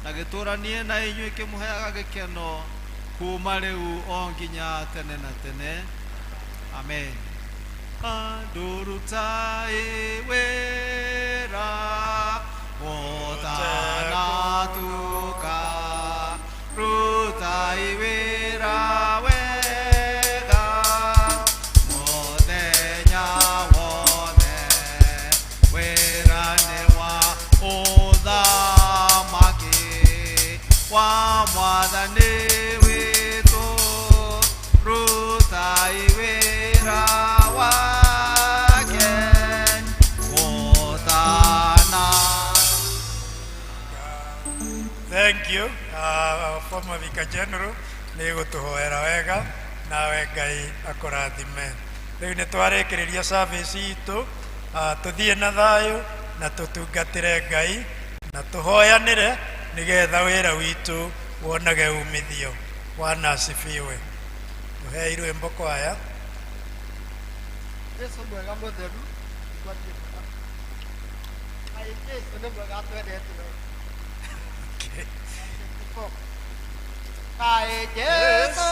na gĩtũranie na inyuĩ kĩmũheaga gĩkeno kuma rĩu o nginya tene na tene. Amen. Andũrutai wĩra ũtanatuka, rutai wĩra wega mũthenya wothe, wĩra nĩ wa ũthamaki wa Mwathani witũ, rutai wĩra wake ũtana. Thank you, our former Vicar General, nĩ gũtũhoera wega, nawe Ngai akũrathime. Rĩu nĩ twarĩkĩrĩria service itũ, tũthiĩ na thayũ na tũtungatĩre Ngai na tũhoyanĩre nĩgetha wĩra witũ wonage umithio. Bwana asifiwe. Tũhei rwĩmbo kwaya. Jesu mwega mũtheru, twatie mwega. Ai Jesu nĩ mwega atwendete we. Kaĩ Jesu